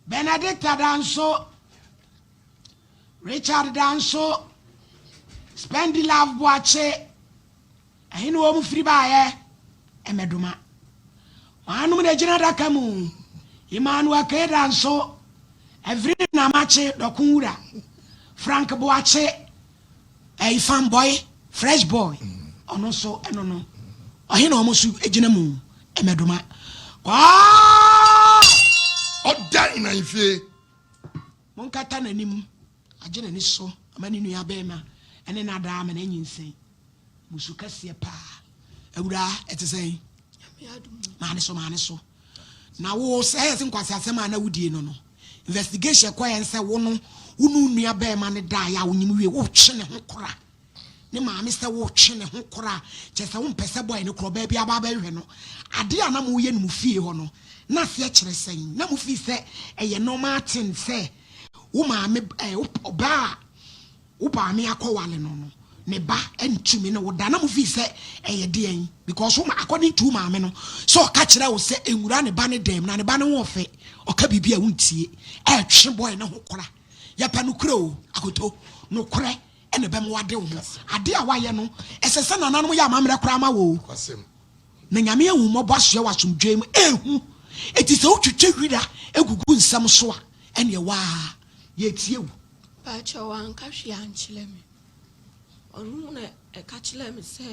Benedicta Danso, Richard Danso, Spendilove Boakye, ɛhe na wɔn firi baeɛ? Mmɛdoma. Wɔanom na gyina adaka mu. Emmanuel K. Danso, Evelyn Amakye, Dɔko Wura, Frank Boakye, ɛyi fan boy, fresh boy, ɔno nso ɛno no. Ɔhe na wɔn nso gyina mu? Mmɛdoma. Kwaa! Ɔda nnan fie. Monkata n'anim, agye n'ani so ama ne nua bɛrima ɛne n'adaa ama n'anyinsɛn. Musu kɛseɛ paa. Awuraa, ɛte sɛn? Maane so, maane so. Na wo sɛ ɛyɛ sɛ nkwasi asɛm a na wodie no no. Investigation kɔ yɛn sɛ wo no, wo ne wo nua bɛrima ne daeɛ a wonyim wie, wotwe ne ho kora. Ne maame sɛ wotwe ne ho kora, kyerɛ sɛ wompɛ sɛ bɔe no korɔ baabi aba abɛhwɛ no. Adeɛ a na moyɛ no mo fie hɔ no, na aseɛ kyerɛ sɛn? Na mo fii sɛ ɛyɛ normal thing sɛ wo maame ɛɛ ɔbaa a wo maame akɔwale no no, ne ba ntumi ne wo da. Na mo fii sɛ ɛyɛ deɛn? Because wo according to wo maame no, sɛ ɔka kyerɛ wo sɛ nwura ne ba ne dɛm na ne ba ne ho ɔfɛ, ɔka biribi a wontie, ɛtwe bɔe ne ho kora. Yɛpɛ nokorɛ o, akoto, nokorɛ ɛna ɛbɛma wade wo ho. Ade a wayɛ no, ɛsɛ sɛ nananom yɛ amammerɛ koraa ma wo o. Na Nyame ahu mmɔbɔ asoɛ wɔ asomdwoe mu, ehu. Eti sɛ wotwitwa wira egugu nsɛm so a, ɛneɛ waa, yɛtie wo. Paakyɛw wanka hwee ankyerɛ me. Ɔno na ɛka kyerɛɛ me sɛ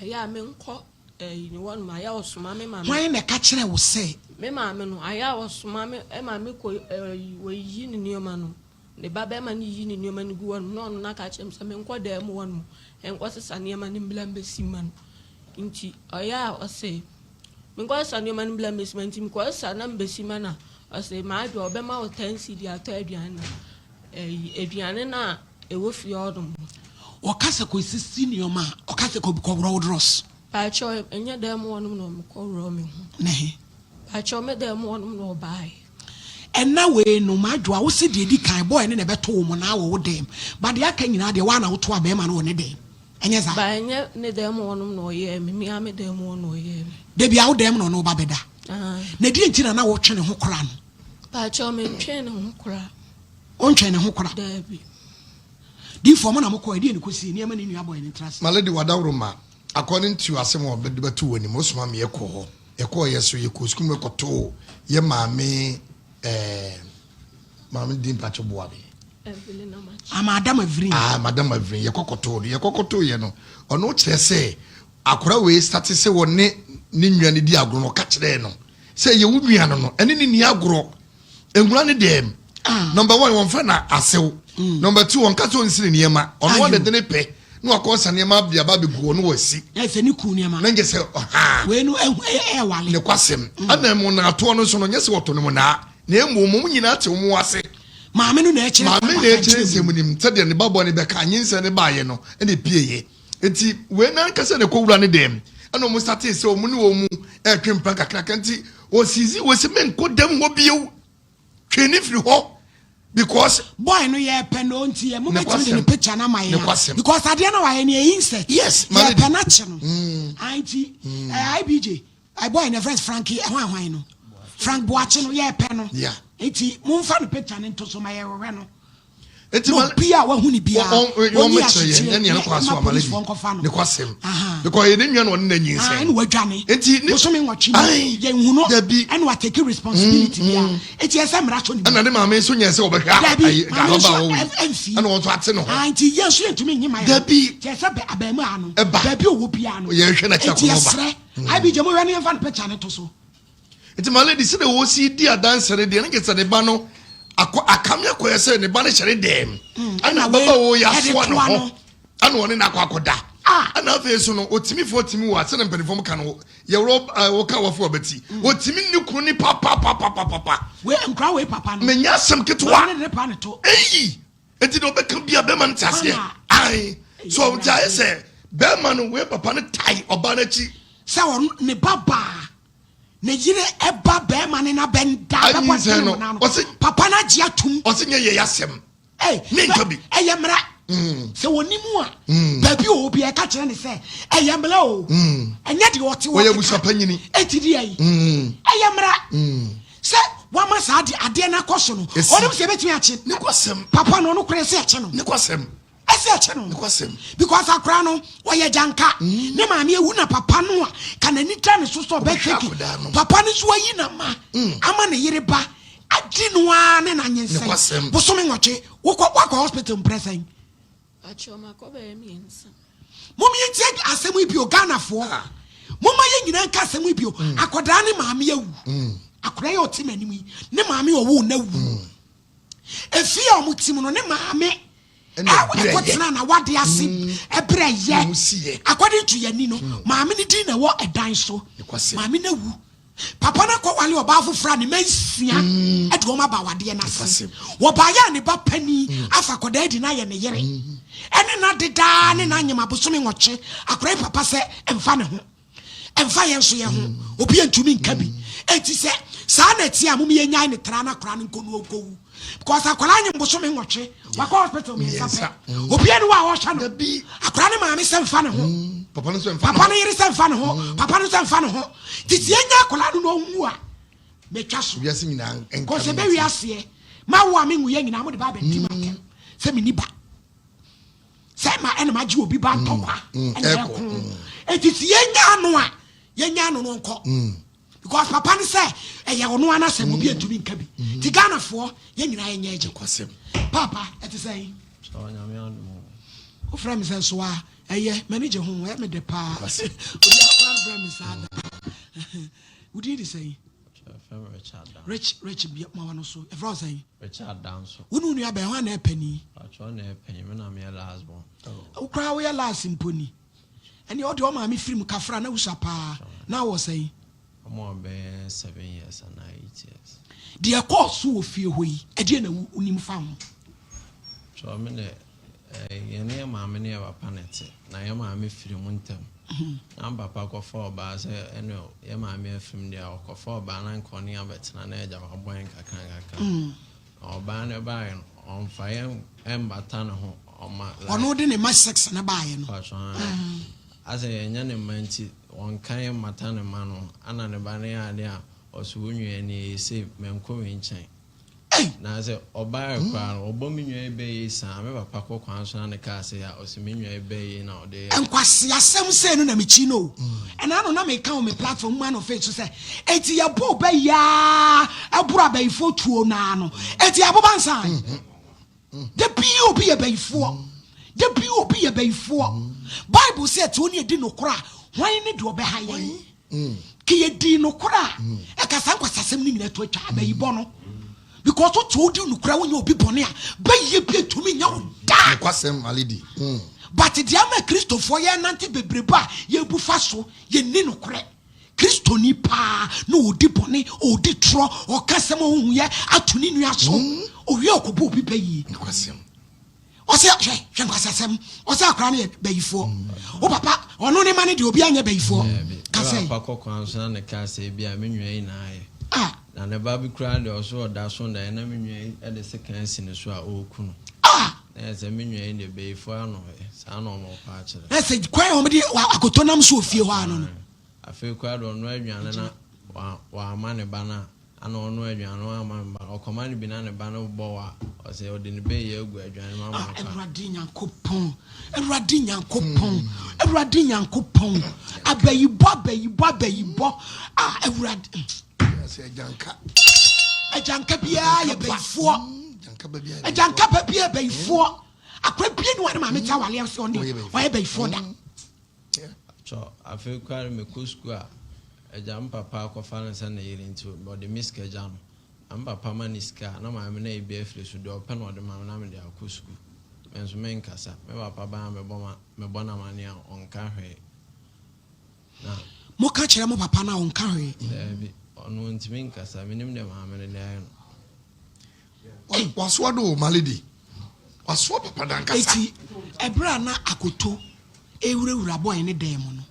ayɛ a menkɔ ɛyi ne hɔnom, ayɛ a ɔsoma me ma me. Hwan na ɛka kyerɛɛ wo sɛ? Me maame no, ayɛ a ɔsoma me ma mekɔ ɛyi, wɔyiyi ne nneɛma no. Ne ba bɛrima no yiyi ne nneɛma no gu hɔnom na ɔno no aka kyerɛ me sɛ menkɔ dan mu hɔnom nkɔsesa nneɛma no mbra mbɛsi ma no. Nti ɔyɛ a ɔse menkɔsesa nneɛma no mbra mbɛsi ma no, nti mekɔsesa na mbɛsi ma no a, ɔse m'adwoa ɔbɛma wo 10 cedi atɔ aduane na ɛyi aduane no a ɛwɔ fie hɔnom no. Ɔka sɛ kɔsisi nneɛma a, ɔka sɛ kɔworɔ wo drɔs. Paakyɛw, ɛnyɛ dan mu hɔnom na ɔmekɔworɔ me ho. Ne he? Paakyɛw, me dan mu hɔnom na ɔbaeɛ. Ɛna wei no, m'adwoa, wo se deɛ edi kan, boy no na ɛbɛto wo monaa wɔ wo dɛm, but deɛ aka nyinaa deɛ, woa na woto a bɛɛma no wɔ ne dɛm. Ɛnyɛ saa? Ba ɛnyɛ ne dan mu hɔnom na ɔyɛɛ me, me ara me dan mu hɔ na ɔyɛɛ me. Da biara wo dan mu na ɔne wo ba bɛda? Aane. Na deɛ nti na na wotwe ne ho kora no? Paakyɛw, mentwee ne ho kora. Wontwee ne ho kora? Daabi. Difoɔ, mo na mokɔɛ, deɛ na ɛkɔsie, nneɛma ne nua boy no ntra ase. My lady Wadaworoma, according to asɛm a wɔde bɛto w'anim, wosoma me yɛkɔ hɔ. Yɛkɔɔ yɛ so, yɛkɔɔ sukuu mu kɔtoo yɛ maame ɛɛ maame din mpakyɛ boa me. Evelyn Amakye. Ah, Madam Evelyn. Ah, Madam Evelyn, yɛkɔ kɔtoo no. Yɛkɔ kɔtoo yɛ no, ɔno kyerɛ sɛ akora wei starte sɛ wɔne ne nua no di agorɔ no, ɔka kyerɛɛ no sɛ yɛ wo nua no no, ɛne ne ni agorɔ. Nwura ne dɛm. Number one, wɔmfrɛ no asew. Number two, wɔnka sɛ ɔnsi ne nneɛma. Ɔno ɔne de ne pɛ na wakɔ nsa nneɛma de aba abɛgu hɔ na wasi. Na sɛ ne kunu nneɛma. Na nyɛ sɛ ɔha. Wei no ɛwale. Ne kwasɛm. Ɛna mu naatoɔ no nso no, nyɛ sɛ wɔto no mu naa. Na mmom wɔn nyinaa te wɔn ase. Maame no na ɛkyerɛ. Maame na ɛkyerɛ nsɛm nim sɛdeɛ ne ba bɔne bɛka nyinsɛn ne baayɛ no ɛna epieeɛ. Nti wei nankasa na ɛkɔwura ne dɛm. Ɛna wɔn startee sɛ wɔn ne wɔn mu ɛretwe mpena kakraka nti wɔsizi wɔsi menkɔ dɛm hɔ bio. Twe ne firi hɔ because. Boy no yɛ pɛ no nti yɛ mo bɛtumi de ne picture na ma yɛn a because adeɛ na wayɛ no yɛ insect. Yes, yɛ pɛ na kye no. Nti IBJ boy no friends Frankie ɛhwan hwan no Frank Boakye no yɛ pɛ no. Nti mo nfa no picture no nto so ma yɛ hwehwɛ no. Eti ma obi a wahu ne biara wɔn kyerɛ yɛn ɛne ɛno kwan so ama lady ne kwasɛm because yɛ ne nua na ɔne na nyinsɛn ɛna wadwane eti ne bosome 8 ni yɛn hu no dabi ɛna wa take responsibility bia eti ɛsɛ mmara so ne mu ɛna ne maame nso nyɛ sɛ ɔbɛhwɛ dabi maame nso ɛnfi ɛna wɔn nso ate ne ho nti yɛn nso yɛntumi nye ma yɛn dabi kyerɛ sɛ bɛ abɛɛmu ano ɛba baabi owó biara no yɛn hwɛ na kyerɛ eti ɛsrɛ IBJ mo hwɛ ne yɛn fa ne picture ne to so. Nti my lady sɛdeɛ wɔsi di adanse no deɛ ne kyerɛ sɛ ne ba no akɔ akame akɔyɛ sɛ ne ba no hyɛ ne dɛm ɛna ababaawa yi asoa ne ho ɛna ɔne no akɔ akɔda ɛna afei so no otimi fo otimi wɔ asɛ na mpanimfoɔ mu ka no yɛwɔ wɔka wɔfo ɔbɛti otimi ne kunu ne papapapapapa wei nkura wei papa no menya asɛm ketewa ne ne pa ne to eyi nti deɛ ɔbɛka bia bɛrima no te aseɛ ae so nti ayɛ sɛ bɛrima no wei papa no tae ɔbaa no akyi sɛ ɔno ne ba baa ne yere ɛba bɛrima ne n'abɛn da bɛbɔ Anyinsɛn no, ne no ɔse- papa no agye atum ɔse nyɛ yɛ asɛm Ei, Ne nka bi. ɛyɛ mmara sɛ wɔni mu a baabi a ɔwɔ biara ɛka kyerɛ ne sɛ ɛyɛ mmara o ɛnyɛ deɛ ɔte hɔ Ɔyɛ keka. abusuapanyini. Enti deɛ yi ɛyɛ mmara sɛ wama ama saa ade adeɛ no akɔ so no, ɔnim sɛ yɛbɛtumi akye papa no, ɔno koraa ɛsɛ yɛkye no. Ɛsɛ yɛkye no. Because akora no, ɔyɛ gyanka. Mm. Ne maame awu na papa no a, ka n'ani da ne so sɛ ɔbɛhwɛ ki. Papa no nso ayi na ma mm. ama ne yere ba adi no ara ne n'anyinsɛn. Bosome nwɔtwe, wokɔ wakɔ hospital mprɛ sɛn? Pakyɛw makɔ bɛyɛ miensa. Mom yɛntie asɛm yi bio Ghanafoɔ ah. Momma yɛn nyinaa nka asɛm yi bio mm. Akwadaa ne maame awu mm. Akwadaa yi a ɔte m'anim yi ne maame ɔwoo no awu mm. Efie a wɔn ti mu no ne maame ɛkɔtena na wade ase ɛbrɛ yɛ according to yɛn ni no maame ne din na ɛwɔ ɛdan so maame no awu. Papa no akɔwale ɔbaa foforɔ a ne mma nsia mm. de wɔn aba awadeɛ no ase. Wɔbaeɛ a ne ba panin mm. afa akwadaa adi no ayɛ ne yere. Mm. Ɛne no adedaa ne n'anyem abosome nwɔtwe. Akwadaa yi papa sɛ ɛmfa ne ho. Ɛmfa yɛn nso yɛn ho. Obi ntumi nka bi. Eti sɛ saa na ɛte a mom yɛnyae ne tra na akwadaa no nkɔ no ɔnkɔwu. Because akwadaa nyem bosome nwɔtwe. Wakɔ hospital mmiɛnsa pɛ. Mm. Obi ani wɔ a ɔhwɛ no. Akwadaa ne maame sɛ nfa ne ho. Mm. Papa no sɛ nfa Papa no yere sɛ nfa ne ho. Mm. Papa no sɛ nfa ne ho. Titi enya akwadaa no na ɔnwu a metwa so. Wiase nyinaa nka. Kɔsɛ bɛ wiaseɛ ma wo a me nwuyɛ nyinaa mo de ba abɛdi ma atɛm sɛ me ni ba. Sɛ ma ɛna ma gye obi ba ntɔkwa ɛna ɛko. Eti si yɛnya ano a yɛnya ano no nkɔ. Because papa no sɛ ɛyɛ ɔno ara n'asɛm obi ntumi nka bi. Ti Ghana foɔ yɛn nyinaa yɛnyɛ agye. Nokwasɛm. Papa ɛte sɛn? Wofrɛ me sɛ nso a ɛyɛ m'ani gye ho ɛyɛ me dɛ paa. Obi akora mfrɛ me saa da. Wo din de sɛn? Rich Rich bia ma wano so. Ɛfrɛ wo sɛn? Richard Danso. Wo ne wo nua bɛn hwan na ɛpɛ ni? Patrɔ na ɛpɛ me na meyɛ last born. Wo koraa woyɛ last mpo ni. Ɛneɛ ɔdeɛ ɔmaame firi mu kafra na wusua paa na wɔ sɛn? Ɔmo wɔ bɛyɛ 7 years anaa 8 years. Deɛ ɛkɔɔ so wɔ fie hɔ yi ɛdeɛ na wonim fa ho? Kyerɛ me dɛ yɛne yɛ maame ne yɛ papa na ɛte na yɛ maame firi mu ntɛm na me papa kɔfa ɔbaa sɛ ɛne yɛ maame afiri mu deɛ ɔkɔfa ɔbaa na nka ɔne yɛn abɛtena na agya wabɔ yɛn kakra nkakra. Na ɔbaa no baeɛ no, ɔmfa yɛn mmata ne ho, ɔma like. Ɔno de ne mma six no baeɛ no. Patrɔ aane. Asɛ yɛnyɛ ne mma nti, ɔnka yɛn mmata ne mma no ho. Ana ne ba no yɛ adeɛ a, ɔse wo nua nie, sei, mɛnkɔ wei nkyɛn. Ei! Na sɛ ɔbaeɛ koraa no, ɔbɔ me nua yi bɛ yei saa, me papa kɔ kwan so na ne kaa sei a, ɔse me nua yi bɛ yei na ɔde yɛ. Nkwaseasɛm sei no na mekyi no o. Ɛna ano na meka wɔ me platform man of faith so sɛ, enti yɛbɔ wo bɛ yi ara ɛboro abayifoɔ tuo no ara no, enti yɛaboba nsa an? Da bi obi yɛ bayifoɔ. Da bi obi yɛ bayifoɔ. Bible sɛ ɛte wo ne ɛdi nokorɛ a, hwan ne deɛ ɔbɛha yɛn? Ke yɛdii nokorɛ a, ɛka saa nkwasasɛm no nyinaa to atwa abayibɔ no. Because wote wodi nokorɛ wonyɛ obi bɔne a, bayie bi ntumi nyɛ wo da. Nokwasɛm, my lady. But deɛ ama Kristofoɔ yɛnante bebrebe a yɛbu fa so, yɛnni nokorɛ. Kristoni paa na ɔdi bɔne, ɔdi torɔ, ɔka asɛm a ɔnhu yɛ ato ne nua so, ɔwie a ɔkɔbɔ obi bayie. Nokwasɛm. Ɔsɛ hwɛ hwɛ nkwasiasɛm. Ɔsɛ akora no yɛ bayifoɔ. Wo papa ɔno ne ma no deɛ obi anyɛ bayifoɔ. Daabi. Ka sɛ. Me papa kɔ kwan so na ne kaa sɛ ebia me nua yi na ayɛ. Ah. Na ne ba bi koraa deɛ ɔso ɔda so daeɛ na me nua yi de sekan asi ne so a ɔreku no. Ah. Na yɛ sɛ me nua yi deɛ bayifoɔ ano ɛ. Saa na wɔn pa akyerɛ. Na sɛ kwan a wɔn de akoto nam so wɔ fie hɔ ano no. Afei koraa deɛ ɔnoa aduane na wamma ne ba no a. Ana ɔnoa aduane no ama ne ba no, ɔkɔma no bi na ne ba no bɔ wa a, ɔsɛ ɔde ne bɛyɛ agu aduane mu ama Ah, no kwa. Awurade Nyankopɔn, Awurade Nyankopɔn, Awurade Nyankopɔn, abayibɔ, abayibɔ, abayibɔ, ah, Awurade. Sɛ agyanka. Agyanka biara yɛ bayifoɔ. Agyanka ba biara yɛ bayifoɔ. Akora bie ni wa ne maame te awale ase ɔne ɔyɛ bayifoɔ da. Kyɔ, afei koraa no mekɔ sukuu a, agya me papa akɔfa no sɛ ne yere nti ɔde me sika gya no. Na me papa ma no sika a, na maame no ayi bi afiri so, deɛ ɔpɛ na ɔde ma me na mede akɔ sukuu. Me nso menkasa. Me papa ba a mebɔ ma mebɔ no amaneɛ a, ɔnka hwee. Na. Moka kyerɛ mo papa no a, ɔnka hwee? Daabi, ɔno ɔntumi nkasa. Mennim deɛ maame no de ayɛ no. Wasoa do o, my lady. Wasoa papa no ankasa. Eti ɛberɛ a na Akoto rewurawura bɔe ne dan mu no,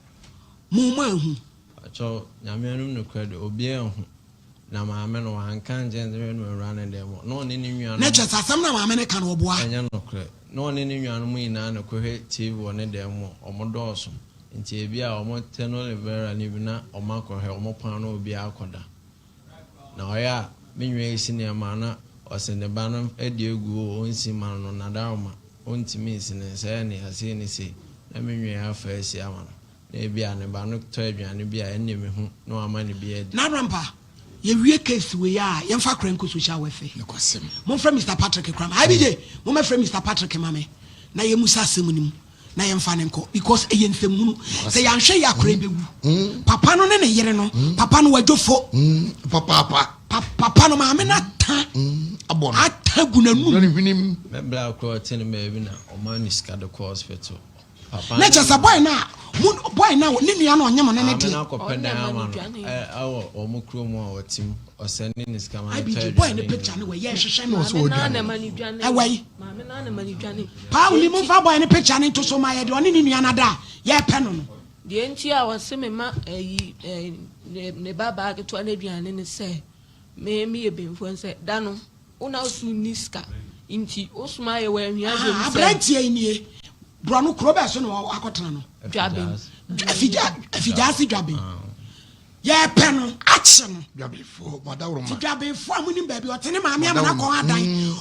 mo mo anhu? Pakyɛw, Nyame anom nokorɛ deɛ, obiara anhu. Na maame no, wanka ankyerɛ no sɛ hwɛ na wawura ne dan mu hɔ. Na ɔne ne nuanom. Na kyerɛ sɛ asɛm no a maame no ka no, ɔboa? Ɛnyɛ nokorɛ. Na ɔne ne nuanom nyinaa na ɛkɔhwɛ TV wɔ ne dan mu hɔ. Wɔn dɔɔso. Nti ebia wɔn te no Rivera no bi na wɔn akɔhwɛ, wɔn pɔn na obiara akɔda. Na ɔyɛ a. Me nua yi si nneɛma a na ɔse ne ba no adi agu o ɔnsi mma no no Nadaroma ɔntumi nsi ne nsa ɛyɛ ne ya sei ne sei na me nua yi afa asi ama no na ebia ne ba no tɔ aduane bi a ɛnneɛ mehu na wama no bi adi. Narampa, yɛwie case wei a yɛmfa akora nkɔ social welfare. Nokwasɛm. Momfrɛ Mister Patrick koraa ma. IBJ, mommɛfrɛ Mister Patrick ma me na yɛmmusa asɛm no mu na yɛmfa no nkɔ because ɛyɛ nsɛmhunu. Sɛ yɛanhwɛ yie akora yi bɛwu. Papa no ne ne yere no, papa no wadwo fo. Papaapa. Pa, papa no maame no ata. Abɔ no. Ata gu n'anum. Wura ne hwenem. Me bra koraa ɔte ne baabi na ɔma no sika de kɔ hospital. Papa Na kyerɛ sɛ boy no a mo boy no a ne nua no ɔnye mo no ne Maame deɛ. no akɔpɛ Ɔno dan na ɛma ama no no dwane. ɛ ɛwɔ wɔn kurom a ɔte mu. Ɔsɛnde ne sika ma no tɔ IBG boy aduane no picture nyinaa. no wɔ yɛ hwehwɛ no. Ɔsɛ Maame no ara ɔdwane. na ɛma no dwane. Ɛwɔ yi. Maame no ara na ɛma no dwane. Paa Deɛ wuli nti momfa boy no picture no nto so ma yɛ deɛ ɔne ne nua no ada a yɛpɛ no no. Deɛ nti a ɔse me ma ɛyi ɛ ne ne ba baa ketewa no aduane ne sɛ me meyɛ benfoɔ nsɛ da no Wo na wo so nni sika nti wo soma yɛ wɔ ahia dwom sɛ. Aberanteɛ yi nie, borɔno kuro bɛɛ so na wakɔtena no? Dwaben. Afigyaase Dwaben. Yɛpɛ no akye no. Dwabenfoɔ, mo adaworoma. Ti Dwabenfoɔ a monim baabi ɔte ne maame ama no akɔ adan.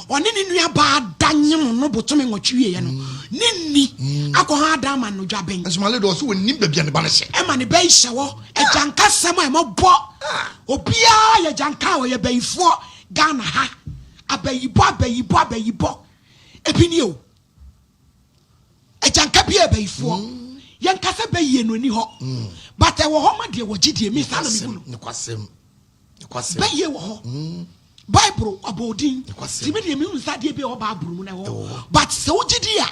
Ɔne ne nua baa da nyem no botome nwɔtwe wieɛ no, ne nni akɔ hɔ adan ma no Dwaben. Nso Male deɛ ɔse ɔnnim baabi a ne ba no hyɛ. Ɛma ne ba yi hyɛ hɔ. Agyankasɛm a ɛmɔbɔ. Obiara yɛ gyanka a ɔyɛ bayifoɔ. Ghana ha abayibɔ abayibɔ abayibɔ ebi nie o agyanka bi yɛ abayifoɔ mm. yɛn kasa bɛyie no ani hɔ mm. but ɛwɔ hɔ ma deɛ wɔgye die mi saa na mi bu no bɛyie wɔ hɔ mm. bible ɔbɔ odin tìmi deɛ mi hu nsa adeɛ bi a ɛwɔ bible mu na ɛwɔ hɔ but sɛ wogye di a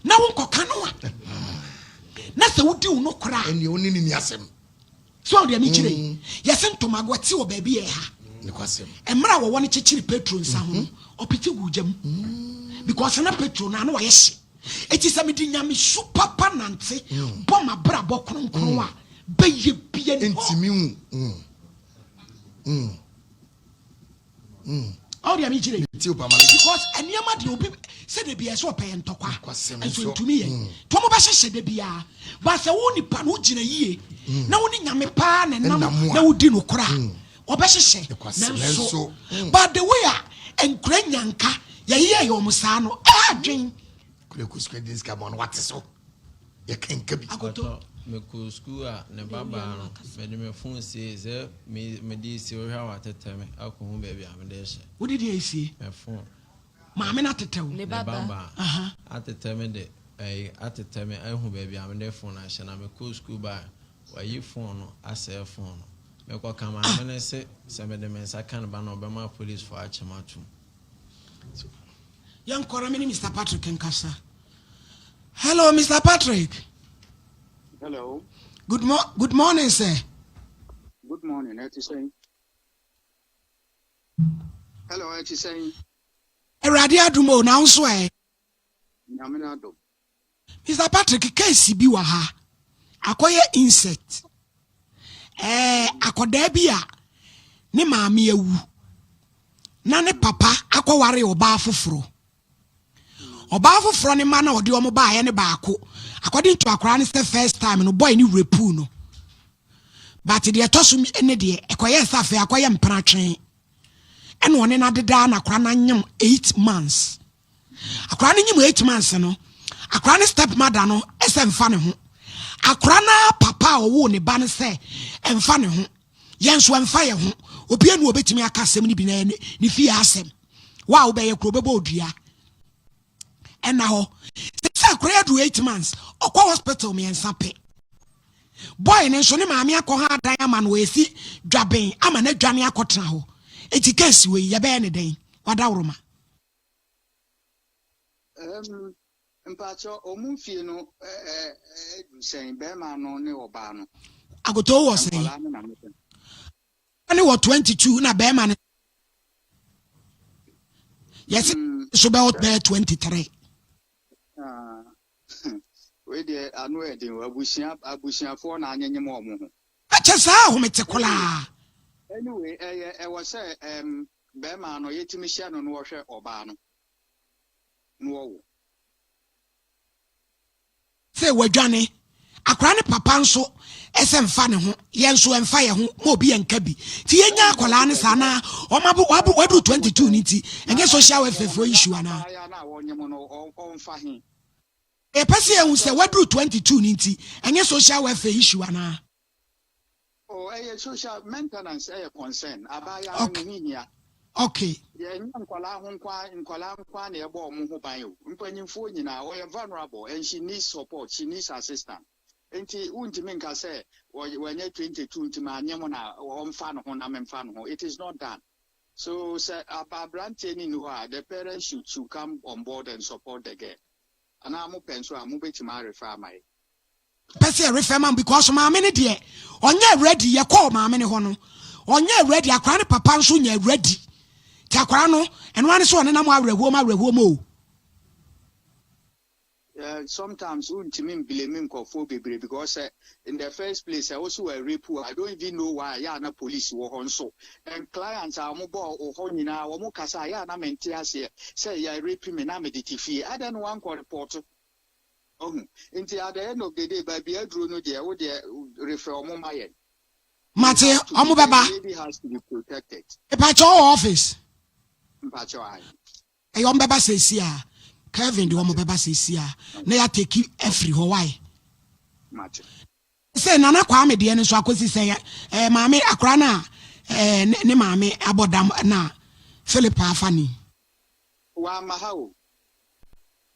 na wonkɔka no a na sɛ wodi wo no koraa ɛnneɛ wo ne ne ni asɛm So wahu deɛ mekyerɛ yi? Mm. Yɛse ntomagoa ti wɔ baabi yɛ ha. Mmerɛ a wɔwɔ no kyekyere Petro nsa ho no, mm-hmm. ɔpete guu gya mu. Mm. Because na Petro no ano ayɛ hye. Eti sɛ mede nyamesu papa nante mm. bɔ m'abrabɔ kronkron a, bɛyɛ bia ni hɔ. Ntimi wu. Ɔwɔ deɛ mekyerɛ yi. Because nneɛma deɛ obi sɛ de bia ɛsɛ ɔpɛ yɛ ntɔkwa nso ntumi yɛ. Mm. Nti wɔn bɛhyehyɛ de bia. Ba sɛ wo nipa no wogyina yie mm. na wo ne nyame paa na ɛnam na wodi no kora mm. wɔbɛhyehyɛ nanso but the way a nkura nyanka yɛyɛ yɛ wɔn saa no ɛha adwen. Kura kusukura di nsika bɔ no wate so. Yɛka nka bi. Akoto. Mekɔɔ sukuu a ne ba baa no, mede me fon siee sɛ mede resie, wohwɛ a watetɛ me akɔhu baabi a mede rehyɛ. Wode deɛ resie? Me fon. Maame no atetɛ wo? Ne ba baa atetɛ me de ɛyi atetɛ me ahu baabi a mede fon no ahyɛ na mekɔɔ sukuu baa wayi fon no asɛe fon no. Mekɔka maame no se sɛ mede me nsa ka ne ba no a ɔbɛma apolisifoɔ akye me atom. Yɛnkɔ na me ne Mister Patrick nkasa. Hello, Mr. Patrick. Hello. Good, mo good morning, sir. Good morning. Ɛte sɛn? Hello, ɛte sɛn? Awurade adum o, na nso ɛ. Nyame na adom. Mr. Patrick, case bi wɔ ha. Akɔyɛ insect. Ɛɛ, akɔdaa bi a ne maame awu na ne papa akɔware ɔbaa foforɔ. Ɔbaa foforɔ ne mma na ɔde wɔn baeɛ ne baako. According to akwaraa no sɛ first time no boy no rapuu no. But deɛ ɛtɔ so ne deɛ ɛkɔyɛɛ sɛ afei akɔyɛ mpenatwe. Ɛna ɔne no adedaa na akwaraa no anyem 8 months. Akwaraa no nyem 8 months no, akwaraa no step mother no sɛ mfa ne ho. Akwaraa no papa a ɔwoo ne ba no sɛ mfa ne ho. Yɛn nso ɛmfa yɛn ho. Obiara ni obetumi aka asɛm no bi na ɛyɛ ne fie asɛm. Wo a wobɛyɛ koro wobɛbɔ odua. Ɛna hɔ. Sɛ akora yɛ duru 8 months, ɔkɔ hospital mmiɛnsa pɛ. Boy no nso ne maame akɔ ha adan ama no esi dwaben ama no adwane akɔtena hɔ. Eti case wei yɛbɛyɛ ne dɛn? Wadaworoma. Um, mpakyɛ ɔmo mfie no ɛdu sɛn bɛrima no ne ɔbaa no? Akoto wɔ sɛn? Nkɔlaa no na mepɛ. Ne wɔ 22 na bɛrima no yɛse mm. so bɛwɔ bɛyɛ 23. Ah, wei deɛ ano ɛden o abusua abusuafoɔ na anyenyem wɔn ho. Ɛkyɛ saa ahomete koraa. Anyway, ɛyɛ ɛwɔ sɛ ɛm bɛrima no yɛtumi hyɛ no na ɔhwɛ ɔbaa no. na wɔwo. Sɛ wadwane. Akwadaa no papa nso sɛ mfa ne ho, yɛn nso ɛmfa yɛn ho ma obi nka bi. Nti yɛnya akwadaa no saa na wɔn abo wabo waduru 22 no nti ɛnyɛ social welfare foɔ issue anaa? Yɛpɛ sɛ yɛhu sɛ waduru 22 no nti ɛnyɛ social welfare issue anaa? Oh, ɛyɛ social maintenance ɛyɛ concern. Abaayewa no Okay. ne ho hia. Okay. Deɛ ɛnyɛ nkwadaa ho nkoa, nkwadaa nkoa na ɛbɔ wɔn ho ban o. Mpanyinfoɔ nyinaa ɔyɛ vulnerable and she needs support, she needs assistance. Nti wontumi nka sɛ wɔnyɛ 22 nti maa nye mo na ɔmfa ne ho na memfa ne ho. It is not done. So sɛ aberanteɛ no nni hɔ a, the parents should come on board and support the girl. Anaa mo pɛ nso a mobɛtumi arefer ama yɛ. Pɛ sɛ yɛrefɛ ma because maame no deɛ ɔnyɛ ready. Yɛkɔɔ maame no hɔ no, ɔnyɛ ready. Akwaraa no papa nso nyɛ ready, nti akwaraa no ɛno ara ne sɛ ɔnenam awerɛhoɔ mu awerɛhoɔ mu o. Sometimes wontumi mblame nkurɔfoɔ bebree because in the first place sɛ wo so wɔ rape, I don't even know why yɛ a na police wɔ hɔ nso, and clients a wɔn bɔ wɔ hɔ nyinaa wɔn kasa a yɛ a na mente aseɛ sɛ yɛ rape me na mede te fie adan no wankɔ report ɔhu. Nti at the end of the day, baabi aduro no deɛ, wo deɛ refer wɔn ma yɛn. Mate, ɔmo bɛba. The lady has to be protected. Ìpàkyɛ ɔwɔ office? Mpakyɛ ayi. Ɛyɛ, ɔmo bɛba sɛsi a Kevin de ɔmo bɛba sɛsi a na yɛateki afiri hɔ wae. Mate. Sɛ Nana Kwame deɛ no nso akɔsi sɛ maame akora no a ne maame abɔ dam na Philip afa ni. Wama ha o.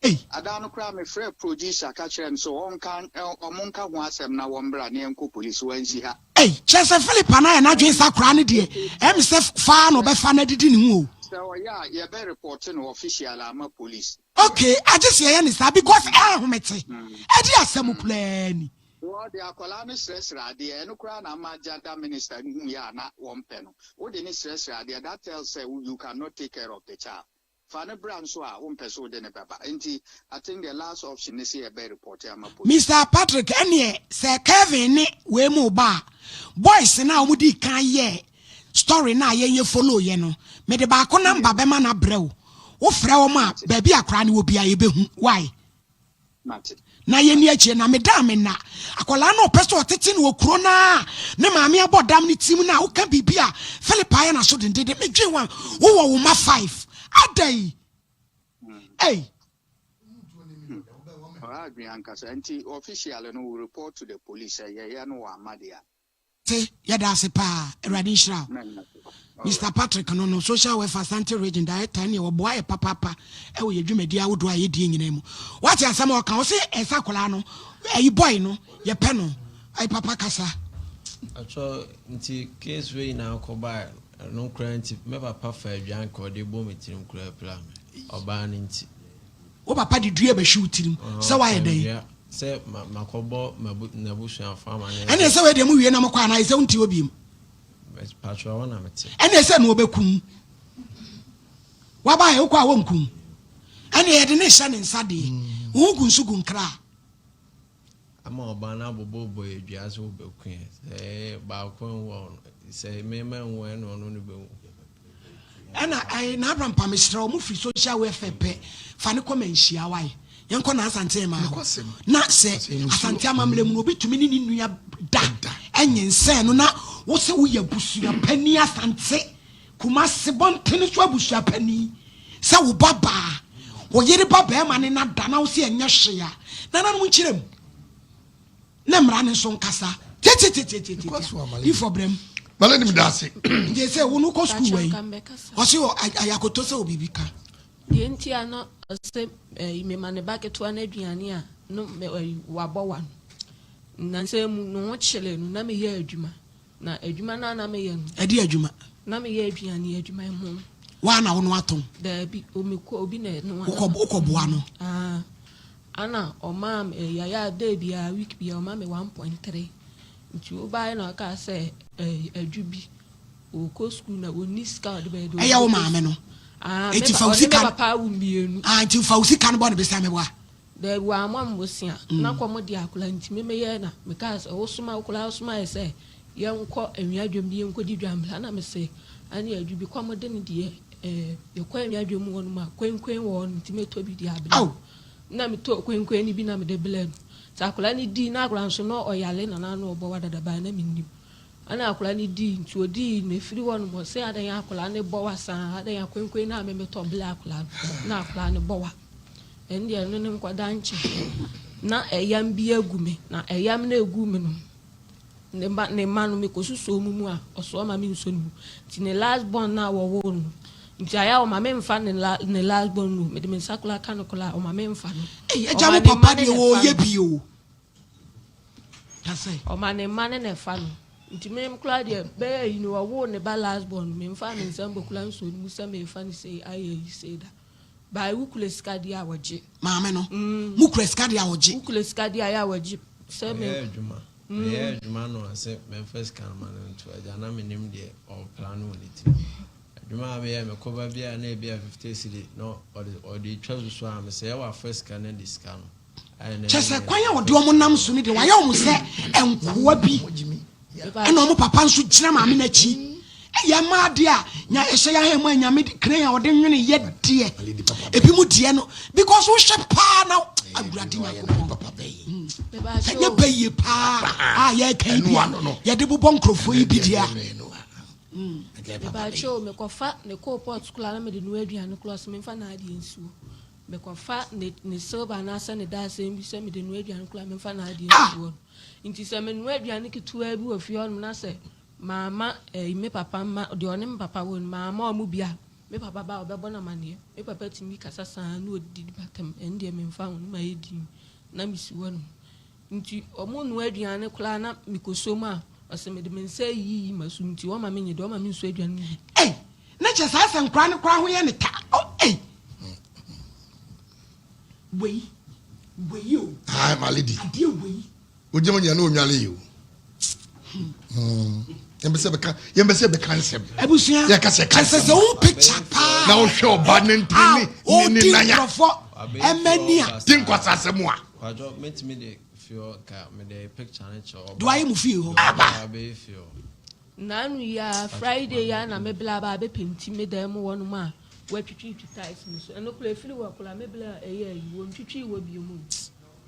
Ei. Ada no koraa mefrɛ producer ka kyerɛ no sɛ ɔnka ɔmo nka ho asɛm na wɔmbra ne yɛnkɔ police, wansi ha. Ei, kyerɛ sɛ Philip ana yɛ n'adwene sa akora no deɛ ɛm sɛ faa na ɔbɛfa no adidi ne ho o. Sɛ ɔyɛ a yɛbɛ report no official ama police. Okay, agye sɛ yɛyɛ ne saa because ɛahomete ɛde asɛm koraa ni. Wɔde akwadaa no srɛsrɛ adeɛ, ɛno koraa na ama gender minister no hu yɛ a na wɔmpɛ no. Wode ne srɛsrɛ adeɛ, that tells sɛ you cannot take care of the child. Fa ne bra nso a wompɛ sɛ wode ne bɛba, nti I think the last option ne sɛ yɛbɛ report ama police. Mr Patrick, ɛneɛ sɛ Kevin ne wei mu ba a, boys no a wɔdi kan yɛ story no a yɛnyɛ follow yɛ no, mede baako number bɛma no abrɛ wo. Wofrɛ wɔn a, baabi akora ne wɔ bia yɛbɛhu why. Mate. Na yɛni akyire na meda me na akwadaa no ɔpɛ sɛ ɔtete no wɔ kuro no a ne maame abɔ dam ne tim no a woka biribi a Philip ayɛ n'aso dendenden. Medwen wa wowɔ wo ma five ada yi ei. Ɔha adwene ankasa, nti official no will report to the police sɛ yɛyɛ no wɔ ama deɛ a. Te, yɛda ase paa. Awurade nhyira wo. Mr Patrick no Social Welfare Asante Region Director ne wɔboa yɛ papaapa ɛwɔ yɛ dwumadi ahodoɔ a yɛdie nyinaa mu. Wate asɛm a ɔka, wo sɛ ɛsɛ akwadaa no ɛyi boy no yɛpɛ no ɛyi papa kasa. Atwɛ nti case wei nyinaa kɔbaa ɛno koraa nti me papa fa aduan ka ɔde bɔ me tirim koraa pira me, ɔbaa no nti. Wo papa de dua bɛhwe wo tirim sɛ woayɛ dɛn? Sɛ makɔbɔ n'abusuafo ama ne. Ɛne sɛ wei deɛ mu wie na mokɔ anaa sɛ wonte hɔ biem? Patro, hɔ na mete. Ɛne sɛ no wɔbɛkum waba yɛ wokɔ a wɔnkum, ɛne yɛde ne hyɛ ne nsa deɛ wo ho gu nso gu nkra. Ama ɔbaa no abobɔbɔ yɛ dua sɛ wobɛku yɛ, sɛ baako nwu a, sɛ mema nwu ɛna ɔno no bɛwu. Ɛna ɛyɛ na Abraham pa mesrɛ wo, mo firi social welfare pɛ fa ne kɔ ma nhyia wae, yɛnkɔ na Asante ma hɔ na sɛ Asante amammerɛ mu no obi tumi ne ne nua da ɛnye nsɛn no na wo sɛ woyɛ abusua pani, Asante Kumase bɔntene so abusua pani, sɛ wo ba baa wo yere ba bɛrima ne na da na wo sɛ ɛnyɛ hwee a, nananom nkyerɛ mu ne mmara ne nso nkasa tietietie difɔ brɛm. Bala nim da ase. Nti sɛ wo no kɔ sukuu wɔ yi ɔse ayakoto sɛ obibi ka. Deɛ nti a na ɔsɛ ɛyi mema ne ba ketewa no aduane a no ɛyi wabɔ wa no nansa mu ne ho kyerɛ no, na meyɛ adwuma na adwuma no a na meyɛ no. Ɛde adwuma? Na meyɛ aduane adwuma mu. Waa na wo no atɔn? Daabi, omekɔ obi na ɛno. Wokɔ boa no? Aa, ana ɔmaa me yɛyɛ a day biara, week biara ɔmaa me 1.3, nti wobaeɛ na ɔkaa sɛ ɛɛ adwu bi ɔkɔ sukuu na ɔnni sika a ɔde bɛyɛ de. Ɛyɛ wo maame no? Ah, Eti fa wo ɔne me sika papa awo mmienu. Ah, nti fa wo sika no bɔ ne besa meboa. Daabi, wammɔ me bosea na kɔm de akwadaa nti me meyɛ na mekaa sɛ wosoma akwadaa, wosoma yɛ sɛ yɛnkɔ awia dwam ne yɛnkɔdi dwambla, na mese ane adwu bi kɔm de no deɛ ɛɛ yɛkɔ awia dwam hɔ nom a kwenkwen wɔ hɔ no, nti mɛtɔ bi de abrɛ Aw. na metɔ kwenkwen no bi na mede brɛ no. Nti akwadaa no dii, na akwadaa no nso na ɔyare na n'ano ɔbɔ wa dada baa na mennim. Ɛna akwadaa no dii, nti odii na efiri hɔ nom ɔse adɛn akwadaa no bɔ wa saa, adɛn akwenkwen no a me metɔ blɛ akwadaa no, na akwadaa no bɔ wa. Ɛno deɛ ɛno ne nkɔda nkyɛn. Na ɛyam bi agu me, na ɛyam no egu me no, ne mma ne mma no mekɔsusuo mu mu a, ɔso ɔma me nsuo no mu. Nti ne last born no a wɔwoo no, nti ayɛ a ɔma me nfa ne la ne last born no, mede me nsa koraa ka no koraa a, ɔma me nfa no. Ei, agya Ɔma mo ne mma papa ne deɛ na ɛfa wɔyɛ no. bi o. Ka sɛ. Ɔma ne mma ne na ɛfa no. Nti me koraa deɛ bɛyɛ ayi no ɔwoo ne ba last born no, memfaa me nsa mbɔkura nsuo no mu sɛ merefa no sei ayɛ ayi sei da. By wo kura sika deɛ a wɔgye. Maame no, mo kura sika deɛ a wɔgye. Wo kura sika deɛ a yɛ a wɔgye. Sɛ me. Meyɛ adwuma. Meyɛ adwuma no ɔse memfa sika no ma no nto agya na menim deɛ ɔɔplane wɔ ne tirim. Adwuma a meyɛ mekɔ ba biara na ebia 50 cedi na ɔde ɔde twa susu a mesɛ yɛ wafa sika no adi sika no. Kyerɛ sɛ, kwan a ɔde wɔn nam so no deɛ, wayɛ wɔn sɛ nkoa bi. Ɛna wɔn papa nso gyina maame no akyi. Ɛyɛ mmaa adeɛ a nya ɛhyɛ yɛn mu a nyame de kran a ɔde nwene yɛ deɛ. Ebi mu deɛ no because wohwɛ paa na awurade nyankopɔn. Sɛ nyɛ bɛyie paa a yɛreka yi bi a yɛde bobɔ nkurɔfoɔ yi bi deɛ a. Mebakyɛw mekɔfa ne coal pot koraa na mede noa aduane koraa ɔse memfa n'adeɛ nsi hɔ. Mekɔfa ne ne silver anaasɛ ne dadesɛn bi sɛ mede noa aduane koraa a, memfa n'adeɛ nsi hɔ no. Nti sɛ menoa aduane ketewaa bi wɔ fie hɔnom na sɛ mamma ɛyi me papa mma, deɛ ɔne me papa wɔ no, mamma wɔn bi a, me papa ba a, ɔbɛbɔ no amaneɛ. Me papa tumi kasa saa na ɔdidi m'atɛm, ɛno deɛ memfa ho, na mayɛ dinn na mesi hɔnom. Nti wɔnoa aduane koraa na mekɔsɔ mu a, ɔse mede me nsa reyiyi m'aso nti ɔmma menyɛ dɛ, ɔmma mensɔ aduane no bi. Ei! Na kyerɛ saa sɛ nkoraa no koraa ho yɛ ne ta oh ei. Wei wei o. Ah my lady. Adeɛ wei. Ogyina hɔ nyina na onwale yi o. Hmm. Yɛn bɛ sɛ bɛka yɛn bɛ sɛ bɛka nsɛm. Abusua. Yɛ ka sɛ ka nsɛm. Sɛ wo picture paa. Na wohwɛ ɔba ne ntini ne ne nanya. Odi nkurɔfoɔ ɛmɛ ni a. Di nkwasa asɛm a. Kwadwo mɛtumi de fie hɔ ka mede picture no kyerɛ ɔba. Do ayɛ mu fie hɔ. Aba. Abɛyɛ fie hɔ. Naanu yi ara, Friday yi ara na me bla aba abɛpenti me dan mu hɔnom a wɔatwitwitwi tiles no so. Ɛno koraa ɛfiri hɔ koraa me bla a ɛyɛ ayi, wɔntwitwii hɔ bio mu.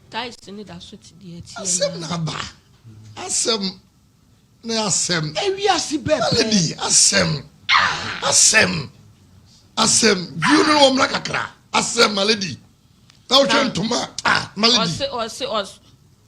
Tiles no da so te deɛ ɛteɛ Asɛm no na ara. aba. Asɛm ne asɛm. Ewiase bɛɛ pɛɛ. Melody, asɛm. Asɛm. Asɛm. View no wɔ mmra kakra. Asɛm, my lady. Na wohwɛ ntoma. Ah, my lady. Ɔse, ɔse, ɔse.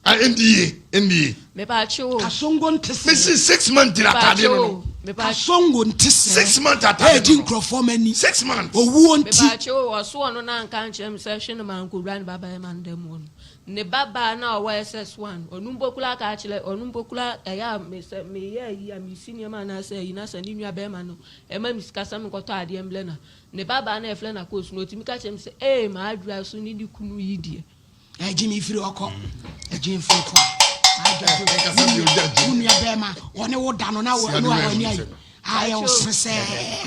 Ah, NDA, NDA. Mepatwo o. Kasongo nte sɛɛ. Mesi six months gyina ataadeɛ no no. Kasongo nte sɛɛ. Six months ataadeɛ no no. Ɛɛdi nkurɔfoɔ ma ani. Six months. Owuo nti. Mepatwo o, ɔso ɔno na anka ankyerɛ me sɛ hwe no ma ankɔwura ne ba barima no dan mu hɔ no. Ne ba baa no a ɔwɔ SS1, ɔno mpo koraa ka akyerɛ, ɔno mpo koraa ɛyɛ a me sɛ meyɛ ayi a mesi nneɛma anaasɛ ayi na sɛ ne nua barima no ɛma me sika sɛ menkɔtɔ adeɛ mbrɛ no a, ne ba baa no a yɛfrɛ no Akos no ɔtumi ka kyerɛ me sɛ ee m'adwoa so ne ne kunu yi deɛ. Ɛgye me firi ɔkɔ ɛgye mfiri kɔ wo nua bɛrima wɔne wo da no na wɔne wɔne ayi ayɛ wo sere sɛ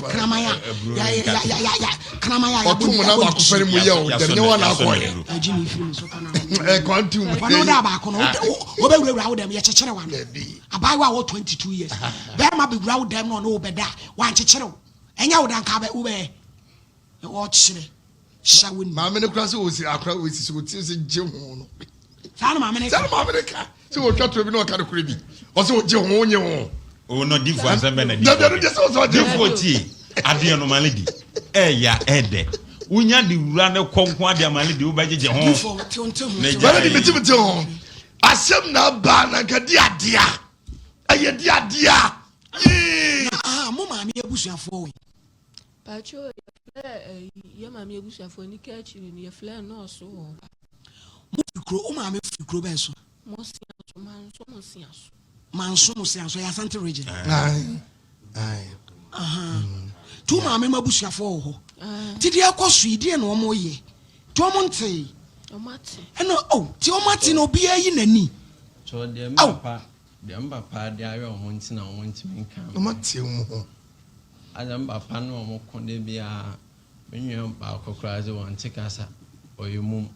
kraman a kraman a ɔto mu na baako pɛ mu yɛ o dɛm nyɛ wɔn akɔ yɛ ɛgye me firi me so kɔ na ɛkwan tu mu wɔne wo da baako no wɔbɛwurawura wo dɛm yɛkyekyere wa no abaayewa a wɔ 22 years bɛrima bɛwura wo dɛm na ɔne wo bɛda wankyekyere wo ɛnyɛ wo da nka wobɛyɛ Ɔkyerɛ hyɛ wo ni. Maame no kura sɛ ɔsi akora ɔsi sɛ ɔti sɛ gye ho no. Saa na maame no ka. Saa na maame no ka sɛ ɔtwa toro bi na ɔka no kora bi ɔsɛ ɔgye ho nye ho. O no difo asɛm bɛ na difo. Dabi ɛno deɛ sɛ ɔsɛ ɔgye ho. Difo tie adeɛ no maame di ɛɛya ɛɛdɛ wonya de wura ne kɔ nko adeɛ maame di wobɛgyegye ho. Difo te nte ho. Maame di mete mete ho asɛm na aba na nka di adeɛ ɛyɛ di adeɛ yee. Na mo maame abusuafoɔ wɔ. Pacho yɛfrɛɛ ɛyi yɛ maame abusuafoɔ ni ka akyire no yɛfrɛɛ nɔɔso wɔ hɔ ba. Mo firi kuro wo maame firi kuro bɛn so. Mosia so manso mosia so. Manso mosia so ɛyɛ Asante region. Ayi ayi. Ti wo maame mo abusuafoɔ wɔ hɔ. Ti deɛ ɛkɔ so yi deɛ na wɔn yɛ. Ti wɔn ntee. Wɔn ate. Ɛna oh ti wɔn ate na obiara yi n'ani. Kyɛw deɛ mpapa deɛ mpapa de ayɛ wɔn nti na wɔn ntumi nka. Wɔn ate wɔn ho. Adze me papa no ɔmo ko da biara, me nua baako koraa dze ɔnntse kasa, ɔyɛ mum.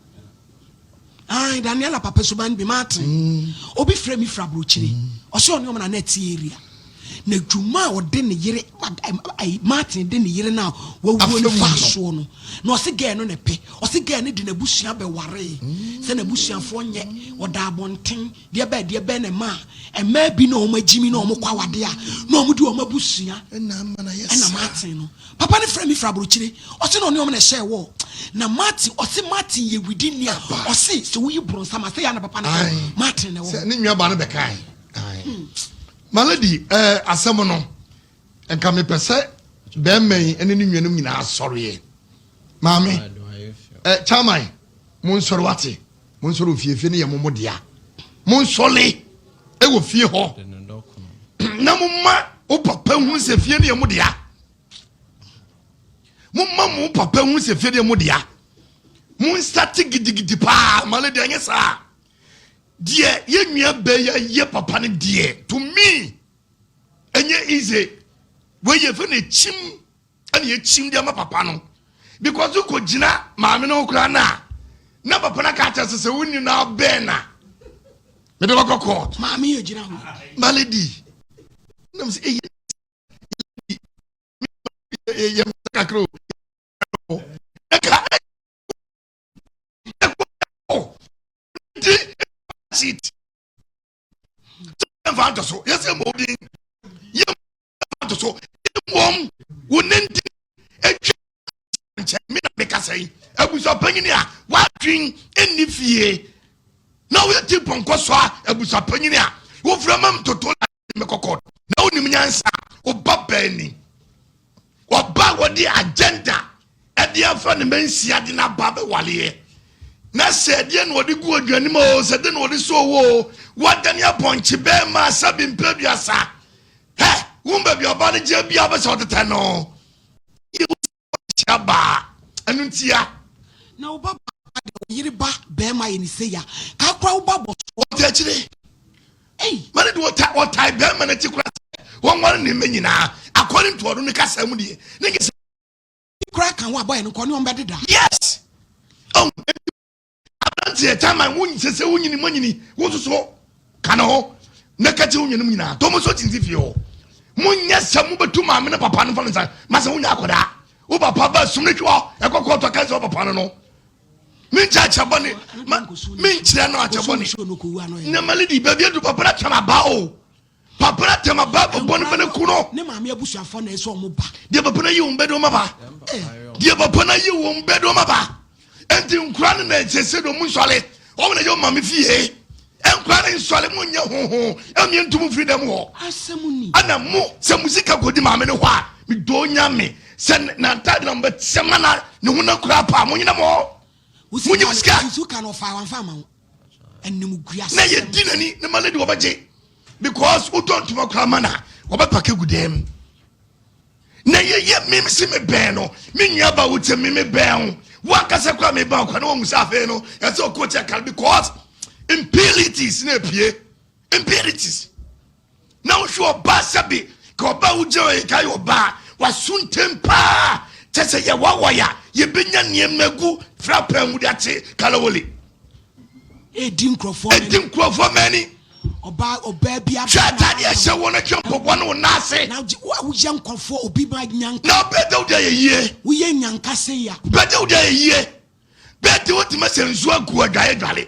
Ae Daniela papa suban bi mate. Obi frɛ me firi abrokyire. Ɔse ɔne ɔmo na na ɛte area. Na dwuma a ɔde ne yere Martin de ne yere no a wawuo no faa soɔ no, na ɔse girl no na ɛpɛ. Ɔse girl no de n'abusua bɛwaree sɛ n'abusuafoɔ nyɛ, ɔda abɔnten, deɛ bɛn deɛ bɛn na ɛmaa mmaa bi na wɔn agyimi na wɔn kɔ awadeɛ a na wɔn de wɔn abusua ɛna Martin no. Papa no frɛ me firi aburokyire, ɔse na ɔne wɔn na ɛhyɛɛ wɔ. Na Martin, ɔse Martin yɛ widini a, ɔse sɛ woyi bronsam a, sɛ yɛ a na papa no ka Martin na ɛwɔ hɔ. Ne nuabaa no bɛkae. My lady, eh, asɛm no, nka mepɛ sɛ bɛrima yi ne ne nuanom nyinaa sɔreɛ. Maame, eh, chairman, monsɔre wate, monsɔre ofie, fie no yɛ mo mo dea. Monsɔre ɛwɔ fie hɔ na momma wo papa hu sɛ fie no yɛ mo dea. Momma mo papa hu sɛ fie no yɛ mo dea. Monsate gidigidi paa, my lady, anyɛ saa. Deɛ yɛn nua bɛ yɛ yɛ papa no deɛ to me ɛnyɛ easy. Wei yɛ fɛ na ekyim ɛna ekyim de ama papa no because kò gyina maame no koraa na na papa no aka akyerɛ sɛ sɛ wo nyinaa bɛn na mede bɛkɔ court. Maame yɛ gyina hɔ. Malady nam sɛ eyi yɛ kakra o ɛka nti seat sɛ mfa nto so yɛsɛ mmɔ din yɛ mfa nto so mmom wo ne nti atwa nkyɛn me na meka sɛn abusuapanyin a wadwen nni fie na woyɛ ti pɔnkɔ so a abusuapanyin a wofrɛ ma mtoto mekɔkɔ na wonim nyansa woba bɛn ni ɔba a wɔde agenda ɛde afa ne mansia de n'aba bɛwaleɛ na sɛ ɛdeɛ na wɔde gu aduane mu o sɛ ɛdeɛ na wɔde so owó o wadane apɔnkye bɛrima sɛbi mpɛ aduasa hɛ wɔn baabi ɔba no gye bia bɛsɛ ɔtetɛ no yɛ hyia baa ɛno ntia. Na wo ba baa deɛ wo yere ba bɛrima yɛ ne sei a ka kora wo ba bɔ so. Ɔte akyire. Mane de ɔta ɔtae bɛrima no akyi kora sɛ wɔnware ne mma nyinaa according to ɔno ne kasa mu deɛ ne nyɛ sɛ. Kora ka ho abɔyɛ no nkɔ ne wɔn bɛdeda. Yes. Oh. Aberanteɛ chairman wo sɛ sɛ wonyini manyini wo nso so ka ne ho na ka kyerɛ wo nuanom nyinaa tɔ mo nso kyinsi fie hɔ monyɛ sɛ mobɛtu maame ne papa no mfa no nsa ma sɛ wonya akɔdaa wo papa ba sum no hwɛ hɔ ɛkɔ kɔɔtɔ ka sɛ wo papa no no menkyɛ akyɛ bɔne menkyerɛ no akyɛ bɔne na maledi baabi adu papa no atwam aba o Papa na tɛm aba bɔbɔ no bɛne ku no. Ne maame abusuafoɔ na ɛsɛ ɔmo ba. Deɛ papa na yi wɔn bɛ de wɔn aba. Deɛ papa na yi wɔn bɛ de wɔn aba. Nti nkura no na ɛsɛ de wɔn nsɔle. Wɔn na yɛ wɔn maame fie. Nkura no nsɔle mo nyɛ hoho. Ɛmi ntum firi dɛm hɔ. Asɛm ni. Ɛna mo sɛ mo sika kɔ di maame no hɔ a mi do nyame sɛ na ntaade na mo bɛ sɛ ma na ne ho na kura pa mo nyina mo. Mo nyɛ mo sika. Sika na ɔfa wɔn fa ama wo. Na yɛ di n'ani ne ma lady wɔbɛgye because wotɔ ntoma koraa ma na wɔbɛpake gu dɛm na yɛyɛ mem se me bɛn no me nua ba wotie me me bɛn ho wankasa koraa me ba kwa na wɔhu sɛ afei no ɛsɛ ɔkɔ kyɛ kar because impurities na epie impurities na wohwɛ ɔbaa sɛbi ka ɔbaa wogyina hɔ ka yɛ ɔbaa waso ntɛm paa kyɛ sɛ yɛwawae a yɛbɛnya nneɛma gu frapaa mu de akye kalawole ɛdi nkurɔfoɔ ɛdi nkurɔfoɔ mani ɔbaa ɔbaa bi hwɛ atade ɛhyɛ wɔn atwa mpɔboa ne wɔn nan ase na woyɛ nkurɔfoɔ obi ma nyanka na ɔbɛda wo de ayɛ yie woyɛ nyanka sɛ ya bɛda wo de ayɛ yie bɛde wotumi sɛ nsuo agu adwaeɛ dwale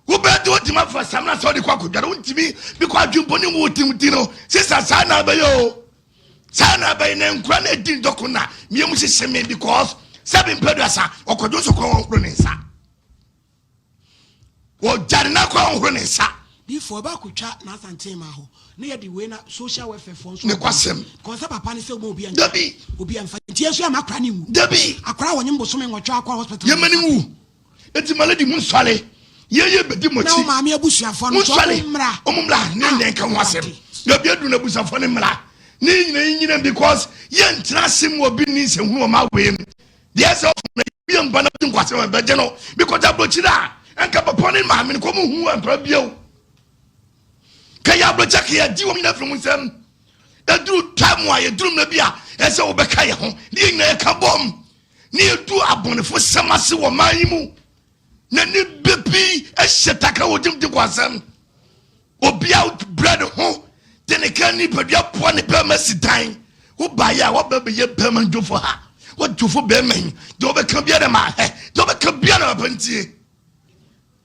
wobɛde wotumi afa samina sɛ wode kɔ akɔdware wontumi bikɔ adwempɔne mu wotim ti no sisa saa na abɛyɛ o saa na abɛyɛ na nkura na ɛdi ndɔko na mmiemu hyehye me because sɛbi mpɛduasa ɔkɔdwo nso kɔ wɔn horo ne nsa Wɔgya ne nan koraa ɔnhoro ne nsa. Difoɔ ɔba akotwa n'asante ma hɔ ne yɛde wei na social welfare foɔ nso. Ne kwasɛm. Kɔn sɛ papa ne sɛ ɔma obi ankyɛ. Dabi. Obi anfa nti yɛn nso yɛ ma akora ne nwu. Dabi. Akora a wɔnyem bosome nwɔtwe akɔ hospital. Yɛ ma ne nwu. Eti ma lady mu nsɔre. Yɛ yɛ bedi mo akyi. Na wo maame abusuafoɔ no nso ɔmo mmra. Ɔmo mmra ne ne nka ho asɛm. Dabi adu na abusuafoɔ ne mmra. Ne nyina nyina because yɛ ntena ase mu obi ni nsɛnhunu ɔma wei mu. Deɛ sɛ ɔfom na yɛ mba na di nkwasɛm a bɛgye no because aburokyire a nka papa ne maame no kɔm hu nkora bio ka yɛ aburokyire ka yɛ di wɔn nyinaa firi mu nsɛm eduru time a yɛduru mmerɛ bi a ɛsɛ wɔbɛka yɛ ho ne yɛ nyinaa yɛka bɔm ne yɛdu abɔnefo sɛm ase wɔ man yi mu na ne bɛ bi hyɛ taka wɔ gyim di nkwasɛm obia brɛ ne ho te. De ne ka nipadua boa ne bɛrima si dan. Wobaeɛ a woaba bɛyɛ bɛrima ndwofo ha. Wodwofo bɛrima yi, deɛ wobɛka biara ma hɛ, deɛ wobɛka biara papa ntie.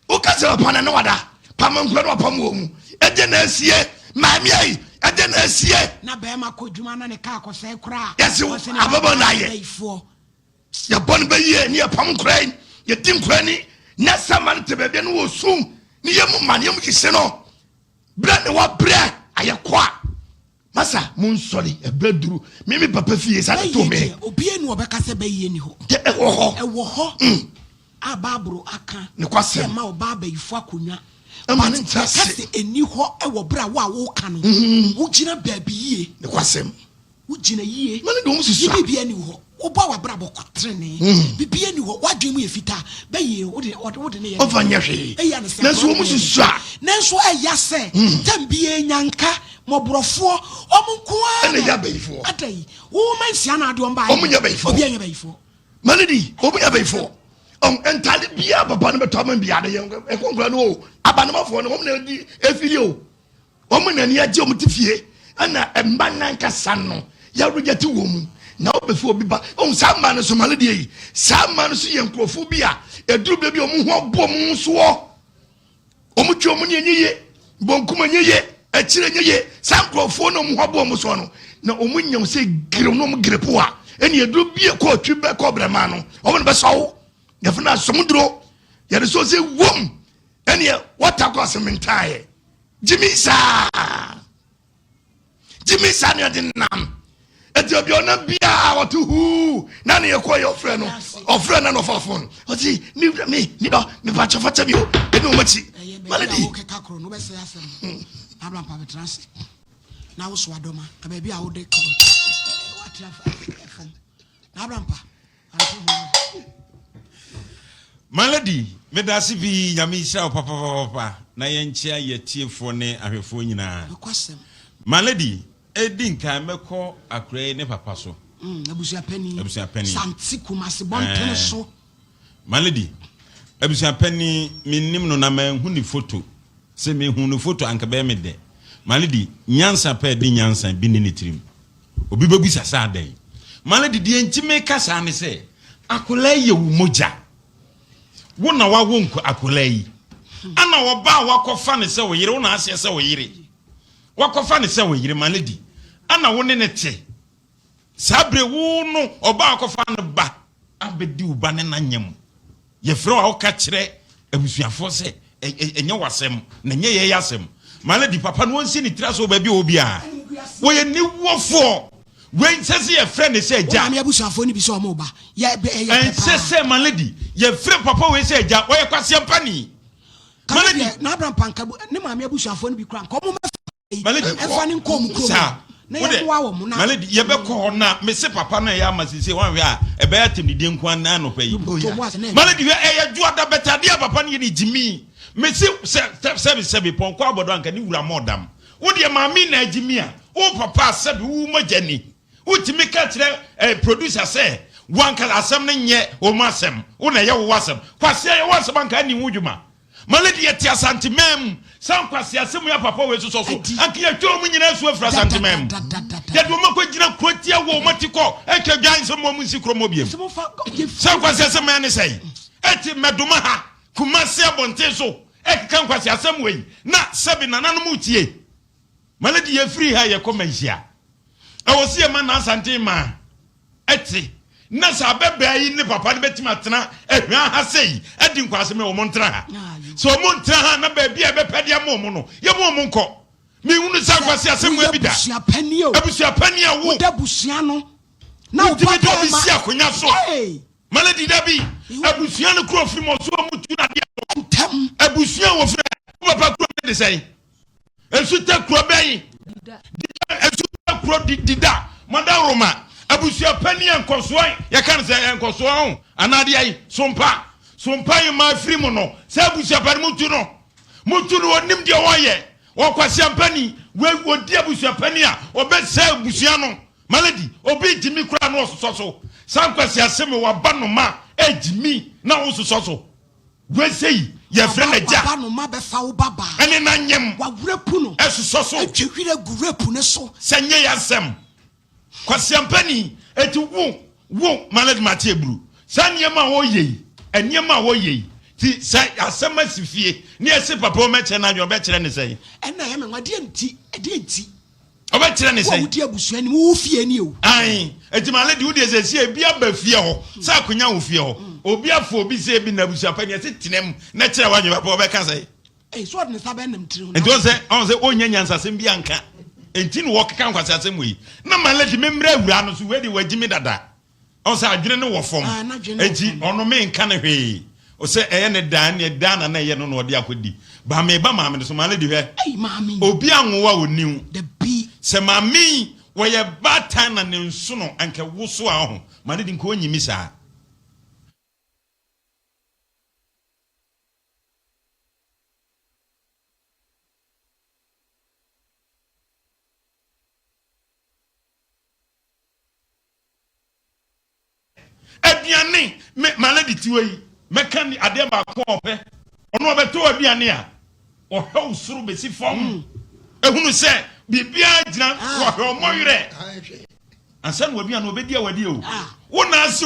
Woka sɛ papa na ne wada, pam nkura na wapam wɔ mu. Ɛdeɛ na asie, maame ayi, ɛdeɛ na asie. Na bɛrima kɔ dwuma na ne kaa kɔsɛe koraa. Yɛse ababɔ na ayɛ. Yɛbɔ no bɛyie ne yɛpam nkura yi, yɛdi nkura ni. Na sɛ ma no te baabi no wɔ su, ne yɛ mu ma ne yɛ mu hyehye no. Berɛ ne wabrɛ ayɛ kwa. Masa mo nsɔre ɛbrɛ duru me me papa fie sa to me. Obi enu ɔbɛka sɛ bɛyie ni hɔ. Tɛ ɛwɔ hɔ. Ɛwɔ hɔ. Mm. A Baaburo aka. Ne kwasɛm. Sɛ ma ɔbaa abayifo akonnwa. Ɛma ne ntra se. But yɛka sɛ ɛni hɔ ɛwɔ berɛ a wo a woka no. Wogyina baabi yie. Ne kwasɛm. Wogyina yie. Ma ne de wɔn susua. Ne biribiara nni hɔ. Wobɔ w'abrabɔ trenee. Biribiara nni hɔ. W'adwene mu yɛ fitaa. Bɛyie, wode, ɔde, wode ne yɛ. Ɔmfa nyɛ hwee. Ɛyɛ ne sɛ. Nanso wɔn susua. Nanso ɛya sɛ, tɛm biara nyanka, mmɔborɔfoɔ, wɔn nko ara. Ɛna ɛyɛ abayifoɔ. Ada yi, wo ma nsia na ade wɔn baeɛ. Wɔn nyɛ abayifoɔ. Obiara nyɛ abayifoɔ. Ma ne di, wɔn nyɛ abayifoɔ. Ɔn, ntaade biara papa no bɛtɔ ama biara no yɛ ɛkɔ nkura no o. Abanamafoɔ no, wɔn na ɛdi efiri o. Wɔn na ani agye wɔn te fie ɛna mma nankasa no yɛregyɛte wɔn mu na wobɛfi obi ba ɔhu saa mma no so male deɛ yi saa mma no so yɛ nkurɔfoɔ bi a ɛduru berɛ bi wɔn ho aboɔ wɔn ho soɔ wɔn twe wɔn ne ɛnyɛ ye bonkum ɛnyɛ ye akyire ɛnyɛ ye saa nkurɔfoɔ no wɔn ho aboɔ wɔn soɔ no na wɔn nya sɛ gere wɔn wɔn gere po a ɛne ɛduru bi kɔ otwi bɛ kɔ brɛma no wɔn no bɛsɔ wo yɛfɛ no asɔm duro yɛde so sɛ wom ɛneɛ wɔta kɔ asɛm ntaeɛ Gyimi saa. Gyimi saa ne ɔde nam. Eti obi ɔnam biara ɔte huu na ne yɛkɔ yɛ ɔfrɛ no ɔfrɛ na na ɔfa fon ɔsi mi wura mi mi dɔ mi pa kyɛfa kyɛ mi o ebi wɔn akyi mane di. Keka koro no bɛsɛ asɛm Abraham pa bɛtena ase na woso adɔma na baabi a wode kɔ watra fam na Abraham pa My lady, medase pii, Nyame nhyira wo papapapapa na yɛnkyea yɛtiefoɔ ne ahwɛfoɔ nyinaa. My lady, edi nkan mɛkɔ akora yi ne papa so. Mm, abusuapani. Abusuapani. Sante Kumasi bɔntene eh. so. My lady, abusuapani mennim no na manhu ne foto. Sɛ mehu ne foto anka bɛyɛ me dɛ. My lady, nyansa pɛ de nyansa bi ne ne tirim. Obi bɛbisa sɛ adɛn? Malady, deɛ nti meka saa ne sɛ, akwadaa yi yɛ wo mogya. Wo na wawo nko akwadaa yi. Ana ɔbaa a wakɔfa no sɛ wo yere, wo na aseɛ sɛ wo yere. Wakɔfa no sɛ wo yere, Malady. Ana wo ne no te. Saa bere wo no, ɔbaa a wakɔfa no ba abɛdi wo ba ne na nyam. Yɛfrɛ wo a woka kyerɛ abusuafoɔ sɛ ɛnyɛ w'asɛm na ɛnyɛ yɛn asɛm. Malady papa no ɔnsi ne tiri ase wɔ baabi a ɔwɔ biara. Wɔyɛ niwɔfoɔ. Wei nsɛ sɛ yɛfrɛ no sɛ agya. Wo maame abusuafoɔ no bi sɛ wɔn ba. Yɛ ɛyɛ pɛ paa. Ɛnsɛ sɛ Malady yɛfrɛ papa wei sɛ agya. Ɔyɛ kwaseampani. Malady. N'abrampa nka ne maame abusuafoɔ no bi koraa nka wɔn mɛfa. Ɛmfa no nkɔ wɔn kurom na yɛmmoa wɔn na. Malady, yɛbɛkɔ hɔ na mese papa no ɛyɛ ama sese wanhwɛ a ɛbɛyɛ atɛmdidie nko ara nnɛ anɔpa yi. Malady hwɛ ɛyɛ dwoada bɛtɛ adeɛ a papa no yɛ no gyimii. Mese sɛ sɛbe sɛbe pɔnkɔ abɔdɔ anka ne wura mɔ dam. Wo deɛ maame na agyimi a wo papa a sɛbe wo mogya ni. Wotumi ka kyerɛ eh, producer sɛ wankasa asɛm no nyɛ wɔn asɛm wo na ɛyɛ wo asɛm. Kwasi ɛyɛ wo asɛm anka anni ho dwuma. Malady yɛte Asanteman mu, saa nkwaseasɛm yi a papa wei sosɔ so, anka yɛatwa wɔn nyinaa asu afiri Asanteman mu. Yɛde wɔn akɔgyina kuro tia wɔ wɔn ati kɔ atwa dwan sɛ wɔn nsi kurom hɔ biom. Saa nkwaseasɛm yi ne sɛn? Ɛte Mmɛdoma ha, Kumasi abɔnten so, ɛkeka nkwaseasɛm wei na sɛbe nananom retie. Malady yɛfiri ha yɛkɔ Manhyia. Ɛwɔ sɛ yɛma N'Asante maa ɛte na sɛ abɛbaa yi ne papa no bɛtumi atena ahwia ha sei adi nkwaasɛm yi, wɔn ntena ha. Sɛ wɔn ntena ha na baabi a ɛbɛpɛ de ama wɔn no, yɛma wɔn nkɔ. Menhunu saa nkwaseasɛm wei bi da. Abusuapani o. Abusuapani a wo. Woda abusua no. Na wo Wotumi ba de obi bɛrima. si akonnwa so. Hey! Malady dabi. Abusua no kuro firi mu ɔso wɔn tu na adeɛ so. Ntɛm. Abusua a wɔfiri wo papa kuro no de sɛn? Nsu tɛ kuro bɛn? Dida. Nsu tɛ kuro di dida. Madaroma. Abusua panin yɛ nkɔsoɔ yɛka no sɛ yɛ nkɔsoɔ ho anaa adeɛ yi sompa sompa yi maa firi mu no sɛ abusua panin mutu no mutu no wɔnim deɛ wɔyɛ wɔkwasi ampani wɔdi abusua panin a wɔbɛsɛ abusua no Malady, obi gyimi koraa na ɔsosɔ so. Saa nkwaseasɛm yi waba no ma ɛgyimi na wososɔ so. Wei sei, Yɛfrɛ no agya. Waba no ma bɛfa wo ba baa. Ɛne no anyem. Wawurapu no. Ɛsosɔ so. Atwa wira gu rapu no so. Sɛ nyɛ yasɛm. Kwasiampani, eti wo, wo, Malady Mate Aburu, saa nneɛma a wɔyɛ yi, nneɛma a wɔyɛ yi, ti sɛ asɛm asi fie, ne yɛse papa ɔmɛkyerɛ n'adwene, ɔbɛkyerɛ ne sɛn? Ɛna ɛyɛ me nwa, deɛ nti, ɛdeɛ nti? Ɔbɛkyerɛ ne Wo a sɛn? wodi abusua anim, wo fie ni o. Ae, eti Malady wo deɛ sɛsi ebi aba fie hɔ, sɛ akonya wɔ fie hɔ, obi afa obi sɛ ebi na abusuapani, yɛse tena mu na kyerɛ w'adwene, papa ɔbɛka sɛn? Ei, so ɔde ne nsa bɛnam tiri ho. Nti ɔsɛ ɔn sɛ ɔnyɛ nyansasɛm bi anka. Nti na wɔkeka nkwasiasɛm wei. Na ma lady me mmerɛ awura no so wei de wagyi me dada. Ɔn sɛ adwene no wɔ fam. Ah, n'adwene no wɔ Enti fam. ɔno me nka no hwee. Ɔsɛ ɛyɛ ne daa ne daa na na ɛyɛ no na ɔde akɔdi. Ba me ba maame no so ma lady hwɛ. Ei, maame yi. Obi anwowa ɔnni wo. Dabi. Sɛ maame yi wɔyɛ baatan na ne nsono anka woso a ɔho. Ma lady nka ɔnyi me saa. Aduane, me ma lady tiwa yi, mɛka ni adeɛ baako a ɔpɛ. Ɔno ɔbɛtɔ aduane a, ɔhwɛ wo soro bɛsi fam. Mm. Ehunu sɛ biribiara gyina ah. wɔhwɛ ɔmɔ werɛ. Ansa na waduane ɔbɛdi a wadi o. Ah. Wo na ase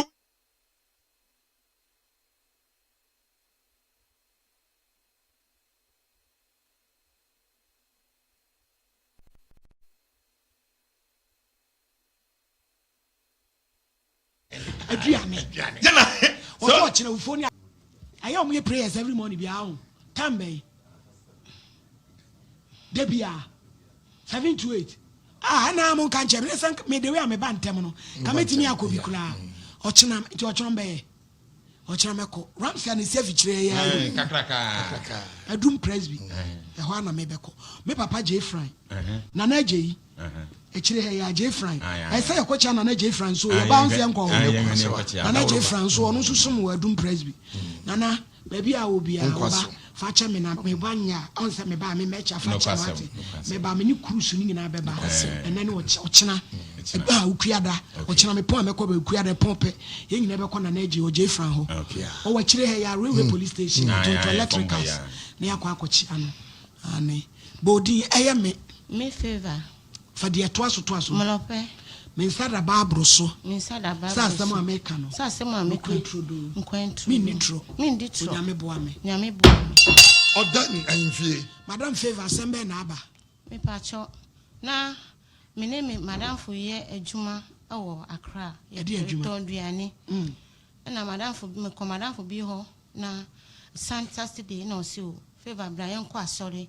Aduane. Wɔsɛ ɔkyerɛ wufoɔ ni ayɛ wɔn yɛ prayers every morning biara ho time bɛyi da biara 7 to 8. Ah, ɛna mo nka nkyɛn mi sɛ me de wei a me ba ntɛm no ka mɛtumi akɔ bi koraa ɔkyena nti ɔkyena mbɛyɛ ɔkyena mɛkɔ Ramsey a ne si afikyire yɛ ayi kakraka Adum Presby ɛhɔ ana mebɛkɔ me papa J Fran Nana Agye yi akyire ha yɛ Agye Fran ɛsɛ yɛkɔ kyɛ Nana Agye Fran so yɛba nso yɛnkɔ hɔ Nana Agye Fran so ɔno nso som wɔ Adum Presby Nana baabi a wɔ biara woba fa kyɛ me na meba nyɛ a ɔn sɛ meba a me mɛkyɛ fa kyɛ me ate meba me ne cruise no nyinaa bɛba ɛnɛ ne ɔkyena a okuada ɔkyena me pɔn a mɛkɔ bɛ okuada pɔn pɛ yɛn nyinaa bɛkɔ Nana Agye ɔgye Fran hɔ ɔwɔ akyire ha yɛ railway police station ɔtontɔn electricals na yɛakɔ akɔkyea no ane bɔ odin ɛyɛ me. Me favour. Fa deɛ ɛtoa so toa so. Mlɔpɛ. Me nsa da Bible so. Me nsa da Bible Sɛ so. asɛm a meka no. Sɛ asɛm a meka. Nokorɛ turodoo. Nokorɛ turodoo. Menni torɔ. Menni torɔ. Onyame boa me. Nyame boa me. Ɔda ahemfie. Madam Favour asɛm bɛn na aba? Mepakyɛw, na me ne me madamfo yɛ adwuma wɔ Accra. Ɛdeɛn adwuma? Yɛtɔn aduane. Ɛna madamfo bi, mekɔ madamfo bi hɔ na Saturday na ɔse o, Favour bra yɛnkɔ asɔre.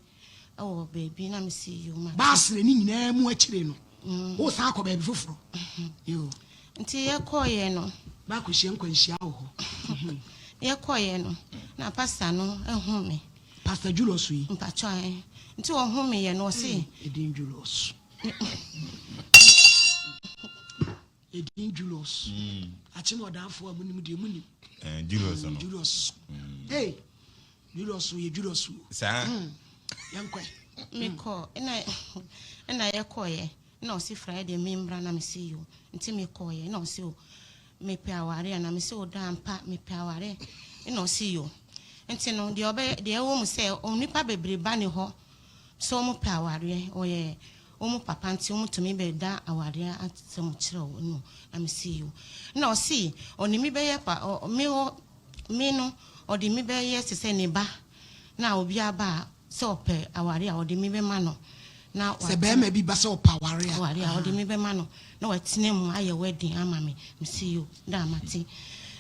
wɔ baabi na mese yoo mate. Baasere ne nyinaa mu akyire no, wosan akɔ baabi foforɔ. Yoo. Nti yɛkɔeɛ no. Baakɔhyia nkwanhyia wɔ hɔ. Yɛkɔeɛ no, na pastor no hu me. Pastor Julius yi? Mpakyɛ ae. Nti ɔhu me yɛ no ɔse. Edin Julius. Edin Julius. Akyem ɔdanfoɔ a munim deɛ munim. Eh, Julius no. Julius. Hey, Julius yɛ Julius o. Saa. Yɛnkɔ. Mekɔ ɛna ɛna yɛkɔeɛ na ɔse Friday membra na mese yo nti mekɔeɛ na ɔse o mepɛ awareɛ na mese o daa mpa mepɛ awareɛ na ɔse yo nti no deɛ ɔbɛyɛ deɛ ɛwɔ mu sɛ onipa bebree ba ne hɔ sɛ wɔn pɛ awareɛ ɔyɛ wɔn papa nti wɔn tumi bɛ da awareɛ asɛm kyerɛ wɔn no na mese yo na ɔse ɔne me bɛyɛ pa ɔ me hɔ me no ɔde me bɛyɛ te sɛ ne ba na obi aba a sɛ ɔpɛ aware a ɔde me bɛma no na Sɛ bɛrima bi ba sɛ ɔpɛ aware a. Aware a ɔde me bɛma no na watena mu ayɛ wedding ama me. Mese yo da mate.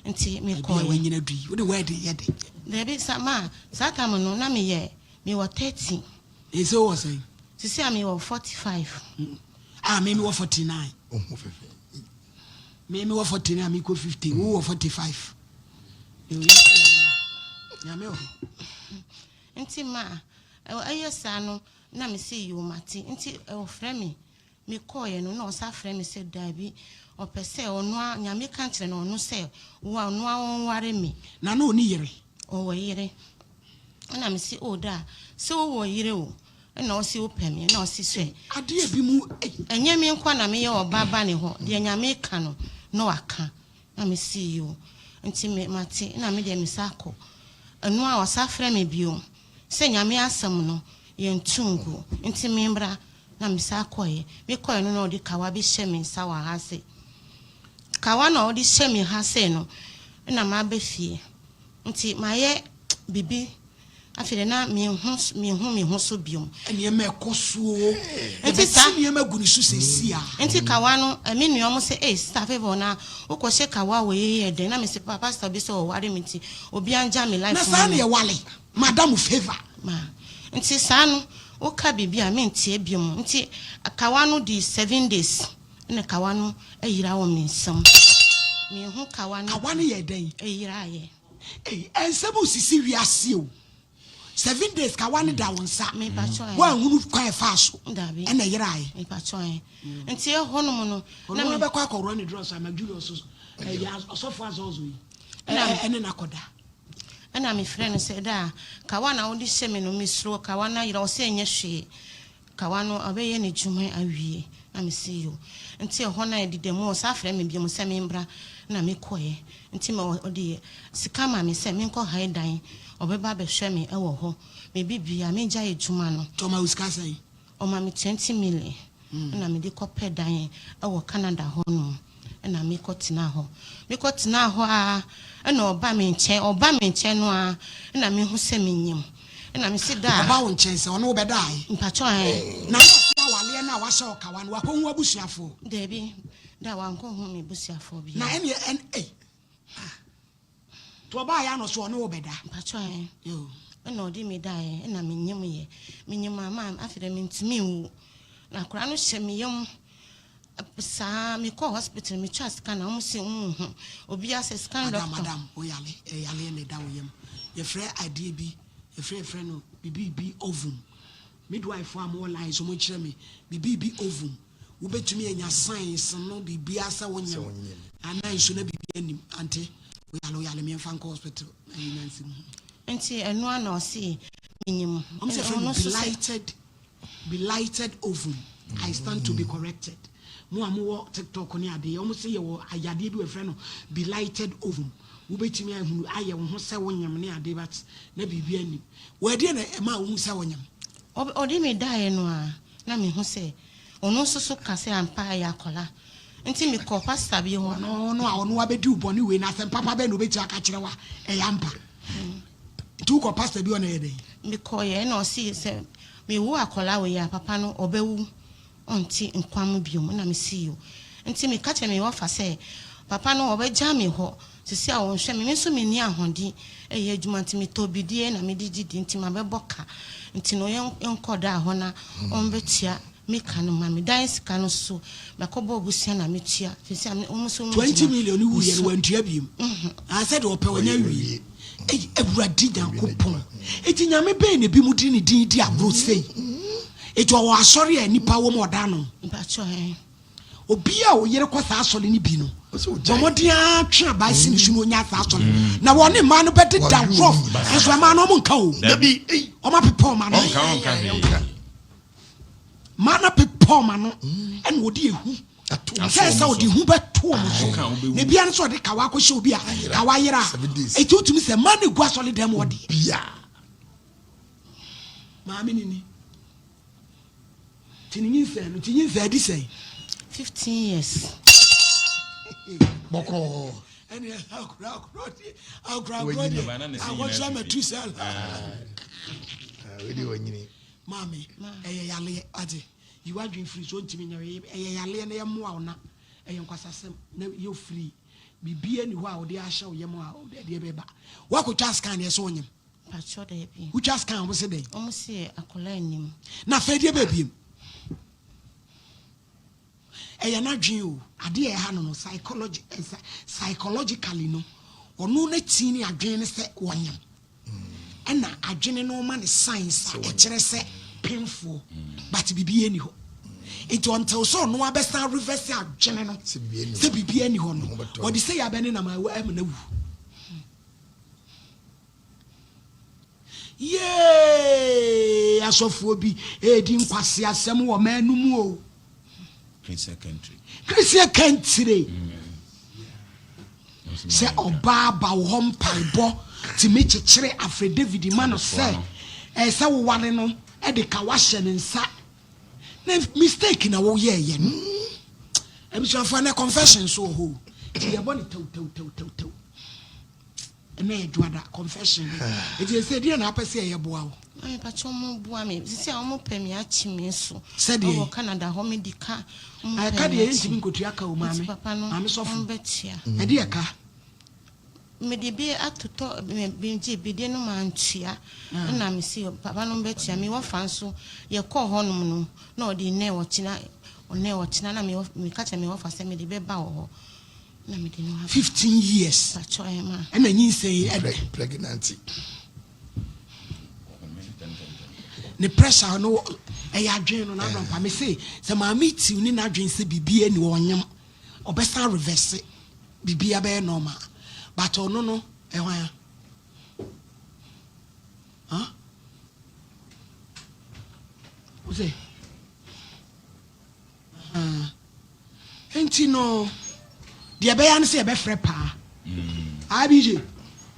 Nti Baabi a mekɔeɛ. wanyina du yi, wode wedding yɛ dɛn? Dabi sa ma saa time no na meyɛ mewɔ 30. Ese wowɔ sɛn? Sisi a mewɔ 45. Ah, me mewɔ 49. Ohu fɛfɛ. Me mewɔ 49 mekɔ 50, wowɔ 45. Nyame wɔ hɔ. Nti ma ɛyɛ saa no na mese yoo mate. Nti ɔfrɛ me mekɔeɛ no na ɔsa frɛ me sɛ daabi ɔpɛ sɛ ɔno a Nyame ka kyerɛ no ɔno sɛ ɔno a ɔnware me. Na na ɔni yere? Ɔwɔ yere. Ɛna mese oh daa sɛ wowɔ yere o ɛna ɔse wopɛ me ɛna ɔse sɛ. Adeɛ bi mu ei. Ɛnyɛ me nkoa na meyɛ ɔba ba ne hɔ deɛ Nyame ka no na waka. Na me see yoo nti me mate na me deɛ me sa kɔ. Ɛno a ɔsa frɛ me bio sɛ Nyame asɛm no yɛntu ngu nti membra na mesan kɔeɛ. Mekɔeɛ no na ɔde kawa bi hyɛ me nsa wɔ ha sei. Kawa na ɔde hyɛ me ha sei no na maba fie nti mayɛ biribi afei deɛ na menhu menhu me ho so biom. Nneɛma ɛkɔ so o. Nti saa Yɛbɛte nneɛma agu ne so seesei a. Nti kawa no me nua ɔmo sɛ ei sister Favour na wokɔ hyɛ kawa wei yi yɛ dɛn na mese papa pastor bi sɛ ɔware me nti obia ngya me life Na ma saa na me. yɛwale Madam Favour. Ma nti saa no woka biribi a mentie biom nti kawa no dii 7 days na kawa no ayira wɔ me nsam menhu kawa no Kawa no yɛɛ dɛn? Ɛyiraeɛ. Ei nsɛm resisi wiase o. 7 days kawa no da wo nsa. Mepakyɛw ɛ. Woanhunu kwan a ɛfaa so Dabi. ɛna ɛyeraeɛ. Mepakyɛw ɛ. Nti ɛhɔ nom no na Ɔno me. ara bɛkɔ akɔworɔ ne drɔs ama Julius ɛyɛ ɔsɔfo azɔɔzɔ yi Ɛna. ɛne no akɔda. Ɛna mefrɛ no sɛ daa kawa na wode hyɛ me no mesuro kawa no ayera ɔsɛ ɛnyɛ hwee kawa no ɔbɛyɛ n'adwuma awie na mese yo nti ɛhɔ no ɛdeda mu ɔsan frɛ me biom sɛ membra na mekɔɛ nti ma ɔde sika ma me sɛ menkɔ hae dan ɔbɛba abɛhwɛ me ɛwɔ hɔ me bibia megyae adwuma no. Nti ɔma wo sika sɛn? Ɔma me 20 million na mede kɔpɛ dan wɔ Canada hɔ nom na mekɔ tenaa hɔ. Mekɔ tenaa hɔ ara na ɔba me nkyɛn, ɔba me nkyɛn no ara na mehu sɛ menyim. Na mese da a. Ɔba wo nkyɛn sɛ ɔne wo bɛdae? Mpakyɛw ae. Na na ɔse awaleɛ no a wahyɛ ɔkawa no wakɔhu w'abusuafoɔ? Daabi, da a wankɔhu me busuafoɔ biara. Na ɛneɛ ɛn ei ah. Nti ɔbaa yɛ a na ɔse ɔne wo bɛda? Mpakyɛw ae. Yoo. Ɛna ɔde me daeɛ ɛna menyim yɛ. Menyim a ma afei deɛ mentumi nwu. Na akwadaa no hyɛ me yam saa mekɔɔ hospital metwaa scan a wɔn se wɔn nhu obiara sɛ scan Madam doctor. madam wo yale ɛyaleɛ na ɛda wo yam yɛfrɛ adeɛ bi yɛfrɛ yɛfrɛ no bibibi ovum midwife a mowɔ line so monkyerɛ me bibibi ovum Wobɛtumi anya signs no biribiara sɛ wonyem anaa nso na biribiara nnim. Ante, woyale woyale meɛmfa nkɔ hospital na yɛnya nsɛm hu. Nti ɛno ara na ɔse menyem. Wɔn sɛ yɛfrɛ no blighted blighted ovum. I stand to be corrected. Mo a mowɔ TikTok ne adeɛ, wɔn sɛ yɛwɔ ayadeɛ bi wɔfrɛ no blighted ovum. Wobɛtumi ahunu ayɛ wo ho sɛ wonyem ne adeɛ but na biribiara nnim. Wɔ ɛdeɛ na ɛma wohu sɛ wonyem? Ɔde me daeɛ no ara na mehu sɛ Ɔno nso so ka sɛ ampa ɛyɛ akwadaa nti me kɔɔ pastor bi hɔ. Ɔno no a ɔno abɛdi wo bɔne wei no asɛm papa bɛn na ɔbɛtumi aka kyerɛ wo a ɛyɛ ampa? Nti wokɔ pastor bi hɔ na ɛyɛ dɛn? Me kɔeɛ ɛna ɔse sɛ me wo akwadaa wei a papa no ɔbɛwu ɔnte nkwa mu biom ɛna me se yoo nti me ka kyerɛ me wɔfa sɛ papa no ɔbɛgya me hɔ sisi a ɔnhwɛ me me nso menni ahoɔden ɛyɛ adwuma nti metɔ bidie na mede didi nti mabɛbɔ ka nti no yɛnkɔ daa hɔ na ɔmbɛtua me ka no ma me dan sika no so mɛkɔbɔ abusua na metua firi sɛ wɔn nso wɔn 20 gyina million no me wuiɛ no so. wantua biom ah sɛdeɛ ɔpɛ wanya wie ei awurade nyankopɔn eti nyame bɛn na ebi mu de ne din di agorɔ sei eti ɔwɔ asɔre a nipa wɔ mu ɔda ano Mpakyɛ ɛ. Obi a ɔyere kɔ saa asɔre no bi no, bɔ mmɔden ara twe abaa si ne so na ɔnya saa asɔre no. Na wɔne mmaa no bɛdeda rough, nso mmaa no wɔn nka o. Wɔn apepɔ wɔn ano. Mmaa no apepɔ wɔn ano ɛna wɔde ehu. Sɛ sɛ ɔde hu bɛto wɔn so. Na ebia no sɛ ɔde kawa akɔhyɛ obi a kawa yera a, eti wotumi sɛ mmaa no egu asɔre dɛm wɔ deɛ. Maame nini. Ti ne nyinsɛn no, ti nyinsɛn adi sɛn? 15 years. Bɔkɔɔ. Ɛne akora akorɔ deɛ akora akorɔ deɛ akɔkyerɛ mɛtu sɛ la. Wei deɛ wanyini. Maame, ɛyɛ yaleɛ ate yi w'adwene firi so ntumi nyɛ ɛyɛ yaleɛ na yɛmmoa wo na ɛyɛ nkwasasɛm na yɛ firi biribiara ni hɔ a wɔde ahyɛ wo yam a ɛdeɛ bɛba woakɔtwa scan yɛ sɛ wonyem Mpakyɛw daabi. Wotwa scan wɔn se dɛn? Wɔn se akwadaa nnim. Na afei deɛ bɛɛ biem. Ɛyɛ n'adwene o. Adeɛ a ɛha no no psychology psychologically no ɔno n'akyi ne adwene ne sɛ wɔnyam. Ɛna adwene no ma ne signs a ɛkyerɛ sɛ pemfoɔ but biribi ani hɔ. Nti until sɛ ɔno abɛsan reverse adwene no sɛ biribi ani hɔ no ɔde sɛ yɛ abɛne nam ɛma no awu. Yee! Asɔfoɔ bi redi nkwaseasɛm wɔ ɔman no mu o. Christian country. Christian country. Sɛ ɔbaa ba wo hɔ mpaebɔ tumi kyekyere affidavit ma no sɛ ɛyɛ sɛ woware no de ka wahyɛ ne nsa na mistake na woyɛɛyɛ no. Abusuafoɔ ɛnɛ confession so wɔ hɔ o. Nti yɛbɔ no tɛwtɛwtɛwtɛw. Ɛnɛ yɛ dwoada confession no. Nti ɛsɛ deɛ na apɛ sɛ yɛyɛ boa wo. Maame pakyɛ ɔmo boa me sisi a ɔmo pɛ me akyi me nso. Sɛdeɛ. Ɔwɔ Canada hɔ me di ka. Ɔmo pɛ Ɛka me deɛ akyi. yɛntumi nkotua ka o maame. Nti papa no Maame sɔfo. ɔmo bɛtua. Ɛde yɛ ka. Mede bi atotɔ me me gye bidie no mantua ɛna me se papa no bɛtua me wɔfa nso yɛkɔɔ hɔnom no na ɔde nnɛ ɔkyena ɔnɛ ɔkyena na me meka kyerɛ me wɔfa sɛ mede bɛba wɔ hɔ na mede no aba. 15 years Pakyɛ ɛma. ɛna nyinsɛn yi ɛdɛ. Pregnant. Ne pressure no ɛyɛ adwene no n'adɔmpa me se sɛ maame tiw ne n'adwene sɛ biribi ani ɔnyem ɔbɛsan reverse. Biribiara bɛyɛ normal but ɔno no ɛhwan a? Huh? Wo se? Ahaa. Nti no deɛ ɛbɛyɛ ne sɛ yɛbɛfrɛ paa. IBJ,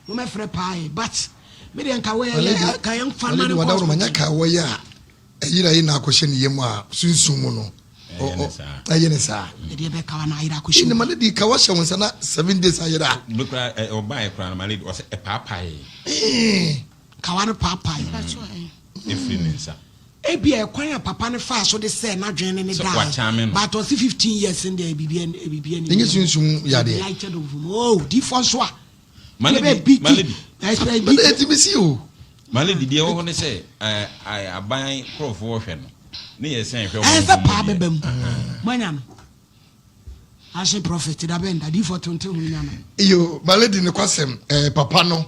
momɛfrɛ paa yɛ but me deɛ nka wɔyɛ ka yɛn fa ma no nkɔ hospital. Manya ka wɔyɛ a ɛyera yi na akɔhyɛ ne yam a sunsum mu no ɛyɛ ne saa. Ɛdeɛ bɛ kawa na ayera akɔhyɛ mu. Ma lady kawa hyɛ wo nsa na 7 days ayera. Mekura ɔbaa kura no ma lady ɔsɛ ɛpaapae. Kawa no paapae. Efiri ne nsa. Ebi a ɛkwan a papa no faa so de sɛ n'adwene ne ne Sɛ daa. wakyame no. But ɔsi 15 years n deɛ bibi bibi ani. Ɛnyɛ sunsum yadeɛ. Lighted ovum. Oh, difoɔ nso a. Ma Deɛ lady bɛ bi ma lady. ɛsɛ But bi. ɛti mi si o. Ma lady deɛ ɛwɔ hɔ ne sɛ ɛɛ aban nkorɔfoɔ hwɛ no ne yɛ sɛn hwɛ Ɛyɛ sɛ paa deɛ. bɛba mu. Moanya no. Ahye prophet da bɛn da difoɔ tonte ho nya no. Iyo ma lady ne kwasɛm ɛɛ papa no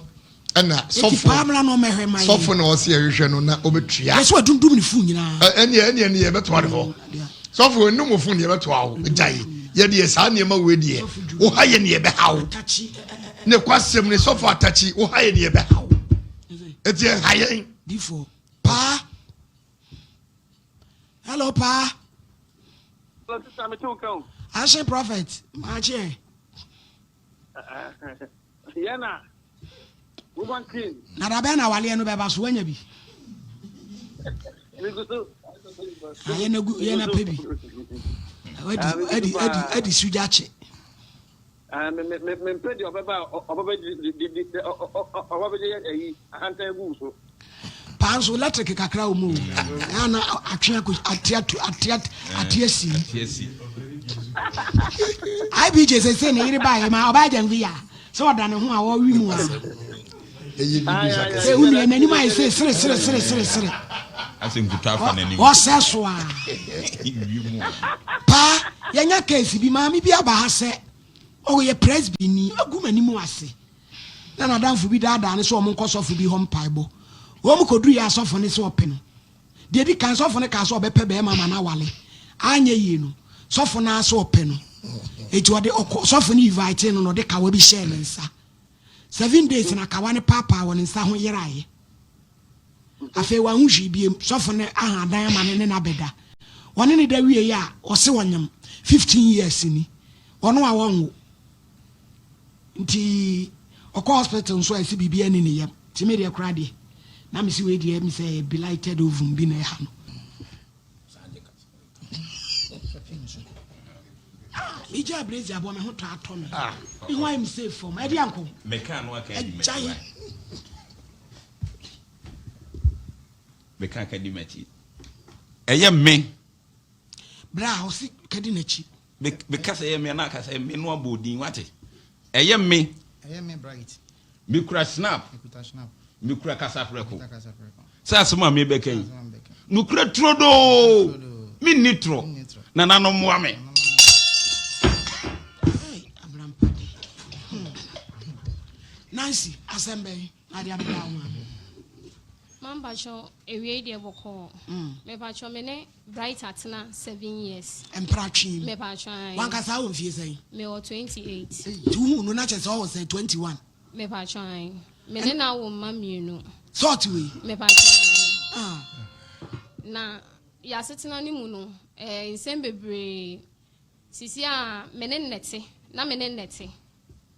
ɛna Eti paa sɔfo mmra na ɔmɛhwɛ ma yɛn. sɔfo na ɔsi ɛhwehwɛ no na ɔbɛtua. Yɛ sɛ wadundum ne fon nyinaa. Ɛneɛ ɛneɛ ne yɛbɛtoa ne hɔ. Sɔfo enum fon yɛbɛtoa wo gyae yɛdeɛ saa nneɛma wei deɛ woha yɛ ne yɛbɛha wo. Atakyi Ne kwasɛm ne sɔfo atakyi woha yɛ ne yɛbɛha wo. Eti ɛha yɛn. Difoɔ paa. Hello paa. Hello, sister, me too, come. Ahye prophet maakye. Yena, woman king. Na da bɛn na awaleɛ no bɛba so woanya bi? Ah, yɛn agu yɛn apɛ bi. Adi adi adi adi sugya kye. Ah, me me me me mpɛ deɛ ɔbɛba ɔbɛbɛ di di di ɔbɛbɛ yɛ ɛyi ahantan gu so. Paa nso electric kakra wɔ mu o. Ɛyà na atwe akɔ ate ato ate ate asi. Ate asi. IBJ sese ne yere ba yɛ ma ɔbaa gyɛn fi ya sɛ ɔda ne ho a ɔwe mu a. Ɛyɛ biribi sa kɛse. Sɛ wunua n'anim ayɛ sɛ sere sere sere sere sere. Asɛ nkutu afa n'anim. Ɔsɛ so a. Wi mu. Paa yɛnya case bi maame bi aba ha sɛ ɔyɛ presby ni agu m'anim ase. Na n'adamfo bi daadaa no sɛ wɔn nkɔ sɔfo bi hɔ mpaebɔ. Wɔn kɔduru yɛ asɔfo no sɛ ɔpɛ no. Deɛ di kan sɔfo no kaa sɛ ɔbɛpɛ bɛrima ama no awale. Anyɛ yie no, sɔfo no ara sɛ ɔpɛ no. Eti ɔde ɔkɔ sɔfo no invite no na ɔde kawa bi hyɛɛ ne nsa. 7 days na kawa no paapaa wɔ ne nsa ho yeraeɛ. Afei wanhu hwee biem. Sɔfo no aha adan ama no ne no abɛda. Ɔne no da wieeɛ a, ɔse ɔnyem. 15 years ni. Ɔno a wɔnwo. Nti ɔkɔ hospital nso a ɛsɛ biribi ani ne yam. Nti me deɛ koraa deɛ, na mese wei deɛ me sɛ ɛyɛ blighted ovum bi na ɛha no. Ah, megyaa brezi aboɔ me ho tɔ atɔ me. Me ho ayɛ me safe fam. Ɛde anko. Meka no aka di m'akyi. Agyae. Meka aka di m'akyi. Ɛyɛ me. Bra a ɔse kadi n'akyi. Meka sɛ ɛyɛ me anaa aka sɛ me no abɔ odin wate. Ɛyɛ me. Ɛyɛ me bright. Mekura snap. Mekuta snap. Mekura kasaprɛko. Mekuta kasaprɛko. Sɛ asɛm a mebɛka yi. Asɛm a mebɛka. Nokura turodoo. Turodoo. Menni torɔ. Menni torɔ. Nananom mmoa me. Hey, Abrampa de. Nancy, asɛm bɛn na ade abɛda wo maame? Mampakyɛ ewie deɛ bɔkɔɔ. Mepakyɛ me ne Bright atena 7 years. Mpratwe mu. Mepakyɛ ae. Wankasa wɔ mfie sɛn? Mewɔ 28. Nti wohu no na kyerɛ sɛ ɔwɔ sɛ 21. Mepakyɛ ae. Me ne no awo mma mmienu. Sɛ ɔte wei? Mepakyɛ ae. Ah. Na yɛasetena no mu no, nsɛm bebree. Sisi a me ne nnɛte, na me ne nnɛte.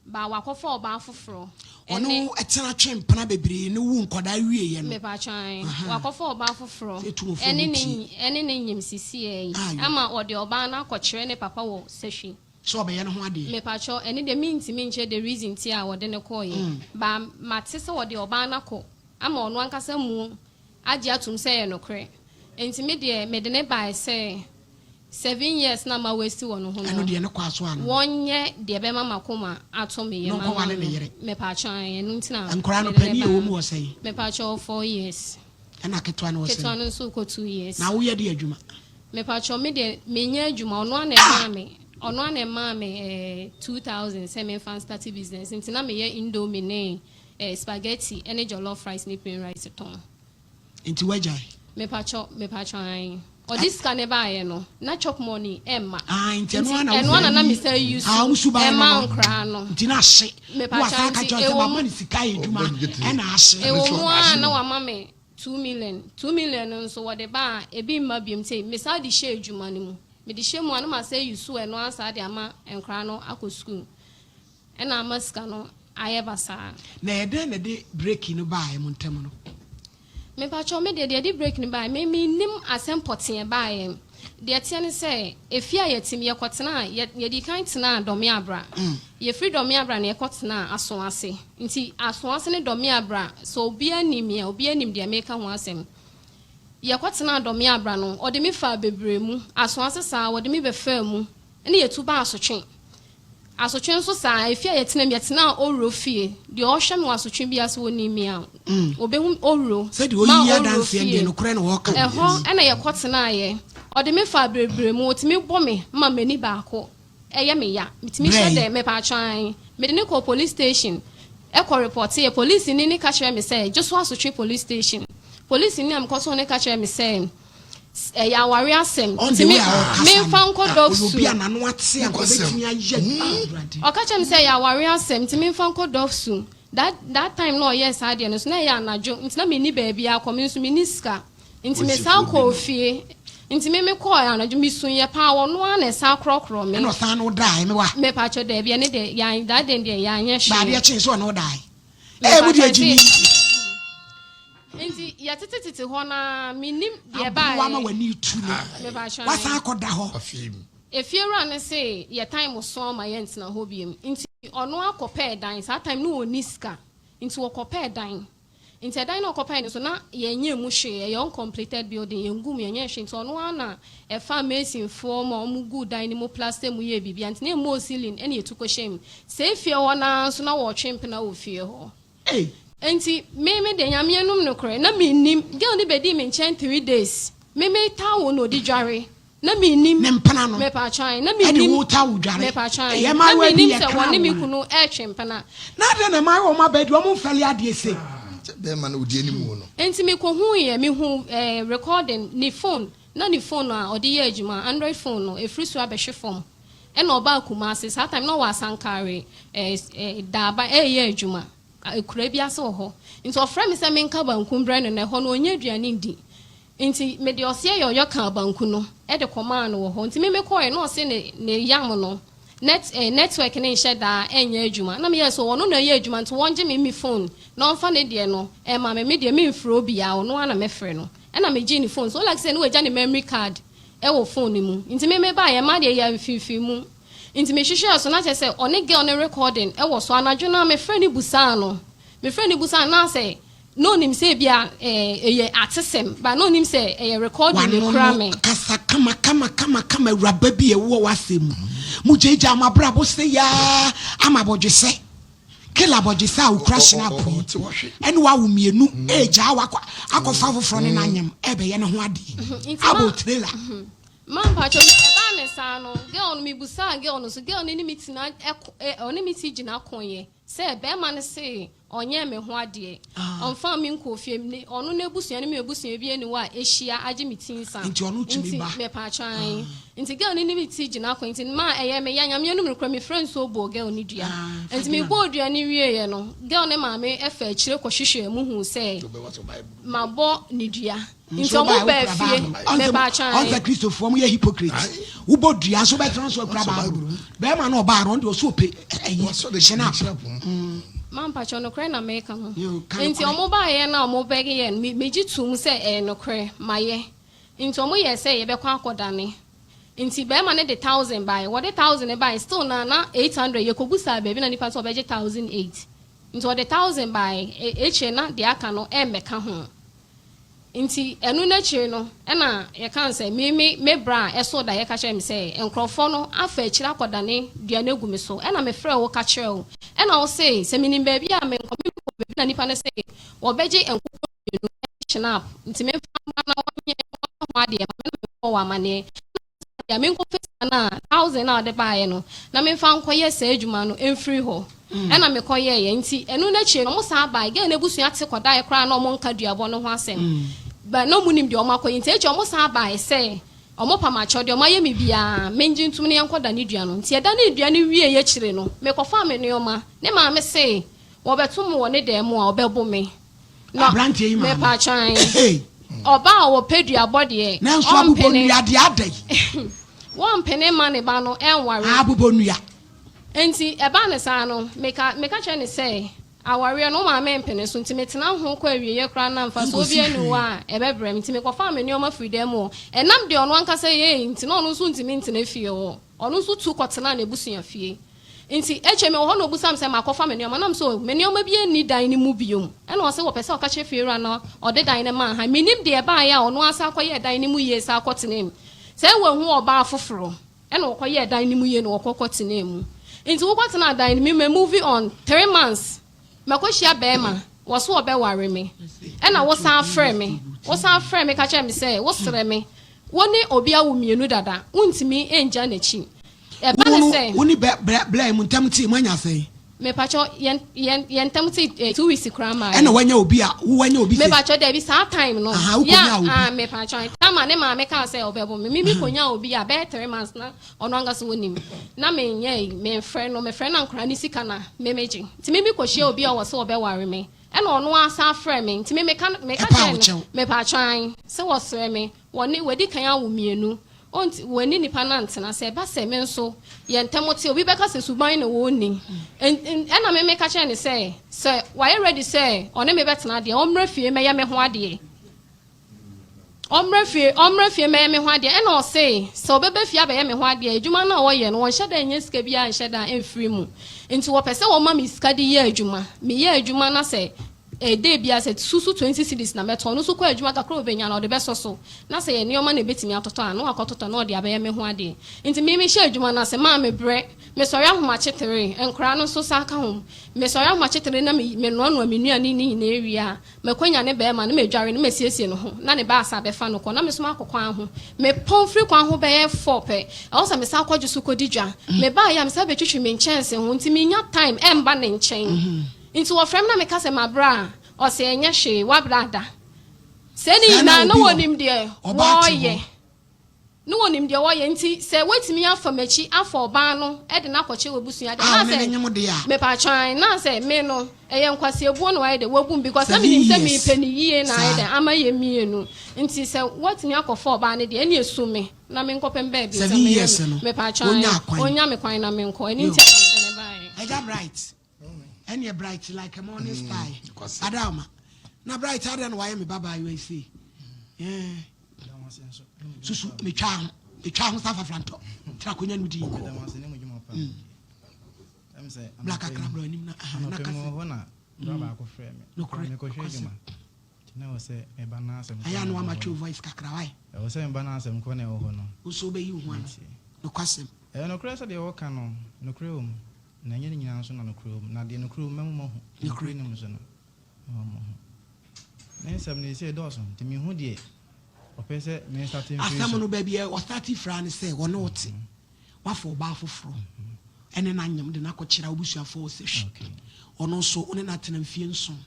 Ba wakɔfa ɔbaa foforɔ. Ɔne wo tena twe mpena bebree ne wo nkwadaa wieɛ no. Mepakyɛ ae. Wakɔfa ɔbaa foforɔ ɛne ne ɛne ne nyim sisiɛ yi ama ɔde ɔbaa no akɔkyerɛ ne papa wɔ sahwi. Sɛ ɔbɛyɛ ne ho adeɛ. Mepakyɛ ɛne deɛ mentumi nkyerɛ the reason nti a ɔde no kɔɔyɛ. Ba mate sɛ ɔde ɔbaa no akɔ ama ɔno ankasa mu agye atom sɛ ɛyɛ nokorɛ. Nti me deɛ mede no baeɛ sɛ Seven years na ma waste wɔ no ho no, Ɛno deɛ ne kɔ aso ano. wɔnyɛ deɛ ɛbɛma m'akoma atɔ me yam Na ama ɔnkɔware ne no. yere. Mepakyɛw ae, ɛno nti na Nkwadaa no mede no panin a ɛwɔ baa. mu wɔ sɛn? Mepakyɛw 4 years. Ɛna ketewa no wɔ Ketewa sɛn? no nso rekɔ 2 years. Na woyɛ de adwuma? Mepakyɛw me deɛ menyɛ adwuma, ɔno ara na ɛmaa me, ɔno ara na ɛmaa me eh, 2000 sɛ memfa nstarte business nti na meyɛ indomie ne eh, spaghetti ne jollof rice ne plain rice tɔn. Nti wagyae? Mepakyɛw, mepakyɛw ae. Ɔde sika no baeɛ no, na chop money ɛmma. Ah, nti ɛno ara na ɛno ara na na mesan use ah, wo suban no ɛma no. nkoraa no. Nti na ahye. Na Mepakyɛw wasan aka nti kyerɛ wo sɛ ɛwɔ mama mu no sika yɛ adwuma ɛna ahye. Ɛwɔ mu ara na wama me 2 million. 2 million no nso wɔde ba a ebi mma biom nti mesan de hyɛ adwuma no mu. Mede hyɛ mu a na masan use ɛno ara saa de ama nkoraa no akɔ sukuu. Ɛna ama sika no ayɛ basaa. Na ɛyɛ dɛn na ɛde break no baeɛ mo ntam no? Mepakyɛw, me deɛ, deɛ ɛde break no baeɛ, me mennim asɛm pɔtee ɛbaeɛ. Deɛ ɛteɛ ne sɛ, efie a yɛte mu, yɛkɔtenaa, yɛ, yɛdii kan tenaa Dɔmeabra. Yɛfiri Dɔmeabra na yɛkɔtenaa Asoase. Nti Asoase ne Dɔmeabra, sɛ obiara nim me a, obiara nim deɛ mereka ho asɛm. Yɛkɔtenaa Dɔmeabra no, wɔde me faa bebree mu. Asoase saa, wɔde me bɛfaa mu, ɛna yɛtu baa Asotwe. Asotwe nso saa, efie a yɛtena mu, yɛtenaa Owuro fie. Deɛ ɔhwɛ me wɔ asotwe biara, sɛ ɔnim me a, ɔbɛhu Owuro. Sɛdeɛ Ma ɔyiyi Owuro adanseɛ no fie. deɛ, nokorɛ na ɔreka. Ɛhɔ na yɛkɔtenaeɛ. Ɔde me faa bereberɛ mu, ɔtumi bɔ me ma m'ani baako yɛ me ya. Metumi Berɛ hyɛ yi. dɛ, mepaatwɔ ae. Mede no kɔɔ police station kɔ repɔteeɛ. Polisini no ka kyerɛɛ me sɛ, gye so asotwe police station. Polisini a mekɔtoo no ka kyerɛɛ me sɛ, Ɛyɛ aware asɛm On nti the me way a ɔkasa memfa no, nkɔ ɔyɛ Dɔfsu. obi a n'ano ate a nka ɔbɛtumi ayɛ Awurade. Ɔka kyerɛɛ me sɛ ɛyɛ aware asɛm nti memfa nkɔ Dɔfsu. That that time na ɔyɛɛ saa adeɛ no nso na ɛyɛ anadwo nti na menni baabiara kɔ, me nso menni sika nti mesan kɔɔ fie. Nti me mekɔɔɛ anadwo mesuiɛ paa ɔno ara na ɛsan korɔkorɔɔ me. Ɛna ɔsan ne wo daeɛ mewa? Mepakyɛw daabi ɛno deɛ yɛan that day deɛ yɛanyɛ Ba hwee. adeɛ kyee so ɔne wo daeɛ? Ee mo deɛ gyimi. Nti yɛtetetete hɔ no ara, mennim deɛ Aboa ma ɛbaeɛ. w'ani retu no, Mepakyɛ woasan ae. akɔda hɔ. Efiewura no se yɛ time so ama yɛntena hɔ biom. Nti ɔno ara kɔpɛɛ dan. Saa time no ɔnni sika. Nti ɔkɔpɛɛ dan. Nti ɛdan no a ɔkɔpɛɛ no nso na yɛnyɛɛ mu hwee. Ɛyɛ uncompleted building, yɛnguu mu, yɛnyɛɛ hwee. Nti ɔno ara na ɛfaa masonfoɔ ma wɔguu dan no mu, plaster mu yɛɛ biribiara. Nti na ɛmmɔɔ ceiling ɛna yɛtu kɔhyɛɛ mu. Saa efie hɔ no ara nso na wɔretwe mpena wɔ fie hɔ. Ei! Enti me me deɛ Nyame anum nokorɛ na mennim, girl no bɛdii me nkyɛn 3 days, me me towel na ɔdi dware, na mennim, Ne mpena no mepaatwɔ ae, na ɛde mennim, wo towel dware. mepaatwɔ ae, Ɛyɛ na mmaayewa bi mennim yɛ sɛ kra wɔne me wɔn. kunu ɛretwe mpena. Na adɛn na mmaayewa wɔn aba adi wɔn mfɛle adeɛ sei? Sɛ bɛrima no odi anim o no. Enti mekɔhuiɛ, mehuu eh, recording, ne phone, na ne phone a ɔde yɛ adwuma, android phone no, ɛfiri soro abɛhwe fam, ɛna ɔbaa Kumasi, saa time no na ɔwɔ Asankare eh, eh, Daaba ɛreyɛ adwuma. Akuraa bi ase wɔ hɔ. Nti ɔfrɛ me sɛ menka banku mbrɛ no na ɛhɔ no ɔnnya aduane ndi. Nti mede ɔseɛ yɔyɔ kaa banku no de kɔmaa no wɔ hɔ. Nti me mekɔeɛ na ɔse ne ne yam no net eh, network no nhyɛ daa ɛnyɛ adwuma. Na meyɛɛ sɛ ɔno na ɛyɛ adwuma nti wɔngye me me phone na ɔmfa ne deɛ no ɛma me. Me deɛ memfrɛ obiara ɔno ara na mɛfrɛ no. Ɛna megyee ne phone. So like sɛ na wagya ne memory card ɛwɔ phone no mu. Nti me mebaeɛ mmaa deɛ yɛ mfimfini mu. Nti me hwehwɛɛ so na kyerɛ sɛ ɔne girl no recording wɔ so anadwo no ara me frɛ no busaa no me frɛ no busaa no na sɛ na onim sɛ ebia ɛyɛ atesɛm but na onim sɛ ɛyɛ recording na W'ano ekura no me. kasa kama kama kama kama awuraba bi a ɛwɔ w'asɛm mu. Mo gyaagyaa mo abrabɔ sei aa ama abɔdwesɛ. Kela abɔdwesɛ a okura hyena yi ɛne w'awo mienu ɛɛgyaa wo akɔ akɔfa foforɔ ne no anyem ɛɛbɛyɛ ne ho adeɛ. Nti ma Abɔ trailer. Ma mpakyɛw me ɛbaa ne saa no girl no me busaa girl no so girl no ne me tena ɛko ɛ ɔne me ti gyina koeɛ sɛ bɛɛma no se ɔnyɛɛ me ho adeɛ ɔnfaa me nkɔɔ fie ne ɔno n'abusua ne me abusua bi ɛni hɔ a ɛhyia agye me ti nsa Nti ɔno tumi nti ba. mepakyɛw ae nti girl no ne me ti gyina koe nti ma ɛyɛ me ya Nyame anim nokorɛ me frɛ nsuo bɔɔ girl no dua nti me bɔɔ dua no wieɛ no girl no maame ɛfaa akyire kɔ hwehwɛɛ mu huu sɛ mabɔ ne dua Nti Nso ɔmo wobae baa wokura fie Bible. Ɔnsɛ mepakyɛw ɔnsɛ ae. Kristofoɔ ɔmo yɛ hypocrite. Wobɔ dua nso wobɛtena nso akura Bible. Bɛrima no ɔbaa no ɔno deɛ ɔsɛ ɔpɛ ɛyi hyɛnap. Ma mpakyɛw nokorɛ na meka no. Nti ɔmo baayɛ na ɔmo bɛyɛ no megye toom sɛ ɛyɛ nokorɛ mayɛ. Nti ɔmo yɛɛ sɛ yɛbɛkɔ akɔdane. Nti bɛɛma no de thousand baeɛ. Wɔde thousand no baeɛ still na na 800 yɛkɔbusaa baabi na nipa no sɛ ɔbɛgye 1008. Nti ɔde thousand baeɛ akyire na deɛ aka no ɛmmɛka ho. Nti ɛno no akyire no ɛna yɛkaa sɛ me me me bra a ɛsoo daeɛ ka kyerɛɛ me sɛ nkorɔfoɔ no afa akyire akɔdane dua no agu me so ɛna me frɛɛ wo ka kyerɛɛ wo ɛna wo se sɛ menim baabi a menkɔ me mekɔ baabi na nipa no se wɔbɛgye nkokɔ mmienu ɛne schnapp nti memfa mmra na wɔnyɛ wɔnyɛ ho adeɛ ma me na mebɔɔ wo amaneɛ deɛ menkɔfa sika no a thousand a ɔde baeɛ no na memfa nkɔyɛ saa adwuma no mfiri hɔ mm. ɛna mekɔyɛeɛ nti ɛno no akyire no ɔmo san bae gɛɛ no abusua te kɔdaeɛ koraa na ɔmo nka duabɔ no ho asɛm mm. ba na ɔmo nim deɛ ɔmo akɔyɛ nti akyi ɔmo san bae sɛ ɔmo pam akyɛw deɛ ɔmo ayɛ me biara mengye ntom ne yɛnkɔda ne dua no nti ɛda ne dua no wie akyire no mekɔfaa me nneɛma ne maame se wɔbɛto me wɔ ne dan mu a ɔbɛbo me Na aberanteɛ yi maame. Mepatwan. Ɔbaa a ɔpɛ duabɔ deɛ. Nanso abobɔ nnua deɛ ada yi. Wɔmpene mma ne ba no nware. Abobɔ nnua. Nti ɛbaa no saa no, meka meka kyerɛ no sɛ, awareɛ no wo maame mpene so nti metena ho kɔ awieeɛ koraa na mfasoɔ biara nni hɔ a ɛbɛbrɛ me nti mekɔfaa me nneɛma firii dan mu hɔ. Ɛnam deɛ ɔno ankasa yɛeɛ nti na ɔno nso ntumi ntena fie hɔ. Ɔno nso tu kɔtenaa n'abusua fie. Nti akyire mewɔ hɔ na ɔbisa me sɛ makɔfa me nnoɔma na me sɛ oh me nnoɔma biara nni dan no mu biom. Ɛna ɔse wɔpɛ sɛ ɔka kyerɛ fiewura no ɔde dan no maa han. Mennim deɛ ɛbaeɛ a ɔno ara san kɔyɛɛ dan no mu yie san kɔtenaa mu. Sɛ wahu ɔbaa foforɔ ɛna ɔkɔyɛɛ dan no mu yie na ɔkɔ kɔtenaa mu. Nti wokɔtenaa dan no mu me move on three months makɔhyia bɛɛma wɔse ɔbɛware me ɛna wosan frɛ me wosan frɛ me ka kyerɛ me sɛ wosrɛ me Wo ne obi awo mmienu dada, wontumi ngya n'akyi. Ɛba Wo ne no, sɛ. wo ne bɛ, brɛ, blɛ, mo ntam te, moanya sɛn? Mepakyɛw, yɛn, yɛn, yɛn ntam te eh, 2 weeks koraa mmaeɛ. Ɛna wanya obi a, wo wanya obi sɛ. Mepakyɛw, dabi, saa time no. Aha, wo Yeah, kɔnyaa obi. ah, mepakyɛw, time a ne maame kaa sɛ ɔbɛbo me, me, me kɔnyaa obi a, bɛyɛ 3 months na ɔno ankasa onim. Na menyɛ yi, memfrɛ no, mefrɛ no a nkwadaa no sika na me megye. Nti me, me kɔhyia obi a ɔwɔ sɛ ɔbɛware me. Ɛna ɔno ara san frɛɛ me, nti me meka meka Ɛpaa kyerɛɛ wo no, kyɛw? Mepaakyɛw ae, sɛ wɔsrɛ me, wɔne, wadi kan awo mmienu, ɔnti, wɔne nipa no antena, sɛ ɛba sɛ me nso yɛn ntam te, obi bɛka sɛ suban na ɔnni, en, en, ɛna me meka kyerɛɛ no sɛ, sɛ wayɛ ready sɛ ɔne me bɛtena deɛ, ɔmmra fie mmɛyɛ me ho adeɛ. Ɔmmra fie, ɔmmra fie mmɛyɛ me ho adeɛ. Ɛna ɔse, sɛ ɔbɛba fie abɛyɛ me ho adeɛ a, adwuma no a ɔyɛ no, wɔnhyɛ da nnya sika biara nhyɛ da mfiri mu. Nti wɔpɛ sɛ wɔma me sika de yɛ adwuma. Meyɛ adwuma na sɛ eh, day biara sɛ susu 20 cedis na mɛtɔ, ɔno nso kɔ adwuma kakra a ɔbɛnya no, ɔde bɛsɔ so. Na sɛ yɛ nneɛma na ɛbɛtumi atotɔ a, na wakɔtotɔ na ɔde abɛyɛ me ho adeɛ. Nti me mehyɛ adwuma no ase, maa mebrɛ. Mesɔre ahomakye tere, nkwadaa no nso san ka ho. Mesɔre ahomakye tere na me, menoanoa me nnuane no nyinaa wie a, Makonya ne bɛɛma no, madware no, masiesie ne ho, na ne ba asan abɛfa no kɔ, na me nso makɔ kwan ho. Mepɔn firi kwan ho bɛyɛ four pɛ, ɛwɔ sɛ mesan kɔgye so kɔdi dwa. Mebaeɛ a, mesan bɛtwitwi me nkyɛnse ho, nti mennya time ɛmba ne nkyɛn. Nti wɔfrɛ me na meka sɛ mabrɛ a, ɔse ɛnyɛ hwee, wabrɛ ada. Sɛɛ ne Saa na nyinaa na obi wɔ wɔnim deɛ ɔbaa te hɔ. wɔreyɛ. Ne wɔnim deɛ wɔyɛ nti sɛ woatumi afa m'akyi afa ɔbaa no de no akɔkyɛ w'abusua deɛ A na ɔne sɛ no nyem deɛ a. mepatwɔ ae na sɛ me no ɛyɛ nkwaseabuo na wayɛ dɛ wabu me because na Seven menim sɛ years mepɛ no yie na ayɛ saa. dɛ ama yɛ mmienu nti sɛ woatumi akɔfa ɔbaa no deɛ ɛne ɛsu me na menkɔpɛ me baabi sɛ Seven meyɛ years no mepatwɔ ae ɔnyaa kwan. ɔnya me kwan na menkɔ ɛno Yo. nti na mede no baeɛ. Agya Bright ɛneɛ Bright like a morning star Adaoma na Bright adɛn na wayɛ me ba baayewa yi sei eh. Susu metwaa ho metwaa ho sa fafrantɔ tra akonya no di bla kakra bla anim na aha na kasa nokorɛ nokwasɛm ɛyɛ ano ama twe voice kakra wae ɛwɔ sɛ meba no asɛm kɔ na ɛwɔ hɔ no wo so wobɛyi wo ho ano nokwasɛm ɛyɛ nokorɛ sɛ deɛ wɔka no nokorɛ wɔ mu na ɛnyɛ ne nyinaa nso na nokorɛ wɔ mu na deɛ nokorɛ wɔ mu mɛmo mahu nokorɛ nim nso no mɛmo mahu Ne nsɛm no seesei dɔɔso nti menhu deɛ ɔpɛ sɛ me nstate mfiri Asɛm so. no baabi a ɔstate firi ara ne sɛ ɔne wo te, woafa ɔbaa foforɔ ɛne no anyem de no akɔkyerɛ w'abusuafoɔ wɔ sahwi. Ɔno nso wo ne no atena mfie nson,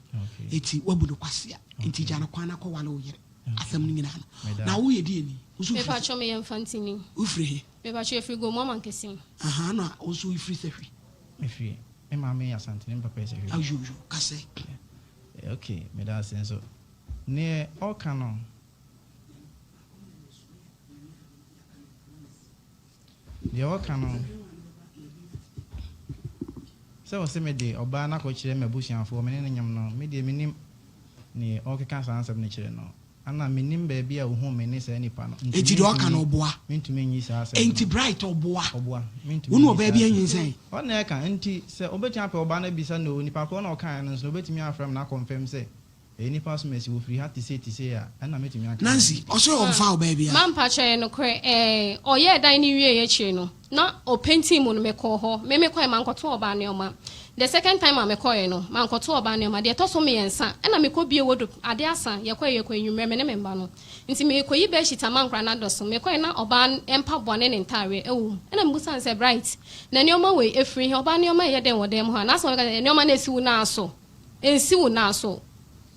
enti woabu no kwasea, enti gya no kwan na kɔware wo yere. Asɛm no nyinaa no. Na woyɛ deɛni? Wo nso wofiri Mepakyɛw meyɛ Mfantini. Wofiri he? Mepakyɛw yɛfiri Gomoa Mankasim. Ahaa na wo nso wofiri sahwi? Mefiri, me maame yɛ Asanteni me papa yɛ Sahwi. Ayoyo, kasɛ. Ok meda ase nso neɛ ɔka no. Deɛ ɔka no, sɛ ɔse mede ɔbaa no akɔkyerɛ m'abusuafoɔ, me ne no nyem no, me deɛ mennim neɛ ɔrekeka saa nsɛm no kyerɛ no. Ɛna mennim baabi a ɔhuu me ne saa nipa no, nti Enti deɛ ɔka no mentumi, ɔboa? mentumi nyi saa asɛm Enti no. Bright ɔboa? Ɔboa, mentumi Wo ne nyi ɔbaa saa bi asɛm. anyinsɛn? Ɔno na ɛka, nti sɛ ɔbɛtumi apɛ ɔbaa no abisa no o, nipa korɔ na ɔkaeɛ no nso no, ɔbɛtumi afrɛ me na akɔnfɛm sɛ Ɛyɛ nipa som asi wɔfiri ha te sei te sei a ɛna mɛtumi aka ho Nancy, biribi. ɔse ɔmfa ɔbaa biara. Ma mpakyɛ ɛyɛ nokorɛ ɛɛ ɔyɛɛ dan no wieɛ akyire no na ɔpainting mu no mekɔɔ hɔ me mekɔɛ mankɔto ɔbaa nnoɔma the second time a mekɔɛ no mankɔto ɔbaa nnoɔma deɛ ɛtɔ so mmiɛnsa ɛna mekɔ bie wardrobe adeɛ asa yɛkɔɛ yɛkɔ anwummerɛ me ne me mma no nti mekɔyi bedsheet ama nkwadaa no adɔso mekɔɛ na ɔbaa mpaboa ne ne ntaareɛ ɛwɔ mu ɛna mebusa no sɛ Bright na nnoɔma wei ɛfiri he ɔbaa nnoɔma ɛyɛ dɛn wɔ dan mu hɔ a na asɛ ɔbɛka sɛ nnoɔma no ɛsi wo nan so Nsi wo nan so.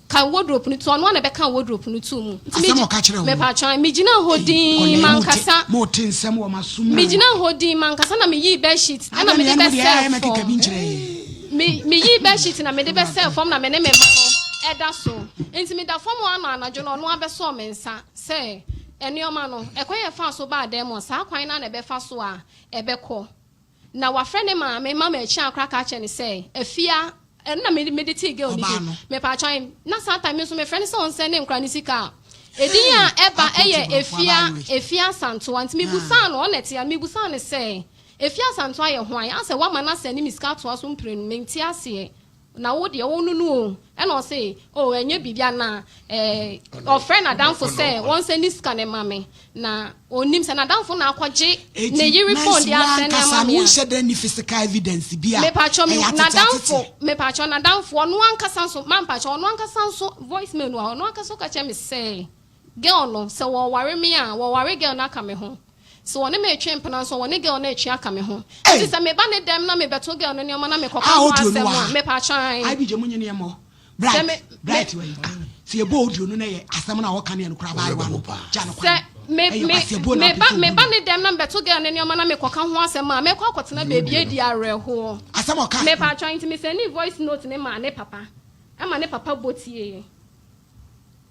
Ka wardrobe no to. Ɔno ara na ɛbɛka wardrobe no too mu. Nti Asɛm a ɔka kyerɛɛ wo no. Mepatwa, megyinaa hɔ Ei, dinn nkwadaa yi, mote, mankasa. mote nsɛm wɔ m'aso mu o. Megyinaa hɔ dinn mankasa na meyii bedsheet ɛna Adɛn na mede yɛn mo deɛ ɛyɛ a bɛsɛɛ mɛkeka fam. bi nkyerɛ yɛn? Me, meyii bedsheet na mede bɛsɛɛ fam na me ne me mma no ɛda so. Nti meda fam hɔ ano anadwo no ɔno ara bɛsɔɔ me nsa sɛ nneɛma no, ɛkwan a ɛfaa so baa dan mu hɔ, saa kwan no ara na ɛbɛfa so a ɛbɛkɔ. Na wafrɛ ne maame mama akyi akora ka akyerɛ no sɛ afia ɛno na mede mede tee girl no Ɔbaa din no. mepatwan na saa time me nso mefrɛ no sɛ ɔnsɛn ne nkora ne sika a edin a ɛba Akɔnti ɛyɛ borɔfo efia abaayewa yi. efia asantoa nti mebusaa no ɔna ɛte a mebusaa no sɛ efia asantoa yɛ hwan asɛ wama no asɛne me sika atoa so mprenu mente aseɛ Na wo deɛ wo nunu o. Ɛna ɔse oh ɛnyɛ biribi anaa eh, ɔfrɛ n'adamfo sɛ wɔnsɛne sika no ma me na ɔnim sɛ n'adamfo na akɔgye ne Eti yere phone Nancy de asɛne w'ankasa ama no me a. wonhyɛ da nni physical evidence bi a Mepakyɛw me ɛyɛ atete n'adamfo atete. mepakyɛw n'adamfo ɔno ankasa nso mampakyɛw ɔno ankasa nso voice mail no a ɔno ankasa ɔka kyerɛ me sɛ girl no sɛ wɔware me a wɔware girl no aka me ho. Sɛ wɔne me retwe mpena nso a, wɔne girl no retwe aka me ho. Nti sɛ meba ne dɛm na mebɛto girl no nneɛma na mekɔka Ah, ho audio no asɛm wɔ a, ha. mepakyɛ ae. IBJ mo nye ne mmɔ. Sɛ Bright, me, me, Bright wɔ yi. Ah, sɛ yɛbɔ audio no na yɛ asɛm no a wɔka no yɛ no koraa abaayewa no gya no sɛ kwan. me, Ɛyɛ me, kwaseabuo na meba, apɛ sɛ obu meba no. ne dɛm na mebɛto girl no nneɛma na mekɔka ho asɛm a, mɛkɔ akɔtena baabi adi awerɛhoɔ. Asɛm a ɔka. Mepakyɛ nti mesɛndii voice note no maa ne papa, ɛma ne papa bɔ tieeɛ.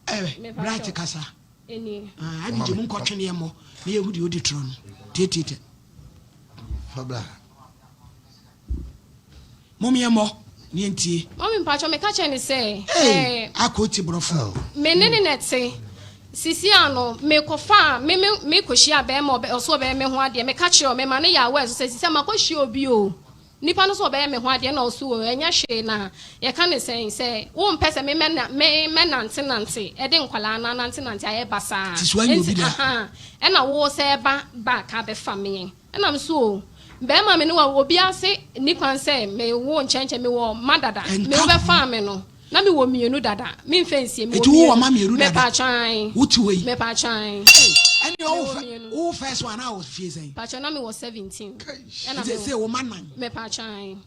Eh, Bright kasa. Ɛnie. Ah, IBJ mo nkɔ twene mmɔ na yɛhu deɛ ɔdi torɔ no. Tietie tɛ. Fabla. Mom yɛ mmɔ na yɛntie. Mami mpakyɛ meka kyerɛ ne sɛ. Hey, eh, akɔ ti borɔfo. Me ne ne na ɛte. Sisi ano mekɔfa me me mekɔhyia bɛrima ɔbɛ ɔso ɔbɛyɛ me ho adeɛ meka kyerɛ mema ne yɛ aware so sɛ sisi a makɔhyia obi o. Nipa no sɛ ɔbɛyɛ me ho adeɛ na ɔso o ɛnyɛ hwee na yɛka ne sɛn sɛ wompɛ sɛ me mɛ me mɛnante nante ɛde nkwadaa no anante nante ayɛ basaa Ti so anyɛ obi nti da. ahaa ɛna wo sɛ ɛba back abɛfa meɛ ɛna me so o bɛɛma me ne wa obi ase ni kwan sɛ me wo nkyɛnkyɛn me wɔ ma dada me Ɛnka wo ho. bɛfaa me no na me wɔ mienu dada me nfɛ nsie me wɔ Eti wo wɔ mienu ma mienu dada? mepatwa ae Wo te hɔ yi? mepatwa ae. Ei, ɛne Me ɔwo wɔ fɛ mienu. wo first one a wɔ fie sɛn? Pakyɛ na me wɔ 17 ɛna Nti me sɛ wo ma nan. Me pakyɛ ae.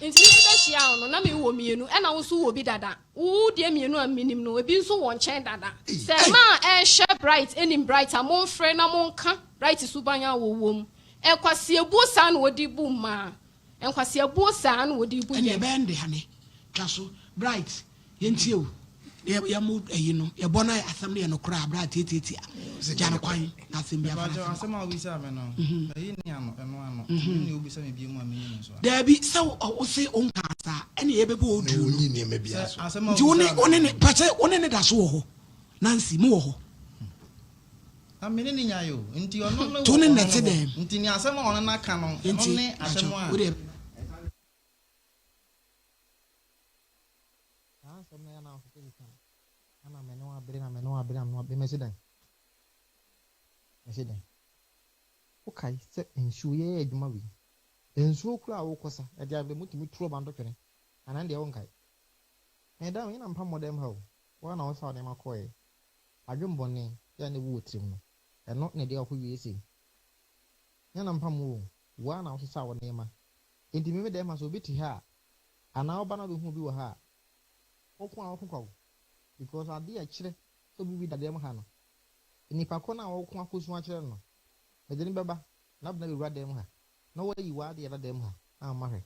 Nti me bɛ hyia wo no na me wɔ mienu ɛna wo nso wɔ bi dada. Wo deɛ mienu a menim no ebi nso wɔ nkyɛn dada. Sɛ mmaa a ɛrehwɛ Bright ɛnim Bright a monfrɛ na monka Bright suban a wɔwɔ mu. Ɛkwasiabuo saa na wɔde bu mmaa. Nkwaseabuo saa na wɔde bu Ɛneɛ yɛn. ɛbɛyɛ nde hane twa so Bright yɛntie o na yɛ mo ayi no yɛbɔ na asɛm no yɛ nokorɛ a bra tiatiatia gya no kwan na asɛm bi afa Mepakyɛw n'asɛm asɛm kɔ. a wobisaa me no ɛyi ne ano ɛno ano nti menim nea wobisa me bio mu a menim nso a. Daabi sɛ wo se wo nkaa saa ɛne yɛbɛbɔ audio Na no ɔnyi nneɛma biara Sɛ so. asɛm a nti wo ne wobisaa wo me ne ne no. pakyɛ wo ne ne da so wɔ hɔ Nancy mo wɔ hɔ. Na me ne no nyae o, nti ɔno ne wɔ To ne ɔno nnɛte no hɔ. dɛm. Nti nea asɛm a ɔno no aka no, ɛno Nti, ne asɛm pakyɛ, a. wo deɛ. Saa nsɛm no yɛ na ɔsɛ keka ana me ne wo abere na me ne wo abere na me ne wo abere mesi dɛn mesi dɛn wokae sɛ nsuo yɛyɛ adwuma wei nsuo kura a wokɔsa ɛde abere mutumi turo ba ntɔtwene anaa deɛ wonkae meda nyina mpa mmɔ dɛm ha o woa na wosa wo nneɛma kɔɛ Adwemmɔne a na ɛwɔ wo tirim no, ɛno na ɛde wo akɔwie sei. Nyɛ na mpam wo o, wo ara na wosesaa wo nneɛma. Enti me me dɛm ha, sɛ obi te ha a, anaa woba na wobɛhu obi wɔ ha a, woko a woko kwa o. Because adeɛ a ɛkyerɛ sɛ obi bi da dɛm ha no, nnipa korɔ no a woko akɔsu akyerɛ no no, mede no bɛba na wode no abɛwura dɛm ha, na wayi w'adeɛ a ɛda dɛm ha ama hwɛ.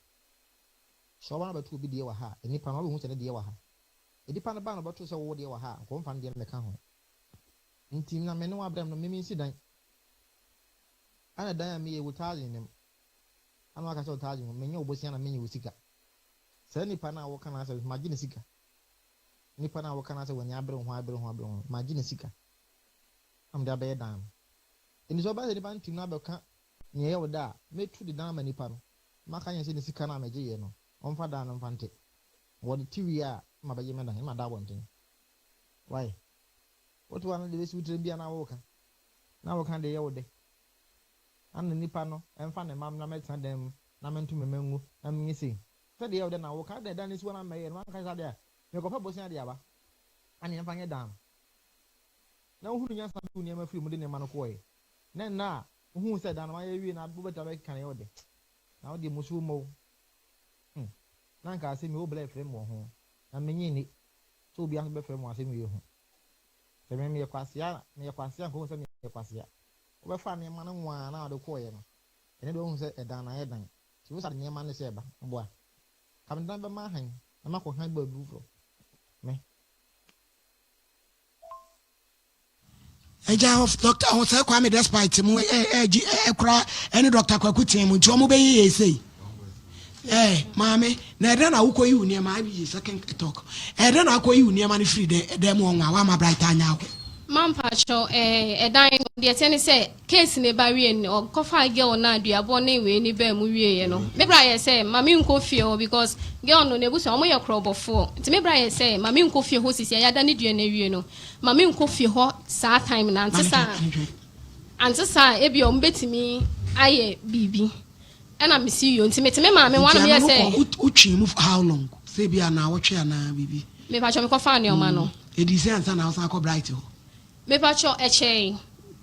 Sɛ woba na wobɛto obi deɛ wɔ ha a, nnipa no wabɛhu sɛ ne deɛ wɔ ha. Nipa no ba na ɔbɛto sɛ wo deɛ wɔ ha a, nka ɔmfa ne deɛ no mmɛka ho. Nti na me ne wo abrɛ no, me mensi dan. Ɛna dan a meyɛ wo thousand nim. Ana waka sɛ wo thousand ho menyɛ wo bosea na menye wo sika. Saa nipa no a woka n'asɛm no magye ne sika. Nipa no a woka n'asɛm w'ani abere wo ho abere wo ho abere wo ho magye ne sika. Na mede abɛyɛ dan no. Enti sɛ ɔba sɛ nipa no tim na abɛka nea ɛyɛ wo dɛ a, mɛtu de dan ama nipa no. Maka akyerɛ no sɛ ne sika no a megyeeɛ no, ɔmfa dan no mfa nte. Wɔde te wie a, na mabɛgye me dan na mada abɔnten. Wai? Wote hɔ a na deɛ ɛbɛsi wo tirim biara na woreka. Na woreka deɛ ɛyɛ wo dɛ. Ana nipa no mfa ne mma mmra mmɛtena dan mu na mento me mma ngu na menyɛ sei? Sɛ deɛ ɛyɛ wo dɛ na woreka, adɛn dan no si hɔ na mɛyɛ no? Woanka saa deɛ a, merekɔpɛ bosea de aba. Ana yɛmfa nyɛ dan no. Na wohunuu nyansa bi wo nneɛma firi mu de nneɛma no kɔeɛ. Na nna a wohuu sɛ dan no wɔayɛ awie na wobɛtumi abɛkeka no ɛyɛ wo dɛ. Na wo deɛ mmusuo mmɔ wo. Hmm. Na anka asɛm yi wo blɛ frɛ me wɔ ho. Na mennye nni sɛ obiara nso bɛfrɛ me wɔ asɛm wei ho. Sɛ me meyɛ kwasea a, meyɛ kwasea anka wohu sɛ meyɛ kwasea. Wobɛfaa nneɛma no nwaa na wode kɔeɛ no, ɛnnɛ deɛ woahu sɛ ɛdan no ayɛ dan. Nti wo sa de nneɛma no sɛ ɛba, meboa. Ka me dan bɛma ahan na makɔ han baabi foforɔ. Me. Agya hɔ Doctor Hosɛ Kwame Despite mu ɛɛgye ɛkora ɛne Doctor Kwaku Teɛ mu nti wɔn bɛyɛ yɛ sei ɛɛ maame na ɛdɛn na wokɔ yi wo nneɛma ayi second talk ɛdɛn na akɔ yi wo nneɛma no firi dɛ ɛdɛn mu ɔnwa wama bright anya awɛ. Mampakyɛw ɛɛ ɛdan no deɛ ɛteɛ ne sɛ case no ba wie no ɔkɔfaa girl no a duabɔ ne wei no baa mu wieɛ no me bra yɛ sɛ ma me nkɔ fie hɔ because girl no n'abusua wɔn yɛ korɔbɔfoɔ nti me bra yɛ sɛ ma me nkɔ fie hɔ sisi a yɛada ne dua no awie no ma me nkɔ fie hɔ saa time no ante saa ante saa ebi wɔn bɛtumi ayɛ biribi ɛna me si yio nti mete me maame wɔn anam yɛ sɛ. Wotwi mu how long sɛ ebi anaa wɔtwe anaa biribi. Mepatwɔ mekɔfaa nneɛma no. Ɛdii sɛ ansa na wosan kɔ Bright hɔ. Mepakyɛw ɛkyɛe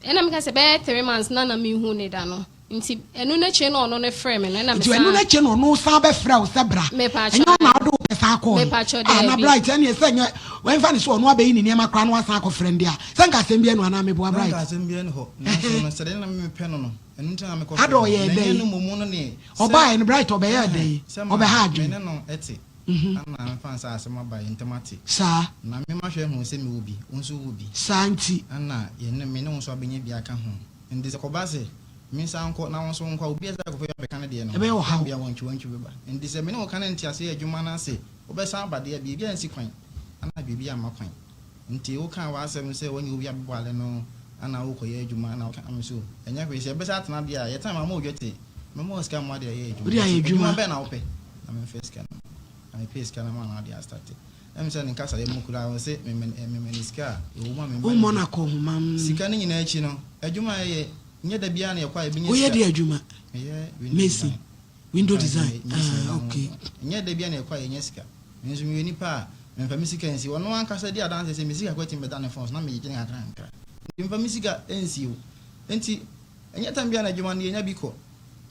ɛna meka sɛ bɛyɛ 3 months na na menhu ne da no nti ɛno n'akyire na ɔno no frɛ me no ɛna Nti ɛno mesan n'akyire na ɔno san bɛfrɛ wo sɛ bra Mepakyɛw ɛnyɛ wo na wode wo pɛ san kɔɔe Mepakyɛw Ah na daabi. Bright ɛneɛ sɛ ɛnyɛ wɛmfa no sɛ ɔno abɛyi ne nneɛma koraa na wasan akɔfrɛ no deɛ a sɛ nka asɛm biara ni hɔ anaa meboa Na Bright nka asɛm biara ni hɔ nanso no sɛdeɛ na mepɛ no no ɛno nti na mekɔfrɛɛ Ada no ɔyɛɛ na ɛnyɛ dɛn no mmom no neɛ sɛ Ɔbaeɛ no Bright ɔbɛyɛɛ ɛhɛn dɛn sɛ ma Ɔbɛha me adwene ne no te Ana memfa nsa asɛm aba yɛn ntam ate? Saa. Na me mahwɛ ahu sɛ mewɔ bi, wo nso wowɔ bi. Saa nti. Ana yɛne, me ne wo nso abɛnya bi aka ho. Enti sɛ ɛkɔba sɛ, mensan nkɔ na wo nso wonkɔ a, obiara sɛ akɔfa bi abɛka ne deɛ no ho, Ɛbɛyɛ ɔhaw. ebia wantwiwantwi bɛba. Enti sɛ me ne wo ka ne nteaseɛ yɛ adwuma na se wobɛsan aba deɛ a, biribi ansi kwan, ana biribi amma kwan. Nti wokaa w'asɛm sɛ woanya obi abɛware no ana wokɔyɛ adwuma na woka me so ɛnyɛ hwee sɛ yɛbɛsan atena deɛ a yɛtena mama wo dwetɛ mɛma wo sika ma wode ayɛ adwuma Wode ayɛ nti adwuma adwuma. bɛn na wopɛ na memfa sika no na mepɛɛ sika no maa no ade astate ɛm sɛ ne nkasayɛ mu koraa ɔse mema no sika a ɛwɔ mu a memma no Wommɔ bi no akɔnhoma. Sika no nyinaa akyi no adwuma a yɛyɛ nyɛ da biara na yɛkɔ a yɛbɛnya Woyɛ sika deɛ adwuma? Meyɛ window Mason. design. Window design ah ok. Ɛnyɛ da biara na yɛkɔ a yɛnya sika. Me nso meyɛ onipa a memfa me sika nsie. Ɔno ankasa di adanseɛ sɛ me sika koraa tumi bɛda ne fon so na megyegye no nkakrankakra. Nti memfa me sika nsie o. Nti ɛnyɛ tam biara na adwuma no yɛnya bi kɔ.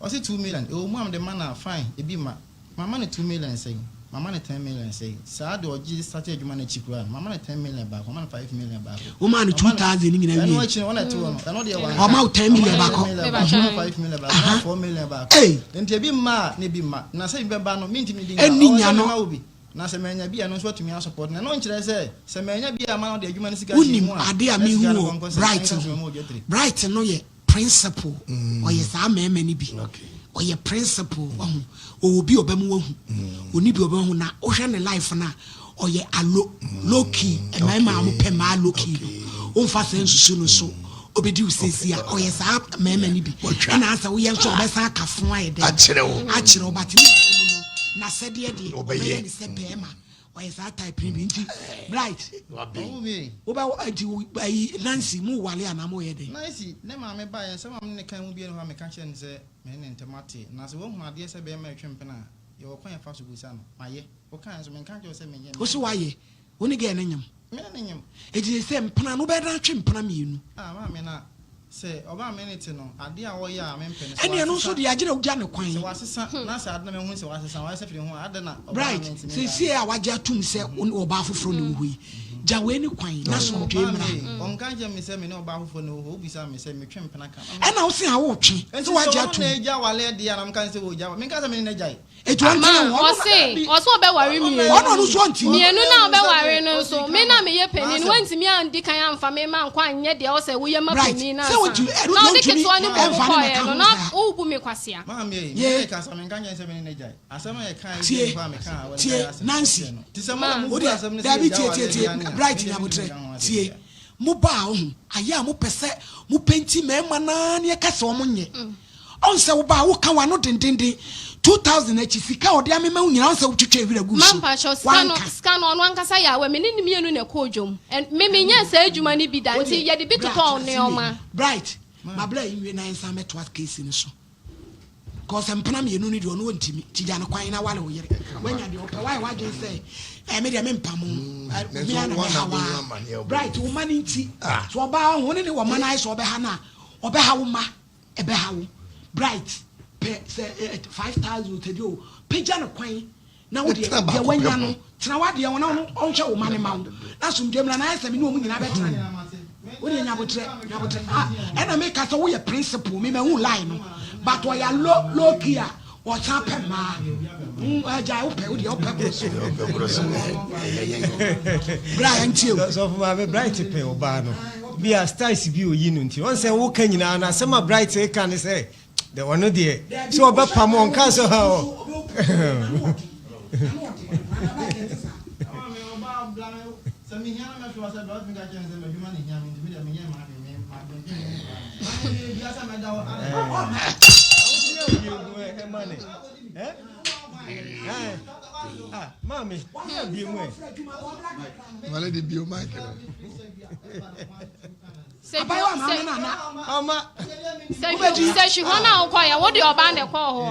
Ɔse 2 million, ɛwɔ mu a mede ma no a fine, ebi mma. Mama no 2 million sɛn? Mama no 10 million sɛn? Saa deɛ ɔgye starte adwuma no akyi koraa no, mama no 10 million baako, mama no 5 million baako. Womaa no 2000 no nyinaa Ɛno wie. akyi no, ɔna ɛte hɔ no, ɛno deɛ wanka. Ɔma wo 10 million Ɔma no baako. 10 million baako, ɔma no 5 million baako, ɔma no 4 million baako. Ei! Nti ebi mma a, na ebi mma. Na sɛ ebi bɛba no, mentumi ndi nya. Ɛnni Ɔwɔ nya sɛ no. mema wo bi. Na sɛ mannya bi a, ɛno nso atumi asɔpɔt no. Ɛno nkyerɛ sɛ, sɛ mannya bi a, ama no de adwuma no sika ahyɛ Wonim mu a, ade a na mehu sika no wɔ kɔ nkɔ sɛ, Bright ɛnka sɛ ho? mema wo dwetire. Bright no yɛ principle. Ɔyɛ saa mmarima no bi. Ɔyɛ principle. Wahu? Ɔwɔ bi a ɔbɛma wahu. Ɔnni bi a ɔbɛma wahu. Na wohwɛ ne life no a, ɔyɛ alo, low key. Mmarima a wɔpɛ mmaa low key no, womfa saa nsusu no so. Ɔbɛdi wo seesei a, ɔyɛ saa mmarima no bi. Ɛna asɛ woyɛ nso a, ɔbɛsan aka fo ayɛ dɛn? Akyerɛ wo. Akyerɛ wo. But ne nyinaa mu no, n'asɛdeɛ deɛ, ɔbɛyɛ ne sɛ barima. Ɔyɛ saa type no bi nti Bright wobɛ nti ayi Nancy mo wale anaa mo yɛ dɛn. Nancy ne maame baeɛ nsɛm a me ne no kae mu biara nni hɔ a meka kyerɛɛ no sɛ me ne no ntam ate. Na sɛ wahu adeɛ sɛ bɛrima retwe mpena a, yɛwɔ kwan a yɛfa so bisa no. Mayɛ. Wokaeɛ nso menka nkyerɛ wo sɛ menyɛ. Wo se woayɛ? Wo ne girl no nyem? Me ne no nyem. Enti seesei mpena no wobɛyɛ dɛn atwe mpena mmienu? Ah maame na sɛ ɔbaa me ne te no adeɛ a ɔyɛ a mempɛ no sɛ Ɛnneɛ ɛno nso wasesa deɛ agyina wogya no kwan. sɛ wasesa na sɛ ade na mahu sɛ wasesa wayɛ sɛ firi ho a adɛn na ɔbaa Bright, me nti menyaa seesei no. a wagye atom sɛ wo ne ɔbaa foforɔ na ɛwɔ hɔ yi, Gya wei ne kwan na asomdwoe mmra. Maame, ɔnka nkyerɛ me sɛ me ne ɔbaa foforɔ na ɛwɔ hɔ, wobisa me sɛ metwe mpena ka. Ɛna wo se a wotwe, Enti sɛ sɛ woagye ɔno atom. na agya wale deɛ a na meka ne sɛ ɔgya wale, menka sɛ me ne no agyae. Enti ɔntena Ma, ho, ɔno ɔse, ɔse ɔbɛware mmienu. Ɔno ɔno nso ɔntumi. Mmienu no a ɔbɛware no nso, me na meyɛ panin, woantumi andi kan amfa me ma ankɔ anyɛ deɛ ɔsɛ woyɛ ma Bright, panin no sɛ ansa. wontumi, ɛno Na deɛ ɔde wontumi ketewa no mmom ɛmfa ne kɔeɛ mmɛka no, ho na saa. worebu me kwasea. Maame ei, me Ye. ne kasa, menka nkyerɛ ne sɛ me ne no agyae. Asɛm a yɛkae Tie, bi mpo a mekaa a wɔde tie, bɛyɛ asɛm Nancy. kɛseɛ no. Te sɛ mo na Ma. mobu Wodeɛ, asɛm no sɛ daabi yɛgya tie, wale tie, tie, deɛ a ne a, Bright me deɛ mentumi nyabotrɛ, nka ho asɛm tie. biara. Mo baa woho, ayɛ a mopɛ sɛ mo penti mmarima no ara ne ɛka sɛ wɔn nyɛ. Ɔn sɛ wo baa woka w'ano dendenden, 2000 akyi sika a ɔde amema wo nyinaa ɔn sɛ wotwitwa wira guu Ma so, mpakyɛw, sika no, wanka. sika no, ɔno ankasa yɛ aware, me ne no mmienu na ɛkɔɔ dwom. Ɛn, me menyɛɛ saa adwuma no bi da, nti Wodeɛ, yɛde bi bra totɔɔ tena ase wie. nneɛma. Bright, ma bra yi nwie na yɛnsan mmɛtoa case no so. Cause mpena mmienu no deɛ ɔno ɔntimi nti gya no kwan na wale wo yere wanya deɛ ɔpɛ wayɛ w'adwene sɛ ɛɛ me deɛ mempamo me ara na mɛha waa Bright wo ma no nti so ɔbaa ho ne ne wɔ ma no ayɛ sɛ ɔbɛha no a ɔbɛha wo ma ɛbɛha wo Bright pɛ sɛ 5000 tɛdi o pagya no kwan Na wo deɛ, deɛ woanya no, tena w'adeɛ ho na ɔno ɔnhwɛ wo mma no mma wo. Na asomdwoeɛ mmra, na ayɛ sɛ me ne wɔn nyinaa bɛtena. Wo deɛ, nya aboterɛ, nya aboterɛ. Ah, ɛna meka sɛ woyɛ principle, me mahu line no, but ɔyɛ low, low key a, ɔsan pɛ mmaa. Mm, agyae, wopɛ, wo deɛ wopɛ boro so. Wopɛ boro so. Bra, yɛntie o. Sɔfo maame, Bright pɛ ɔbaa no. Bi a styles bi oyi no nti. Ɔn sɛ woka nyinaa no, asɛm a Bright reka ne sɛ, Dɛ ɔno deɛ sɛ ɔbɛpam ɔnka sɛ ha ɔ. Maame, Wale de bio mic no. Abayewa maame no ana? Ɔma. Sɛ hwi hɔ na wokɔ yɛ wode ɔbaa na ɛkɔɔ hɔ.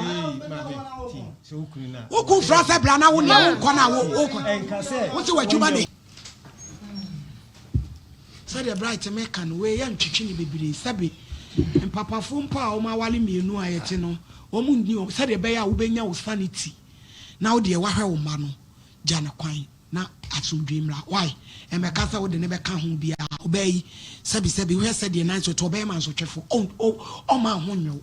Wokun fra sɛ bra na wo nea wonkɔ na wokɔ. Wo sɛ w'adwuma ne. Sɛdeɛ Bright meka no wei yɛ ntwetwe ne bebree sɛbe mpapafoɔ mpo a wɔn awale mmienu a yɛte no wɔn nni wɔn sɛdeɛ ɛbɛyɛ a wobɛnya wo sanity na wo deɛ wahwɛ wo mma no gya no kwan. Na asomdwoe mmra. Why? Ɛmmɛka sɛ wode no bɛka ho biara. Ɔbaa yi, sɛbi sɛbi, wohwɛ sɛdeɛ nan so te, ɔbɛyɛ mansotwefo. Ɔn, ɔ, ɔmma ho nyɛ wo.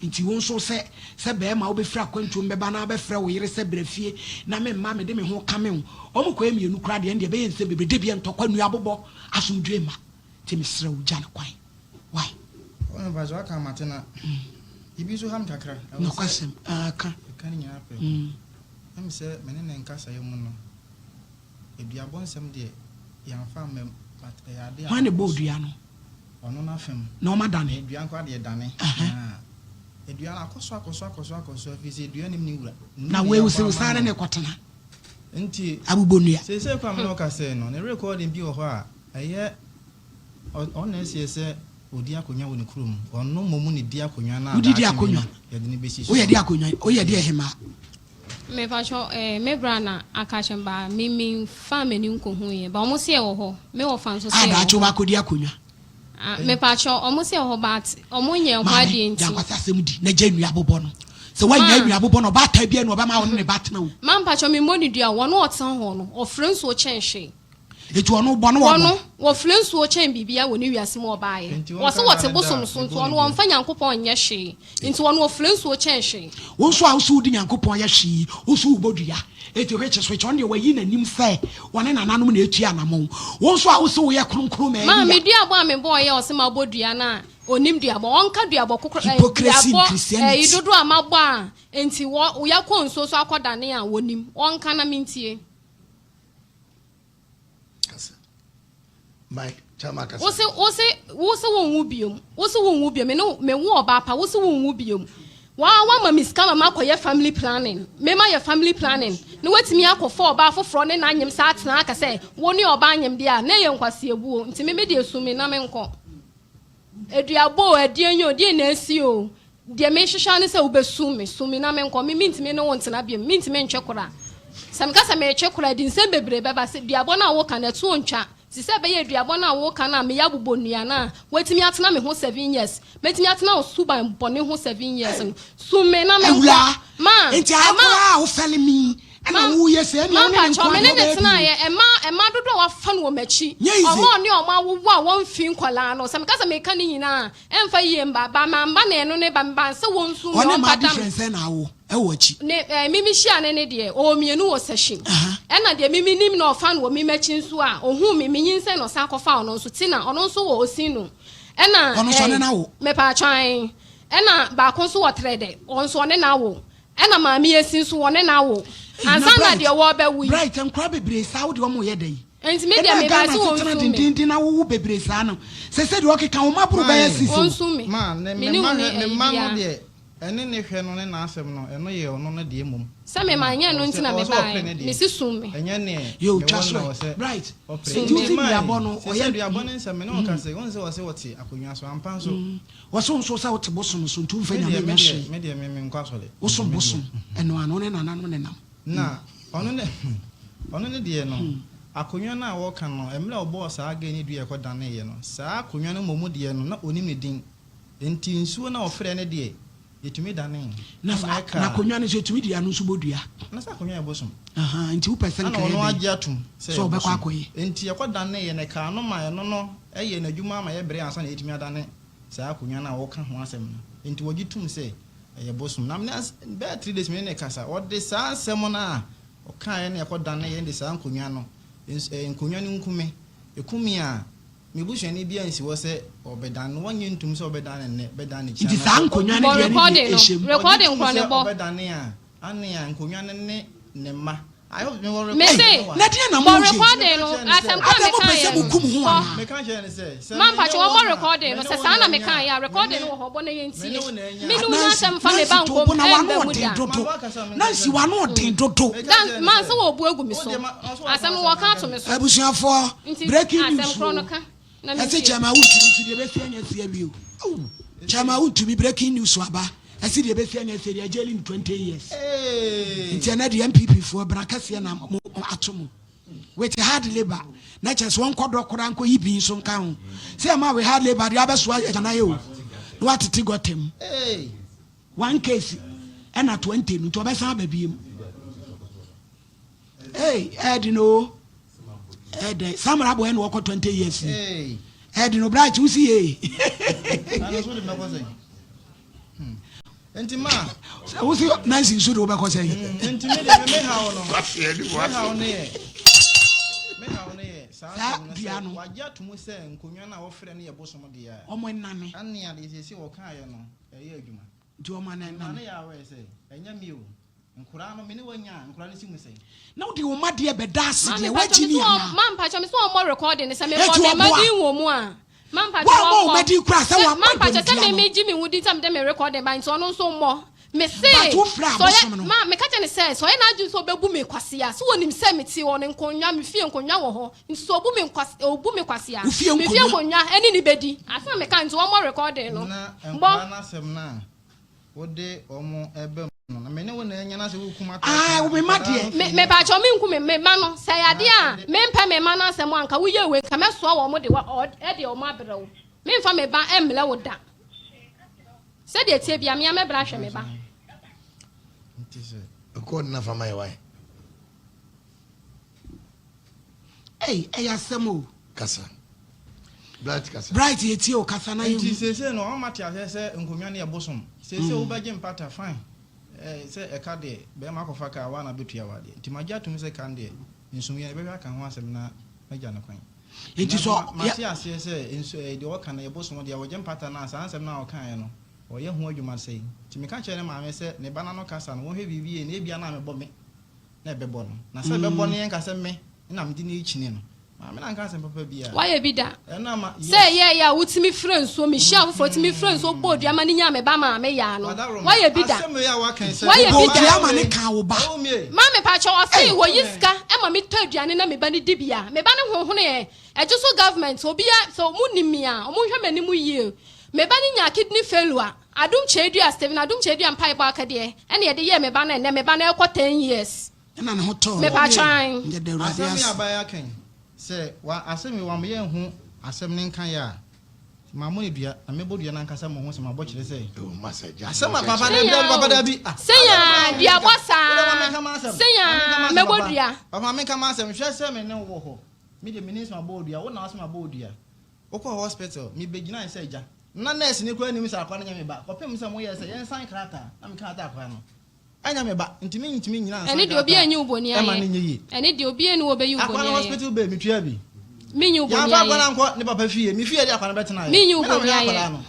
Nti wo nso sɛ, sɛ barima wobɛfiri akwantuo mu bɛba na wabɛfrɛ wo yere sɛ bra fie na me mma mede me ho kame wo. Wɔn kɔyɛ mmienu koraa deɛ, ɛndeɛ ɛbɛyɛ nsɛm bebree. Da biara ntɔkwa, nnuabobɔ, asomdwoe mma. Nti mesrɛ wo, gya no kwan. Why? Ɔno mpakyɛ waka mate na biribi nso ha me kakra. Ɛwɔ sɛ Nokwasɛm, ah, ka. Ɛka ne nyinaa prɛko. Ɛm sɛ me ne ne nkasaeɛ mu no, aduabɔ nsɛm deɛ yɛamfa amma mu but ɛyɛ adeɛ a Hwan na ɛbɔɔ ɛkɔ so. dua no? Ɔno n'afa mu. Na ɔma dane? Na dua nko ara deɛ ɛdane. Ɛhɛn. Ahaa. Dua no akɔ so akɔ so akɔ so akɔ so afei sɛ dua nim ne wura. Ɔnim Na deɛ wei yɛabɔ wo sɛ wo ama saa ne no. ne kɔtena? Nti Abobɔ nnua. seesei koraa me ne wo kasa yi no, ne recording bi wɔ hɔ a ɛyɛ Ɔno na ɛseɛ sɛ ɔdi akonnwa wɔ ne kurom. Ɔno mmom na ɛdi akonnwa no a Wodidi daakye bi akonnwa. no yɛde no bɛsi so Woyɛ no. de akonnwa, woyɛ de ɛhemaa. Mepakyɛw eh, me bra na aka akyerɛ me ba me me nfaa m'ani nkohu yɛ but ɔmo se ɛwɔ hɔ me wɔfa nso A se ɛwɔ daakye hɔ wobɛakɔdi akonnwa. ah mepakyɛw ɔmo se ɛwɔ hɔ but ɔmo nyɛ ho Maame, adeɛ gya nti. nkwasi asɛm di na gya nnua bobɔ no. Sɛ woannya Ma. nnua bobɔ no, ɔbaatan biara ni ɔbɛma wo ne ne ba atena o. Ma mpakyɛw me mmɔ ne dua o, ɔno ɔtena hɔ no ɔfrɛ nsuo kyɛn hwee. Eti ɔno bɔ no wɔbɔ. Wɔno, wɔfrɛ nsuo kyɛn biribiara wɔ ne wiase mu ɔbaeɛ. Nti Wɔse wɔnka wɔte da ne da bosom a so nti mebɔ ɔno ne dua. ɔmfa Nyankopɔn nyɛ hwee. Nti ɔno ɔfrɛ nsuo kyɛn hwee. Wo nso a wose wode Nyankopɔn yɛ hwee yi, wo nso wobɔ dua. Eti hwekye swekye, ɔno deɛ wayi n'anim sɛ ɔne nananom na etua anamɔn. Wo nso a wose woyɛ kronkron ma Maa Elia. me duabɔ a mebɔeɛ a ɔse mabɔ dua no a ɔnim duabɔ. Ɔnka duabɔ kokro eh, Hypocrisy in duabɔ Christianity. ɛyi dodoɔ a mabɔ a enti wɔ yɛakɔ nsuo so akɔdane a wɔnim. Ɔnka na mentie. Kasa. Mike, chama kasa. Wose wose wose wonwu biom. Wose wonwu biom. Me ne me wo ɔbaa pa. Wose wonwu biom. Wa wama me sika ma makɔyɛ family planning. Me ma yɛ family planning. Na watumi akɔfa ɔbaa foforɔ ne n'anyem saa atena aka sɛ wo ne ɔbaa nyem deɛ a na ɛyɛ nkwaseabuo. Nti me me deɛ su me na menkɔ. Aduabɔ o, ɛdeɛn o, deɛn na asi o, deɛ mehwehwɛ ara ne sɛ wobɛsum me, sum me na menkɔ, me mentumi ne wo ntena biom, mentumi ntwe kora. Sɛ meka sɛ meretwe kora a, ɛde nsɛm bebree bɛba, sɛ duabɔ no a woka no, ɛtoɔ ntwa, te sɛ ɛbɛyɛ aduabɔ no a woka no a meyɛ abobɔ nnua no a, woatumi atena me ho seven years, mɛtumi atena wo suban bɔne ho seven years no, sum me na menkɔ. Awuraa, Ma, enti ayɛ ɛma. koraa a wofɛle me yi? Ɛna woyɛ sɛ ɛna wo ne ne Mampakyɛw, nko me ara ne deɛ ne ɔbɛyɛ tenaeɛ, bio. ɛma ɛma dodoɔ a wafa no wɔ m'akyi, Nyɛ easy. ɔmo a ɔne ɔmo awowo a wɔmfi nkwadaa no, sɛ meka sɛ meka ne nyinaa a, ɛmfa yie mba, ba mamba na ɛno ne ba, meba sɛ wɔnsu me, Ɔne mmaa ɔmpata me. different sɛn na awo ɛwɔ akyi? Ne ɛɛ me mehyia ne ne deɛ, ɔwɔ mmienu wɔ sɛhyin, Aha. ɛna deɛ me menim na ɔfa no wɔ me m'akyi nso a, ɔhuu me, menyinsɛn na ɔsan kɔfaa ɔno nso, Tina, ɔno nso wɔ Osino, ɛna Ɔno nso ɔne ɛɛ no awo? mepaakyɛw ae, ɛna baako nso wɔ Trɛdɛ, ɔno nso ɔne no awo. Ɛna maame esi nso wɔne no awo ansa na deɛ wɔrebɛwo yi. Bright nkora bebree saa wode wɔn yɛ dɛn? Nti me deɛ mebaa sɛ wɔnsu Ghana me. dendenden na wowo bebree saa no sɛsɛ deɛ ɔkeka wo mma boro bɛyɛ sisi o. Wɔnsu me. Ma ne Me ne wo mma ni hwɛ ne ayi mma no biara. deɛ ɛne ne hwɛ no ne n'asɛm no ɛno yɛ ɔno no deɛ mmom. Sɛ me ma nyɛ ɛno nti na Ɔwɔ me sɛ ɔpere baeɛ. ne deɛ. Me se sum me. Ɛnyɛ neɛ Yoo mewɔ twa no so na ɛ ɔwɔ sɛ Bright ɔpere. nti wo Nti se ma duabɔ no sɛ ɔyɛ sɛ duabɔ ne nsɛm me ne wo ka sɛ wohu sɛ ɔse ɔte akonnwa so ampa nso. Wɔse wo nso sɛ wote bosom so nti womfa Me nyame deɛ, me nyɛ deɛ, hwee. me deɛ me menkɔ asɔre. Wosom Me deɛ. bosom, ɛno ano ne nananom nenam. Na ɔno ne, ɔno ne deɛ no, akonnwa no a wɔka no, mmerɛ a ɔbɔɔ saa girl no dua a ɛkɔ daneeɛ no, saa akonnwa no mmom deɛ no, na ɔnim ne din. Enti nsuo no a ɔfrɛɛ no deɛ, yɛtumi danee. Na Ɛna ɛkaa. na akonnwa no nso yɛtumi de ano nso bɔ dua. Na sɛ akonnwa yɛ bosom. Ahaa, nti wopɛ sɛ Ɛna nka ɛyɛ ɔno dɛn? agye atom sɛ Sɛ ɛyɛ ɔbɛkɔ bosom. akɔyɛ. Enti ɛkɔ daneeɛ no, ɛkaa no ma ɛno no yɛɛ n'adwuma ama yɛbrɛɛ ansa na yɛtumi adane saa akonnwa no a wɔka ho asɛm no. Enti wɔgye tom sɛ ɛyɛ bosom. Na me bɛyɛ three days me ne no kasa, ɔde saa nsɛm no a ɔkaeɛ no ɛkɔdane yɛn de saa nkonnwa no, nkonnwa no nku me. Ɛku me a, me busuani biara nsi hɔ sɛ ɔbɛdane no. Wɔnnye ntom sɛ ɔbɛdane no nnɛ, bɛdane no kyina. Nti saa nkonnwa no Bɔ deɛ ne deɛ recording no, ɛhyɛ mu. Ɔgye recording tom korɔ sɛ no bɔ. ɔbɛdane a, Ane a nkonnwa no ne ne mma. I hope mewɔ Me recording se, no wɔ ha. Na deɛn na bɔ moyɛ yi? recording no, Meka kyerɛɛ no sɛ. asɛm korɔ a Adɛn mopɛ mekaeɛ sɛ no, mokum ho bɔ. anaa? Meka kyerɛɛ no sɛ, sɛ Ma me ne mpakyɛ wo wɔmmɔ na, recording me no, ne sɛ wo saa na na anya, mekaeɛ a, me recording ne, no wɔ hɔ, bɔ na me ne yɛntie. wo na anya. Me ne wo nya Nancy, asɛm mfa me ba Nancy to nkom, bo na w'ano ɛmba mu ɔden da. dodo. Ma wakasa menka Nancy kyerɛ no. w'ano ɔden dodo. Meka Dan, kyerɛɛ no man sɛ, sɛ wɔbu agu me wo so. deɛ ma, ɔso Asɛm waka no asɛm wɔka manka ato bi. me so. Abusuafoɔ, Nti breaking asɛm news korɔ o. no ka na Ɛse mentie. Chairman wontumi nso deɛ ɛbɛsi anya asi awie o. Chairman wontumi breaking news aba. Ɛse deɛ ɛbɛsi anya asi deɛ jail in 20 years. Nti ɛnɛ deɛ NPP foɔ bra kɛseɛ na mo ato mo. With hard labour na kyerɛ sɛ wɔnkɔ dɔ koraa nkɔ yi bi nso nka ho. Sɛ ɛma with hard labour deɛ abɛsoa agyanaeɛ o. Na watete gɔta mu. One case ɛna 20 no nti ɔbɛsan aba biem. Hey, ɛɛdi no ɛɛdɛ samara bɔ ɛna wɔkɔ 20 years ni. Ɛɛdi no bright wusi yie. Nti ma. Sɛ wosi Nancy nso de wobɛkɔ sɛ. Nti me de me haw no. Me haw no yɛ. Me haw no yɛ saa asɛm no sɛ wagye ato mu sɛ nkonnwa no a wɔfrɛ no yɛ bosom deɛ a. Wɔn nnane. Ɛne adeɛ sɛsi wɔkaeɛ no ɛyɛ adwuma. Nti wɔn nnane. Mma no yɛ aware sɛ ɛnyɛ me o. Nkoraa no me ne wanya a nkoraa no si mu sɛn. Na wode wo mma deɛ bɛda ase Maame deɛ mpakyɛ woagye me ni sɛ wɔn anaa? ma mpakyɛ me sɛ wɔn mmɔ recording no sɛ me bɔ Eti me mma ɔboa. din wɔ mu a ma mpakyɛ Woammɔ wo wɔn mma din koraa sɛ sɛ wɔammɔ ma mpakyɛ sɛ dɔmdua me no. me gye me ho din sɛ me de me recording ba nti ɔno nso mmɔ me se But wofrɛ sɛ ɔyɛ abosom no. ma meka kyɛ ne sɛ sɛ ɔyɛ n'adwene sɛ ɔbɛbu me kwasea sɛ wɔnim sɛ me te wɔ ne nkonnwa me fie nkonnwa wɔ hɔ nti sɛ ɔbu me nkwase ɔbu me kwasea Wo fie me fie nkonnwa. nkonnwa ɛne ne bɛdi asɛm a meka nti wɔmmɔ recording no Na bɔ. nkoraa no asɛm no a wode wɔn ba mu no, na me ne wo na anya na sɛ wokum aka Ah, a, me mma nkwadaa deɛ. no Me firi me mu. pakyɛw me nku me me mma no sɛ ɛyɛ adeɛ Na a ɛde. me mpɛ me mma no asɛm a nka wo yɛ wei nka mɛsoa wɔn de wa ɔ ɛde wɔn abrɛ wo me nfa me ba ɛmlɛ wo da sɛdeɛ ɛteɛ bia mea mɛbrɛ ahwɛ me ba. Nti sɛ. Record na fa ma yɛ wae. Ei ɛyɛ asɛm o. Kasa. Bright kasa. Bright yɛtie o kasa na Nti yɛhu. seesei no ɔma te aseɛ sɛ nkonnwa no yɛ bosom. Seesei wobɛgye mpata fine eh, sɛ ɛka deɛ bɛrima akɔfa kaa woa na bɛtua w'adeɛ. Nti magye atom sɛ ka no deɛ nsumiiɛ no yɛbɛhwɛ aka ho asɛm na magya no kwan. Nti Na sɛ ma mate yɛ. aseɛ sɛ nsu eh, deɛ ɔka no yɛ bosom deɛ wɔgye mpata no a saa nsɛm no a ɔkaeɛ no ɔyɛ ho adwuma sɛi. Nti meka kyerɛɛ ne maame sɛ ne ba no ano kasa no wɔnhwɛ biribi yie na ebia na mebɔ me na ɛbɛbɔ no. Na sɛ ɛbɛbɔ no yɛnka sɛ me na mede no rekyini no. Maame no anka asɛm papa biara. Woayɛ bi da? Ɛno ama, Sɛ yes. ɛyɛɛyɛ a wotumi frɛ nsuo, mehyia afoforɔ tumi frɛ nsuo bɔɔ dua ma no nyaa me ba maa me yaa no. Wadaworo ma. Woayɛ bi da? Asɛm wei a woaka yi sɛ Woayɛ bi Wobɔɔ da? dua ma ne kaa wo ba. Ɛwɔ mu ei. Maame pakyɛ ɔse Ei! wɔyi sika ma me tɔ aduane na me ba no di bi a, me ba no honhono ɛ. Ɛgye so government, obia sɛ ɔmo nim me a, ɔmo nhwɛ m'anim yie. Me ba no nyaa kidney failure. Adom Kyerɛdua, Stephen Adom Kyerɛdua mpaebɔ akadeɛ ɛna yɛde yɛɛ me ba no ɛnnɛ me ba no ɛrekɔ 10 years. Ɛna ne ho tɔɔ no. Mepakyɛ ae. Yɛda Awurade Asɛm yi ase. aban aka yi, sɛ wa asɛm yi wama yɛanhu asɛm no nkaeɛ a, mammɔ no dua, na mɛbɔ dua no ankasa mmɔ ho sɛ mabɔ kyerɛ sɛ Oh, masa gya. asɛm a papa Sɛ dabi yaa dabi papa o, dabi ah sɛ asɛm yaa no duabɔ wode ma saa. menka. Sei aa mɛbɔ dua. Papa ma menka m'asɛm hwɛ sɛ me ne wo wɔ hɔ me deɛ menim sɛ mabɔ wo dua wo na wo sɛ mabɔ wo dua wokɔɔ hospital mebɛgyinae sɛ agya na nurse no koraa nim sɛ akwadaa no nyɛ me ba kɔpem sɛ moyɛɛ sɛ yɛnsan krataa na mekaa sɛ akwadaa no ɛnyɛ me ba nti mentumi nnyina nsan Ɛne deɛ obiara krataa nyi wo bɔne ɛma ayɛ. no nyɛ yie. Ɛne deɛ obiara nni hɔ ɔbɛyi wo Akwadaa bɔne no ayɛ. hospital bill metua bi. Menyi wo bɔne Yɛamfa akwadaa ayɛ. no ankɔ ne papa fie me fie de akwadaa no bɛtenaeɛ Menyi wo me na bɔne mehwɛ ayɛ. akwadaa no.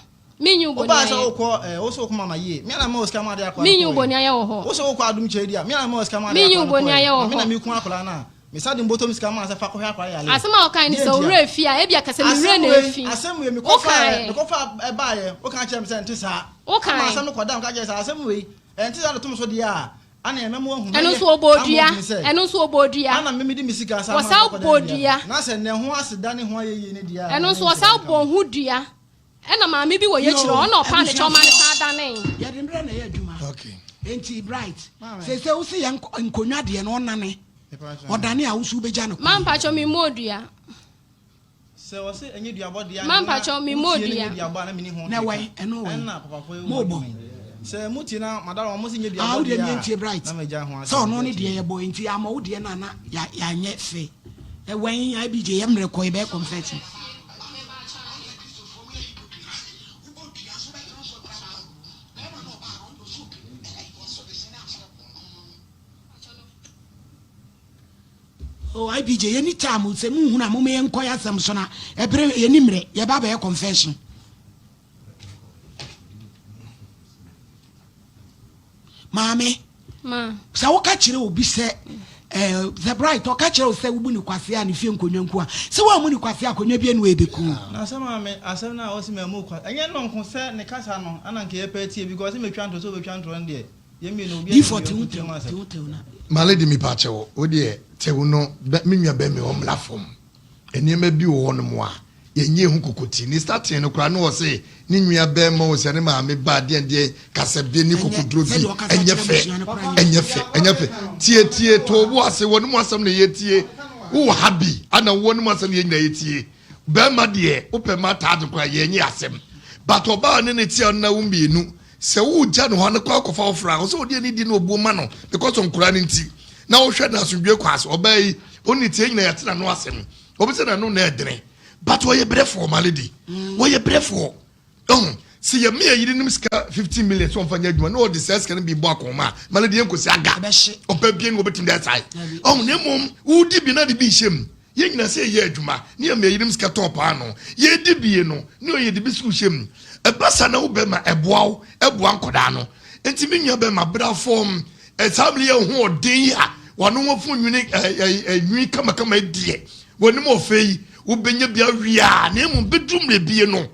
Menyi wo bɔne Wobaa sɛ ayɛ. wokɔ eh, wo sɛ wokɔ mama yie me na mema wo sika ma ade akwadaa no Menyi wo kɔɔɛ. bɔne ayɛ wɔ hɔ. Wo sɛ wokɔ adom kyɛ di a me na mema wo sika ma ade Menyi wo akwadaa no bɔne kɔɔɛ. ayɛ wɔ Na me na hɔ. meku akwadaa no a mesa de mbɔtɔm sika maa sɛ fa kɔhwɛ akwadaa yale. Asɛm a wokae ne Deɛ sɛ wo ntia? werɛ afi a, ebia ka sɛ me werɛ Asɛm na wei, afi. asɛm wei mekɔfaeɛ, Wokaeɛ. mekɔfa ɛbaeɛ, woka kyerɛ me sɛ ɛnte saa. Ama Wokae. asɛm no kɔda, meka kyerɛ sɛ asɛm wei, ɛnte saa na tom so deɛ a, ana ɛmɛ mo ahu, Ɛno mɛyɛ nso wɔbɔɔ ama dua. woahunu sɛ, Ɛno nso wɔbɔɔ dua. ana me mede me sika san maa Wɔsan no kɔdan bɔɔ dua no. dua. Na sɛ nɛ ho aseda ne ho ayɛyie ne deɛ a, Ɛno ɛno nso ne wɔsan nhyira nka bɔɔ mo. ho dua. Ɛna maame bi wɔ yɛkyiri hɔ, ɔna ɔpaa ne kyɛw maa no san danee. Yɛde mmerɛ na ɛyɛ adwuma. Enti Bright, seesei wo se yɛ nkonnwa deɛ no ɔnane, ɔdane a wo nso wobɛgya no Ma kwan. mpakyɛw me mmɔɔ dua. Sɛ ɔse ɛnyɛ duabɔ deɛ a Ma na mpakyɛw me mmɔɔ wotie no dua. nyɛ duabɔ a na menni ho Na hwee ɛwɛn, ka. ɛno wɛn? Ɛna papafoɔ yi wɔ Mobɔ. adwuma yi. Sɛ motie na madam wɔn se nyɛ Ah, duabɔ wo deɛ deɛ meɛ a ntie Bright. na magya ho Sɛ asɛm ɔno ne agya deɛ akyire. yɛbɔ nti ama wo deɛ no a na yɛanyɛ fɛ. Ɛwɛn, IBJ yɛ mmerɛ kɔ yɛbɛyɛ confession. Oh, IBJ, yɛni time sɛ muhunu a moma yɛnkɔ yɛ asɛm so na ɛbere yɛni mmerɛ yɛba bɛyɛ confession. Maame, sɛ woka kyerɛ obi sɛ eh, the bright ɔka kyerɛ wo sɛ wobu ne kwasea a ne fie nkonnwa nku a, sɛ woammu ne kwasea akonnwa bi anu a ɛbɛku. Na sɛ maame, asɛm no a ɔse mammu kwa, ɛnyɛ no nko sɛ ne kasa no ana nka yɛpɛ atie because ɔse metwa ntorɔ sɛ wobɛtwa ntorɔ no deɛ yɛn mmienu obiara nim Default deɛ ho ɔnto tew tirim asɛm. tew tew na. My lady mepakyɛw wo deɛ tew no bɛ me nua bɛmi ɔmmra fam. Nneɛma bi wɔ hɔnom a yɛnyɛɛ ho kokoti. Ne starting no koraa na ɔse ne nua bɛɛma o sɛ ne maame ba deɛn deɛn kasabie ne Ɛnyɛ kokoduro bi sɛdeɛ ɔkasa ɛnyɛ kyerɛ fɛ abusua no koraa nyɛ ɛnyɛ fɛ ɛnyɛ fɛ tie tie to wo bo ase wɔn mu asɛm na yɛtie wowɔ ha bi ana wɔn mu asɛm na yɛn nyinaa yɛtie bɛɛma deɛ wopɛ ma ataade koraa yɛnyɛ asɛm but ɔbaa ne ne tia no na wo mmienu Sɛ wo gya no hɔ no kɔ akɔfa wo fra ɔsɛ ɔde anidie ne obuo ma no because nkoraa no nti na wohwɛ no asomdwoe kwan so ɔbaa yi ɔnni tie nyina yɛte n'ano asɛm obi sɛ n'ano na ɛdene but ɔyɛ brɛfoɔ my lady wɔyɛ brɛfoɔ ɔho sɛ yɛ meyɛ yerenom sika 15 million sɛ ɔmfa nyɛ adwuma na ɔde saa sika no bi bɔ akɔnma a my lady yɛnkɔsi aga ɔbaa bia ne wɔbɛtumi de asae ɔho na mmom wodi bi na de bi hyɛ mu Yɛn nyinaa sɛ yɛyɛ adwuma ne yɛma yɛn yerenom sika tɔn paanoo, yɛdi bie no ne yɛde bi sukuu hyɛ mu. Ɛba saa na wo bɛma ɛboa wo, ɛboa nkwadaa no. Nti me nua bɛma bra fam. Saa mmerɛ yi a wo ho ɔden yi a w'ano ho afu nwini nwini kamakama yi deɛ, w'anim ɔfɛ yi, wobɛnya bi awe a, na mmom bɛduru mmerɛ bie no,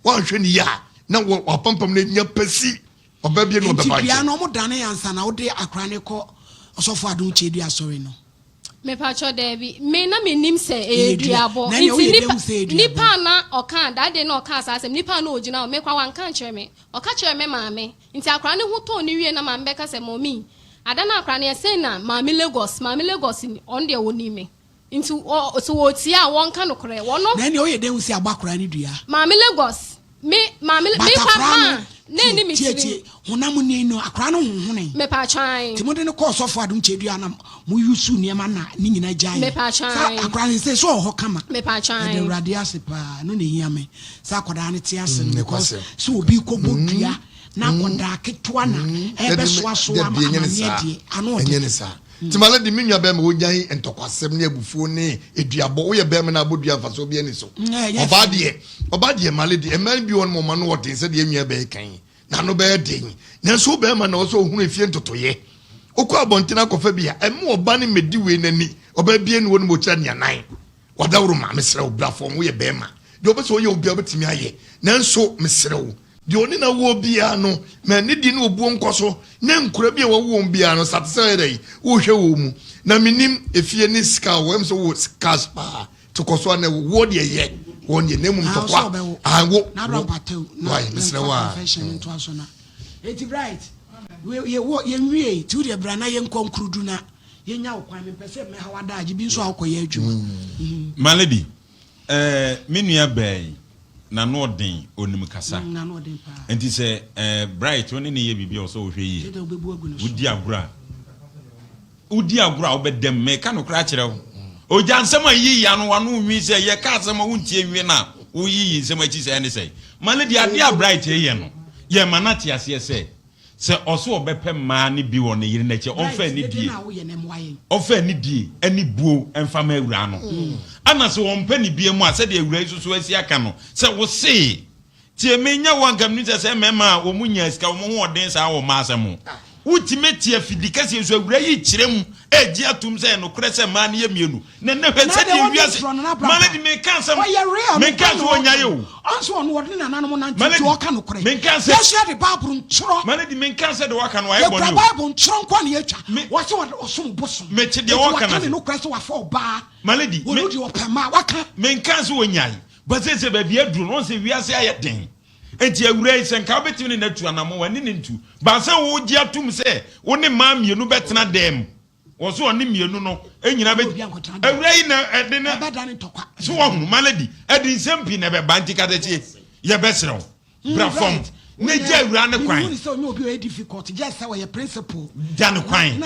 woanhwɛ no yie a, na w'apampam no anya pasi. Ɔbaa bie no Nti ɔbɛba dua nkyɛn. no ɔmo dane ansa na wode akora no kɔ ɔsɔfo Adom Kyedua asɔre no? Mepakyɛw daabi, me na mennim sɛ ɛyɛ Ɛyɛ dua. duabɔ. Na ɛnea Nti woyɛ dɛn nipa hu sɛ ɛyɛ duabɔ? nipa a na ɔkaa that day na ɔkaa saa asɛm nipa a na ɔgyina hɔ me koraa wanka ankyerɛ me. Ɔka kyerɛɛ me maame. Nti akwadaa no ho tɔɔ no wie na maame bɛka sɛ mummy ada no akwadaa no yɛsɛn na maame Lagos maame Lagos ni ɔno deɛ ɔnim me. Nti wɔ sɛ wɔretie a wɔnka nokorɛ. Wɔno. Na ɛnea woyɛ dɛn hu sɛ abɔ akwadaa no dua? Maame Lagos Me maame But me pa akwadaa maa no, na tie, ɛni me tie, tirim. tie, honam ni no, akwadaa no honhonee. Mepatwa ae. Nti mode no kɔɔ sɔfo Adom Kyedua na mo use nneɛma na ne nyina gyaeɛ. Mepatwa Sɛ ae. akwadaa no sɛ sɛ ɔwɔ hɔ kama. Mepatwa Yɛda ae. Awurade ase paa, ɛno na ɛhia me sɛ akwadaa no te ase no Mm, because nokwasɛm. sɛ obi kɔbɔ dua na akwadaa ketewa na ɛrebɛsoasoa Dabi, ɛnyɛ ne amaneɛ saa. deɛ, ano Ɛnyɛ ɔden. ne saa. Nti ma lady me nua bɛrima wonyae ntɔkwasɛm ne abufuo ne aduabɔ woyɛ bɛrima na abɔ dua mfasoɔ biara ni so ɔbaa deɛ ɔbaa deɛ ma lady mmaa bi wɔn ɔma no ɔden sɛdeɛ nua bɛyɛ kan yi na ano bɛyɛ den nanso wo bɛrima na ɔsɛ ohunu efie ntotoyɛ wokɔ abɔnten akɔfa bi a ɛmo ɔba ne mmɛdi wei n'ani ɔbaa bie ne wɔn mu ɔkyerɛ nea nan wadaworo ma mesrɛ wo bra fam woyɛ bɛrima deɛ ɔbɛsɛ ɔyɛ obi a wobɛtumi ayɛ nanso mesrɛ wo Deɛ ɔne no awoɔ biara no, ma anidie ne obuo nkɔ so, ne nkora bi a wawo wɔn biara no, sate sɛ ɔyɛ dɛn, wohwɛ wɔn mu. Na menim efie ne sika a wɔyɛ sɛ wowɔ cash paa, te kɔ so a na woɔ deɛ yɛ wɔn deɛ, na mmom Ah, ntɔkwa, ɔsɛ ɔbɛwo. ah, wo, Na wo, Abraham Patew, na why, mesrɛ wo yɛmfa a. confession no ntoa so na. Eti Bright, we- yɛwɔ yɛnwie, nti wodeɛ bra na yɛnkɔ nkurudu na yɛnya wo kwan, mempɛ sɛ mɛha w'adaagye bi nso a wokɔyɛ adwuma. Mhm. My lady, Eh, me nua baa yi, n'ano ɔden, onim kasa. Mm, n'ano ɔden paa. Nti sɛ eh, Bright wo ne ne yɛ biribi a ɔsɛ wohwɛ yie. Sɛdeɛ wobɛbu agu ne so. Wodi agorɔ a. Wodi agorɔ a wobɛda mu. Meka nokorɛ akyerɛ wo. Ogya nsɛm a yiyi ano w'ano nwi sɛ yɛka asɛm a wontie nwie no a woyiyi nsɛm akyi sɛɛ ne sɛe. Ma no deɛ adeɛ a Bright reyɛ no yɛ ma no ate aseɛ sɛ sɛ ɔse ɔbɛpɛ mmaa no bi wɔ ne yere no akyi a ɔmfa anidie ɔmfa anidie ne buo mfa ma awuraa no. Ɛna sɛ ɔmpɛ ne bie mu a sɛdeɛ awuraa yi soso asi aka no sɛ wosee Tie me nyɛ wo anka menim sɛ sɛ mmarima a wɔn nya sika wɔn ho ɔden saa wɔ mmaa asɛm ho. Wotumi te afidi kɛseɛ so awura yi kyerɛ mu ɛregye atum sɛ ɛnokorɛ sɛ mmaa no yɛ mmienu na ɛnɛ hwɛ sɛdeɛ wiase mmaa no de menka asɛm menka sɛ wɔnya yɛ o Malady menka sɛ Malady menka sɛ deɛ waka no wayɛ bɔne o mete deɛ wɔka no ase Malady menka sɛ wɔnyae But seesei baabi aduru no, wohu sɛ wiase ayɛ den. Enti awuraa yi, sɛ nka wobɛtumi ne no atu anammɔn, w'ani ne ntu. But sɛ wogye atom sɛ wo ne mmaa mmienu bɛtena dan mu, wɔ so ɔne mmienu no nyina bɛ. Awuraa yi na ɛde ne. So wɔhunu, my lady, ɛde nsɛm pii na ɛbɛba, nti katakyie, yɛbɛsrɛ wo, bra fam na gya awuraa no kwan. Gya no kwan.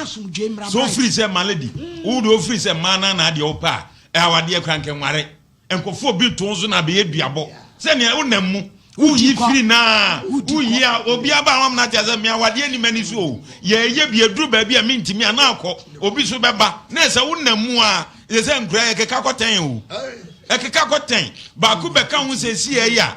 So wofiri sɛ, my lady, wo deɛ wofiri sɛ mmaa no anaa deɛ wopɛ a, awadeɛ koraa nka nware. Nkurɔfoɔ bi to nso na abɛyɛ duabɔ sɛnea wonam mu woyi firi naa woyi a obi aba a wamena kyerɛ sɛ meawadeɛ nni m'ani so o yɛyɛ bi aduru baabi a mentumi a na akɔ obi so bɛba na ɛsɛ wonam mu a yɛ sɛ nkura yɛkeka kɔtɛn o ɛkeka kɔtɛn baako bɛka ho sɛ si ɛyɛ a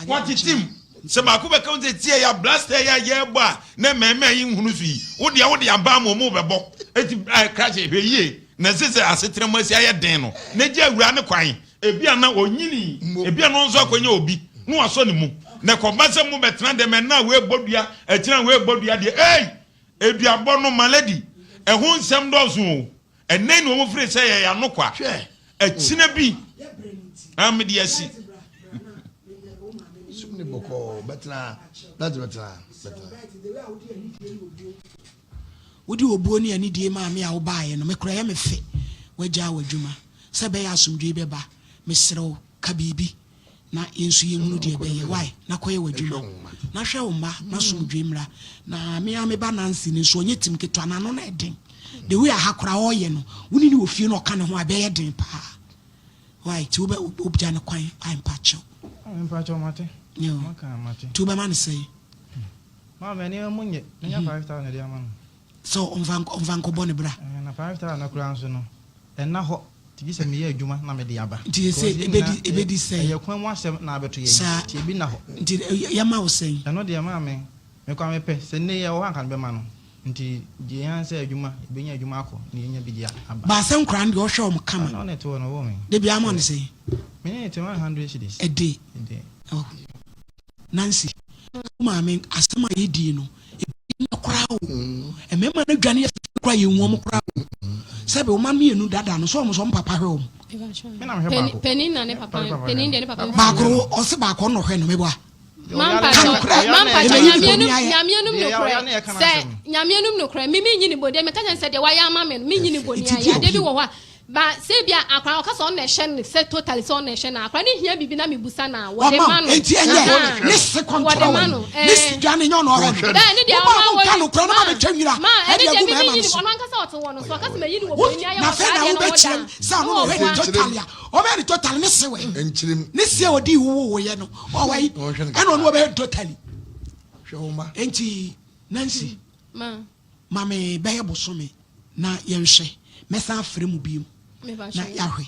watetem sɛ baako bɛka ho sɛ si ɛyɛ a blaster ɛyɛ a yɛbɔ a na mmarima yi nhunu so yi wodeɛ wode aba ama ɔmo bɛbɔ eti krakye hwɛ yie Na ɛsɛ sɛ asetena mu asi ayɛ den no, na gye awuraa no kwan. Ebia na onyinii, ebia na ɔno nso akɔnya obi na wasɔ ne mu. Na ɛkɔba sɛ mobɛtena dɛm, ɛnnɛ a wei bɔ dua, akyiri a wei bɔ dua deɛ, ei! Aduabɔ no, my lady, ɛho nsɛm dɔɔso o. Ɛnnɛ yi na wɔfiri sɛ yɛyɛ ano kwa. Akyina bi, a mede asi. Sum ne bɔkɔɔ, bɛtena, bɛtena, bɛtena. Wode obuo ne anidie maa me a wobaeɛ no, me koraa ɛyɛ me fɛ woagyaa w'adwuma sɛ ɛbɛyɛ asomdwoe bɛba. Mesrɛ wo, ka biribi na yɛn nso yɛnhunu deɛ ɛbɛyɛ. Wai, na kɔyɛ w'adwuma na hwɛ wo mma na asomdwoe mmra. Na me ara me ba Nancy no nso, ɔnyɛ tim ketewa, n'ano no yɛ den. The way aha koraa ɔreyɛ no, wo ne no wɔ fie na ɔka ne ho a, ɛbɛyɛ den paa. Wai, nti wobɛ, wogya no kwan, wai, mpakyɛw. Mpakyɛw, mate. Maka, mate. Nti wobɛma no sɛn? Maame, nneɛma mu nyɛ. Menya 5,000 de ama no. Sɛ ɔmfa ɔmfa nkɔbɔ ne bra. Ɛɛ, na 5,000 no koraa nso no, ɛnna hɔ. Nti gye sɛ meyɛ adwuma na mede aba. Nti sese Because yɛn ebedi nyinaa, ebedi sɛn? ɛyɛ kwan mu asɛm na abɛto yɛn. Saa. Nti ebi nna hɔ. Nti yɛma wo sɛn? Ɛno deɛ maame, me koraa mepɛ. Sɛ nnɛ yi ɛwɔ hɔ a anka mebɛma no. Nti deɛ ehia ne sɛ adwuma, yɛbɛnya adwuma akɔ na yɛanya bi de aba. Baasa nkoraa no deɛ ɔhwɛ wɔn kama. Ɔno na ɛte hɔ no, ɔwɔ me. Da biara ama no sɛn? Me ne no te 100 cedis. A day. A day. Oh. Nancy, wo maame asɛm a yɛdii no, ebi nyɛ koraa o. Mmarima no adwane afifiri koraa yɛnhu wɔn koraa o. Sɛbe wo mma mmienu dada no, sɛ wɔn nso wɔn papa hwɛ wɔn. Me na mehwɛ baako. Panin na ne papa, panin deɛ ne papa. Baako no, ɔse baako ɔno na ɔhwɛ no, meboa. Mampa Ka kyɛ, nokorɛ, mampa kyɛ, ɛbɛyi ne nyame bɔne anum, ayɛ. nyame anum nokorɛ, sɛ nyame anum nokorɛ, me menyi ne bɔne, meka kyerɛ no sɛ deɛ wayɛ ama me no, menyi ne bɔne ayɛ, adeɛ bi wɔ hɔ a, Ba sɛ ebia akora ɔka sɛ ɔno na ɛhyɛ no sɛ totally sɛ ɔno na ɛhyɛ no a, akora no hia biribi na mebusa no a, wɔde Ɔma ma wo. no. Enti ɛnyɛ Ahaa. ne se Wɔde kɔntrɔ ma wɔ no. ne ne si Ɛɛ. dwa no nyɛ ɔno ɔhwɛ no. Bɛɛ ne deɛ Mo ɔno a a monka wɔyi nokorɛ no ma ma bɛtwa nwira ma ɛne ɛde deɛ agu me mmarima menyi no ne so. ɔno ankasa ɔte hɔ no so ɔka sɛ mayi no wɔ Wo bɔne ayɛ na wɔ afei saa na adeɛ no ho wobɛkyerɛ da m sɛ ɔno na na ɔhwɛ ne ɔboa. totally a ɔbɛyɛ ne totally ne se wɛ Nkyerem. ne se a ɔdii wo wowoeɛ no ɔwɔ yi Ɔnhwɛ no ɛna kakra. ɔno ɔbɛyɛ totally. Hwɛ wo mma. Enti Nancy Ma. ma me bɛyɛ bosome na yɛnhwɛ mɛsan afrɛ mu biom na yɛahwɛ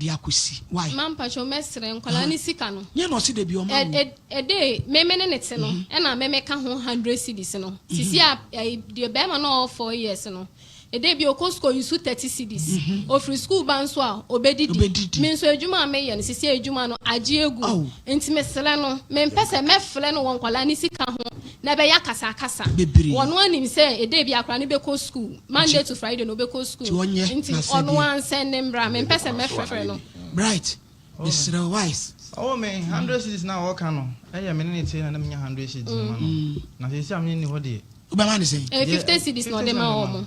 deɛ akɔsi why. Ma mpakyɛw mɛsrɛ nkwadaa ne sika no. Nyɛ na ɔse dabi ɔma wo. Ɛde me me ne ne te no ɛna me me ka ho hundred cedis no sisi a deɛ bɛrima no ɔwɔ 4 years no ɛde bi ɔkɔ sukuu ɔyi so 30 cedis ofiri sukuu ba nso a ɔbɛdidi me nso adwuma a meyɛ no sisi adwuma no agye egu nti mesrɛ no mempɛ sɛ mɛfrɛ no wɔ nkwadaa ne sika ho na ɛbɛyɛ akasakasa wɔn anim sɛ ɛde bi akwadaa no bɛkɔ sukuu Monday to Friday no ɔbɛkɔ sukuu nti ɔno ansɛn ne mbra mempɛ sɛ mɛfrɛfrɛ no. Bright mesrɛ wise. Ɔwɔ me 100 cedis na ɔka no ɛyɛ me ne ne te na na menya 100 cedis ma no na sɛ esi a me ne ni hɔ deɛ. Wobɛma ne sɛn? Ɛyɛ 50 cedis na ɔde ma wɔn.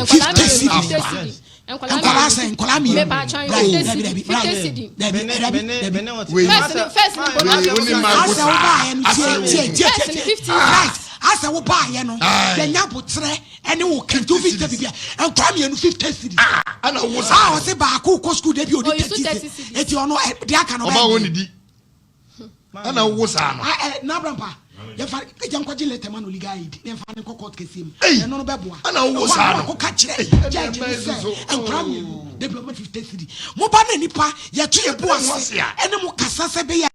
50 cedis cedis. Nkwadaa sɛn? Nkwadaa mmienu. Mepa atwa 50 cedis. 50 cedis. Dabi dabi dabi. First no first no bonus. Asɛ wo ba yɛ no tie tie tie tie. Right. Asɛ wo baayɛ no yɛnya aboterɛ ɛne wo kɛntɛ wo 50 bibia nkora mmienu 50 cedis. Ah, ɛna wo saa. Ah, ɔse baako kɔ sukuu da bi ɔdi 30 cedis. Eti ɔno deɛ aka no ɔbɛn. Ɔba wo ne di. Ɛna wo saa no. Ah, eh, n'abrampa. Yɛfa yɛn kɔgye lɛtɛ ma no legal aid na yɛfa ne nkɔ court kɛseɛ mu. Ɛno no bɛboa. Ɛna wo saa no. Ɛhɔ akɔka kyerɛ judge ne sɛ nkora mmienu da bi ɔma 50 cedis. Mo ba na nipa yɛto yɛ bo ase ɛne mo kasa sɛ bɛyɛ.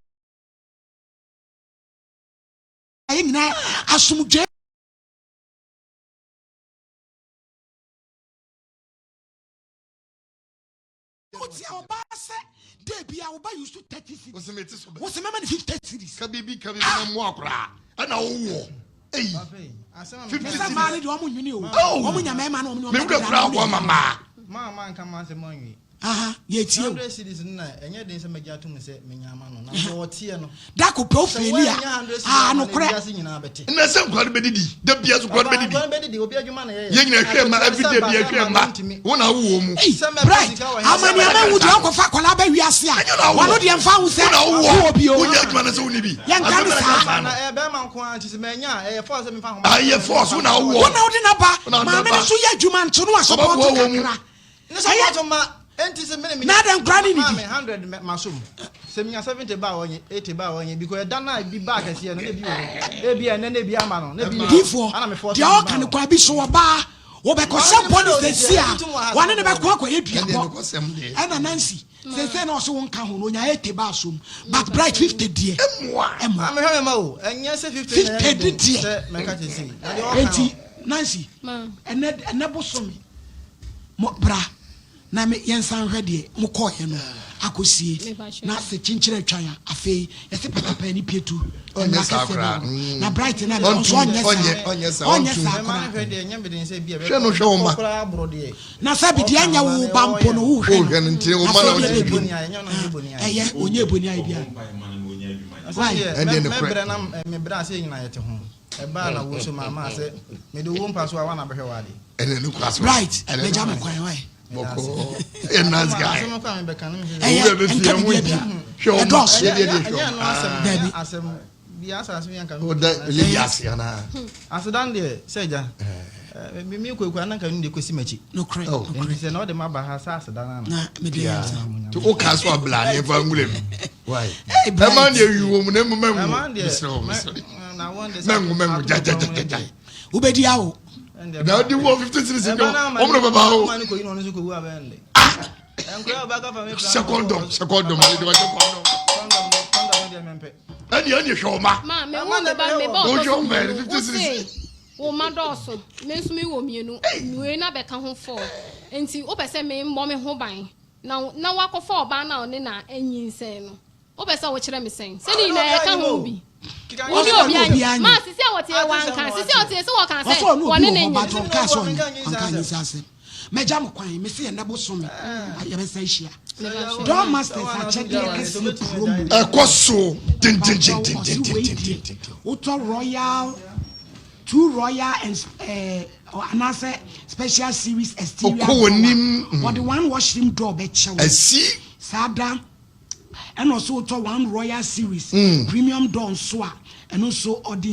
Yɛn nyinaa asomdwoe. Wotia ɔbaa sɛ day bia woba use to 30 cedis. Wose mete so bɛ. Wose mɛma no 50 cedis. Ka biribi ka biribi na mmoa koraa ɛna wowɔ. Eyi. 50 cedis. Mmaa no deɛ wɔn nwene o. Wɔn nya mmarima na wɔn ne wɔn bɛdeda. Me wura koraa wɔ ma mmaa. Maa maa nka maa sɛ mo anwie. Aha, yɛtie o. 100 cedis no na ɛnyɛ den sɛ mɛgye atom sɛ menya ama no na deɛ ɔteɛ no. Da ko pɛ ofeeli a, aa nokorɛ. Wiase nyinaa bɛte. Ɛnna sɛ nkwadaa no bɛdidi, da bia so nkwadaa no bɛdidi. Nkwadaa no bɛdidi, obi adwuma na yɛyɛ. Yɛn nyinaa hwɛ mma, everyday bia hwɛ mma, wo na awo wɔn mu. Ei, Bright, amaniama wu deɛ ɔkɔfa akwadaa ba wiase a, wɔno deɛ mfa ho sɛ wowɔ bi o. Wonyɛ adwuma no sɛ wonni bi. Yɛnka ne saa. Na ɛyɛ bɛrima nko ara nti sɛ manya a, ɛyɛ force sɛ memfa ho. Ɛyɛ force, wo na wowɔ. Wo na wode no aba, maame no nso yɛ adwuma nto no asopɔɔto kakra. Ne sɛ wɔto ma enti sɛ mene na adɛn nkora ne nidi maame 100 ma so mu sɛ menya 70 ba a ɔnye 80 ba a ɔnye because ɛda no a ebi ba akɛseɛ no na ebi wɔ hɔ ebi ɛnɛ na ebi ama no na ebi difoɔ deɛ ɔka no kwan bi so ɔbaa wɔbɛkɔhyɛ bɔ ne sɛsi a wɔne ne bɛkɔ akɔyɛ duabɔ ɛna Nancy sɛsɛ na ɔse wo nka ho no onya 80 ba so mu but bright 50 deɛ ɛmoa ɛmoa mehwɛ me ma o ɛnyɛ sɛ 50 50 de deɛ sɛ mɛka kyɛ sei na deɛ ɔka enti Nancy ɛnɛ ɛnɛ bosome Mo bra na me yɛnsan nhwɛ deɛ mo kɔɔeɛ no akɔsie na sɛ kyenkyere atwan a afei yɛse patapaa ne pietu Ɔnyɛ mmra saa kɛseɛ koraa. bɛwɔ no na bright no ɛnɛ ɔnso ɔnyɛ saa Ɔnyɛ saa ɔnyɛ ɔntu. saa koraa. Hwɛ no hwɛ wo mma. Na sɛ bi deɛ ɛnyɛ wo ba mpo no wohwɛ Wohwɛ no nti wo mma na afei deɛ wogye bɛbi ɛyɛ ɔnyɛ boni ayɛ biara why Ɛndeɛ nokorɛ. Mɛbrɛ na mebrɛ a sɛ yɛn nyinaa yɛte ho. Ɛbaa na wo nso maa maa sɛ mede wo mpa so a wana bɛhwɛ w'ade. Ɛnɛ no kura so. Right, mɛgya me kwan wae. Bɔkɔ ɛyɛ nice guy. Asɛm kɔ a mebɛka no mehwɛ. Ɛyɛ nka biribi bi hwɛ ɔmo ɛdɔɔso. yɛ deɛ deɛ hwɛ Ɛnyɛ no asɛm Dabi. asɛm bi asɛ asɛm yɛ nka. ɔda lady ase anaa. Asedan deɛ sɛ gya. Me me kɔ ekura na nka no deɛ kɔsi m'akyi. Nokorɛ Oh. nokorɛ. Nti sɛ na ɔde ma ba ha sɛ asedan ana. Na mede yɛ nsa. To o ka so abla ne fa nwura mu. Why? Hey, Bright. Ɛma deɛ wi wɔ mu na emu mɛnwo. Ɛma deɛ Mesrɛ wo mesrɛ wo. na wɔn de Mɛnwo mɛnwo gya gya gya gya. Wobɛdi awo. Na ɔdi wɔ 50 cedis nka ɔmo na bɛba o. Ɔmo ne kɔ yi na ɔno nso kɔ wu abɛn de. Nkura ɔba ka fa mi pra. Hyɛ kɔndɔm hyɛ kɔndɔm ɔde de ɔhyɛ kɔndɔm. Kɔndɔm kɔndɔm deɛ mɛmpɛ. Ɛni ɛni hwɛ ɔma. Ma me wo me ba me ba Wohwɛ ɔtɔ so ɔma ɛni mmienu 50 wo cedis. se wo ma dɔɔso me nso me wɔ mmienu wei na bɛka ho four nti wopɛ sɛ me mmɔ me ho ban na na wakɔfa ɔbaa no a ɔne na anyinsɛn no wopɛ sɛ wokyerɛ me sɛn sɛ ne nyinaa ɛka ho bi wo ne obi anyɛ ma sisi a wɔte wanka sisi a wɔte sɛ wɔka sɛ Ɔsɛ ɔne obi wɔne wɔ ne hɔ nyɛ but ɔnka sɛ ɔnyɛ ɔnka nyinsa asɛm. Mɛgya mo kwan mese ɛnɛ bosome yɛbɛsa ahyia. Door Masters akyɛdeɛ kɛseɛ promo. Ɛkɔ so Mpakyɛw ɔse wei deɛ dendendendendenden. wotɔ royal two royal and eh, anaasɛ special series exterior Ɔkɔ door a w'anim. wɔde one washroom door bɛkyɛ wo. Asi. Saa da ɛna ɔso wotɔ one royal series premium door nso a ɛno nso ɔde.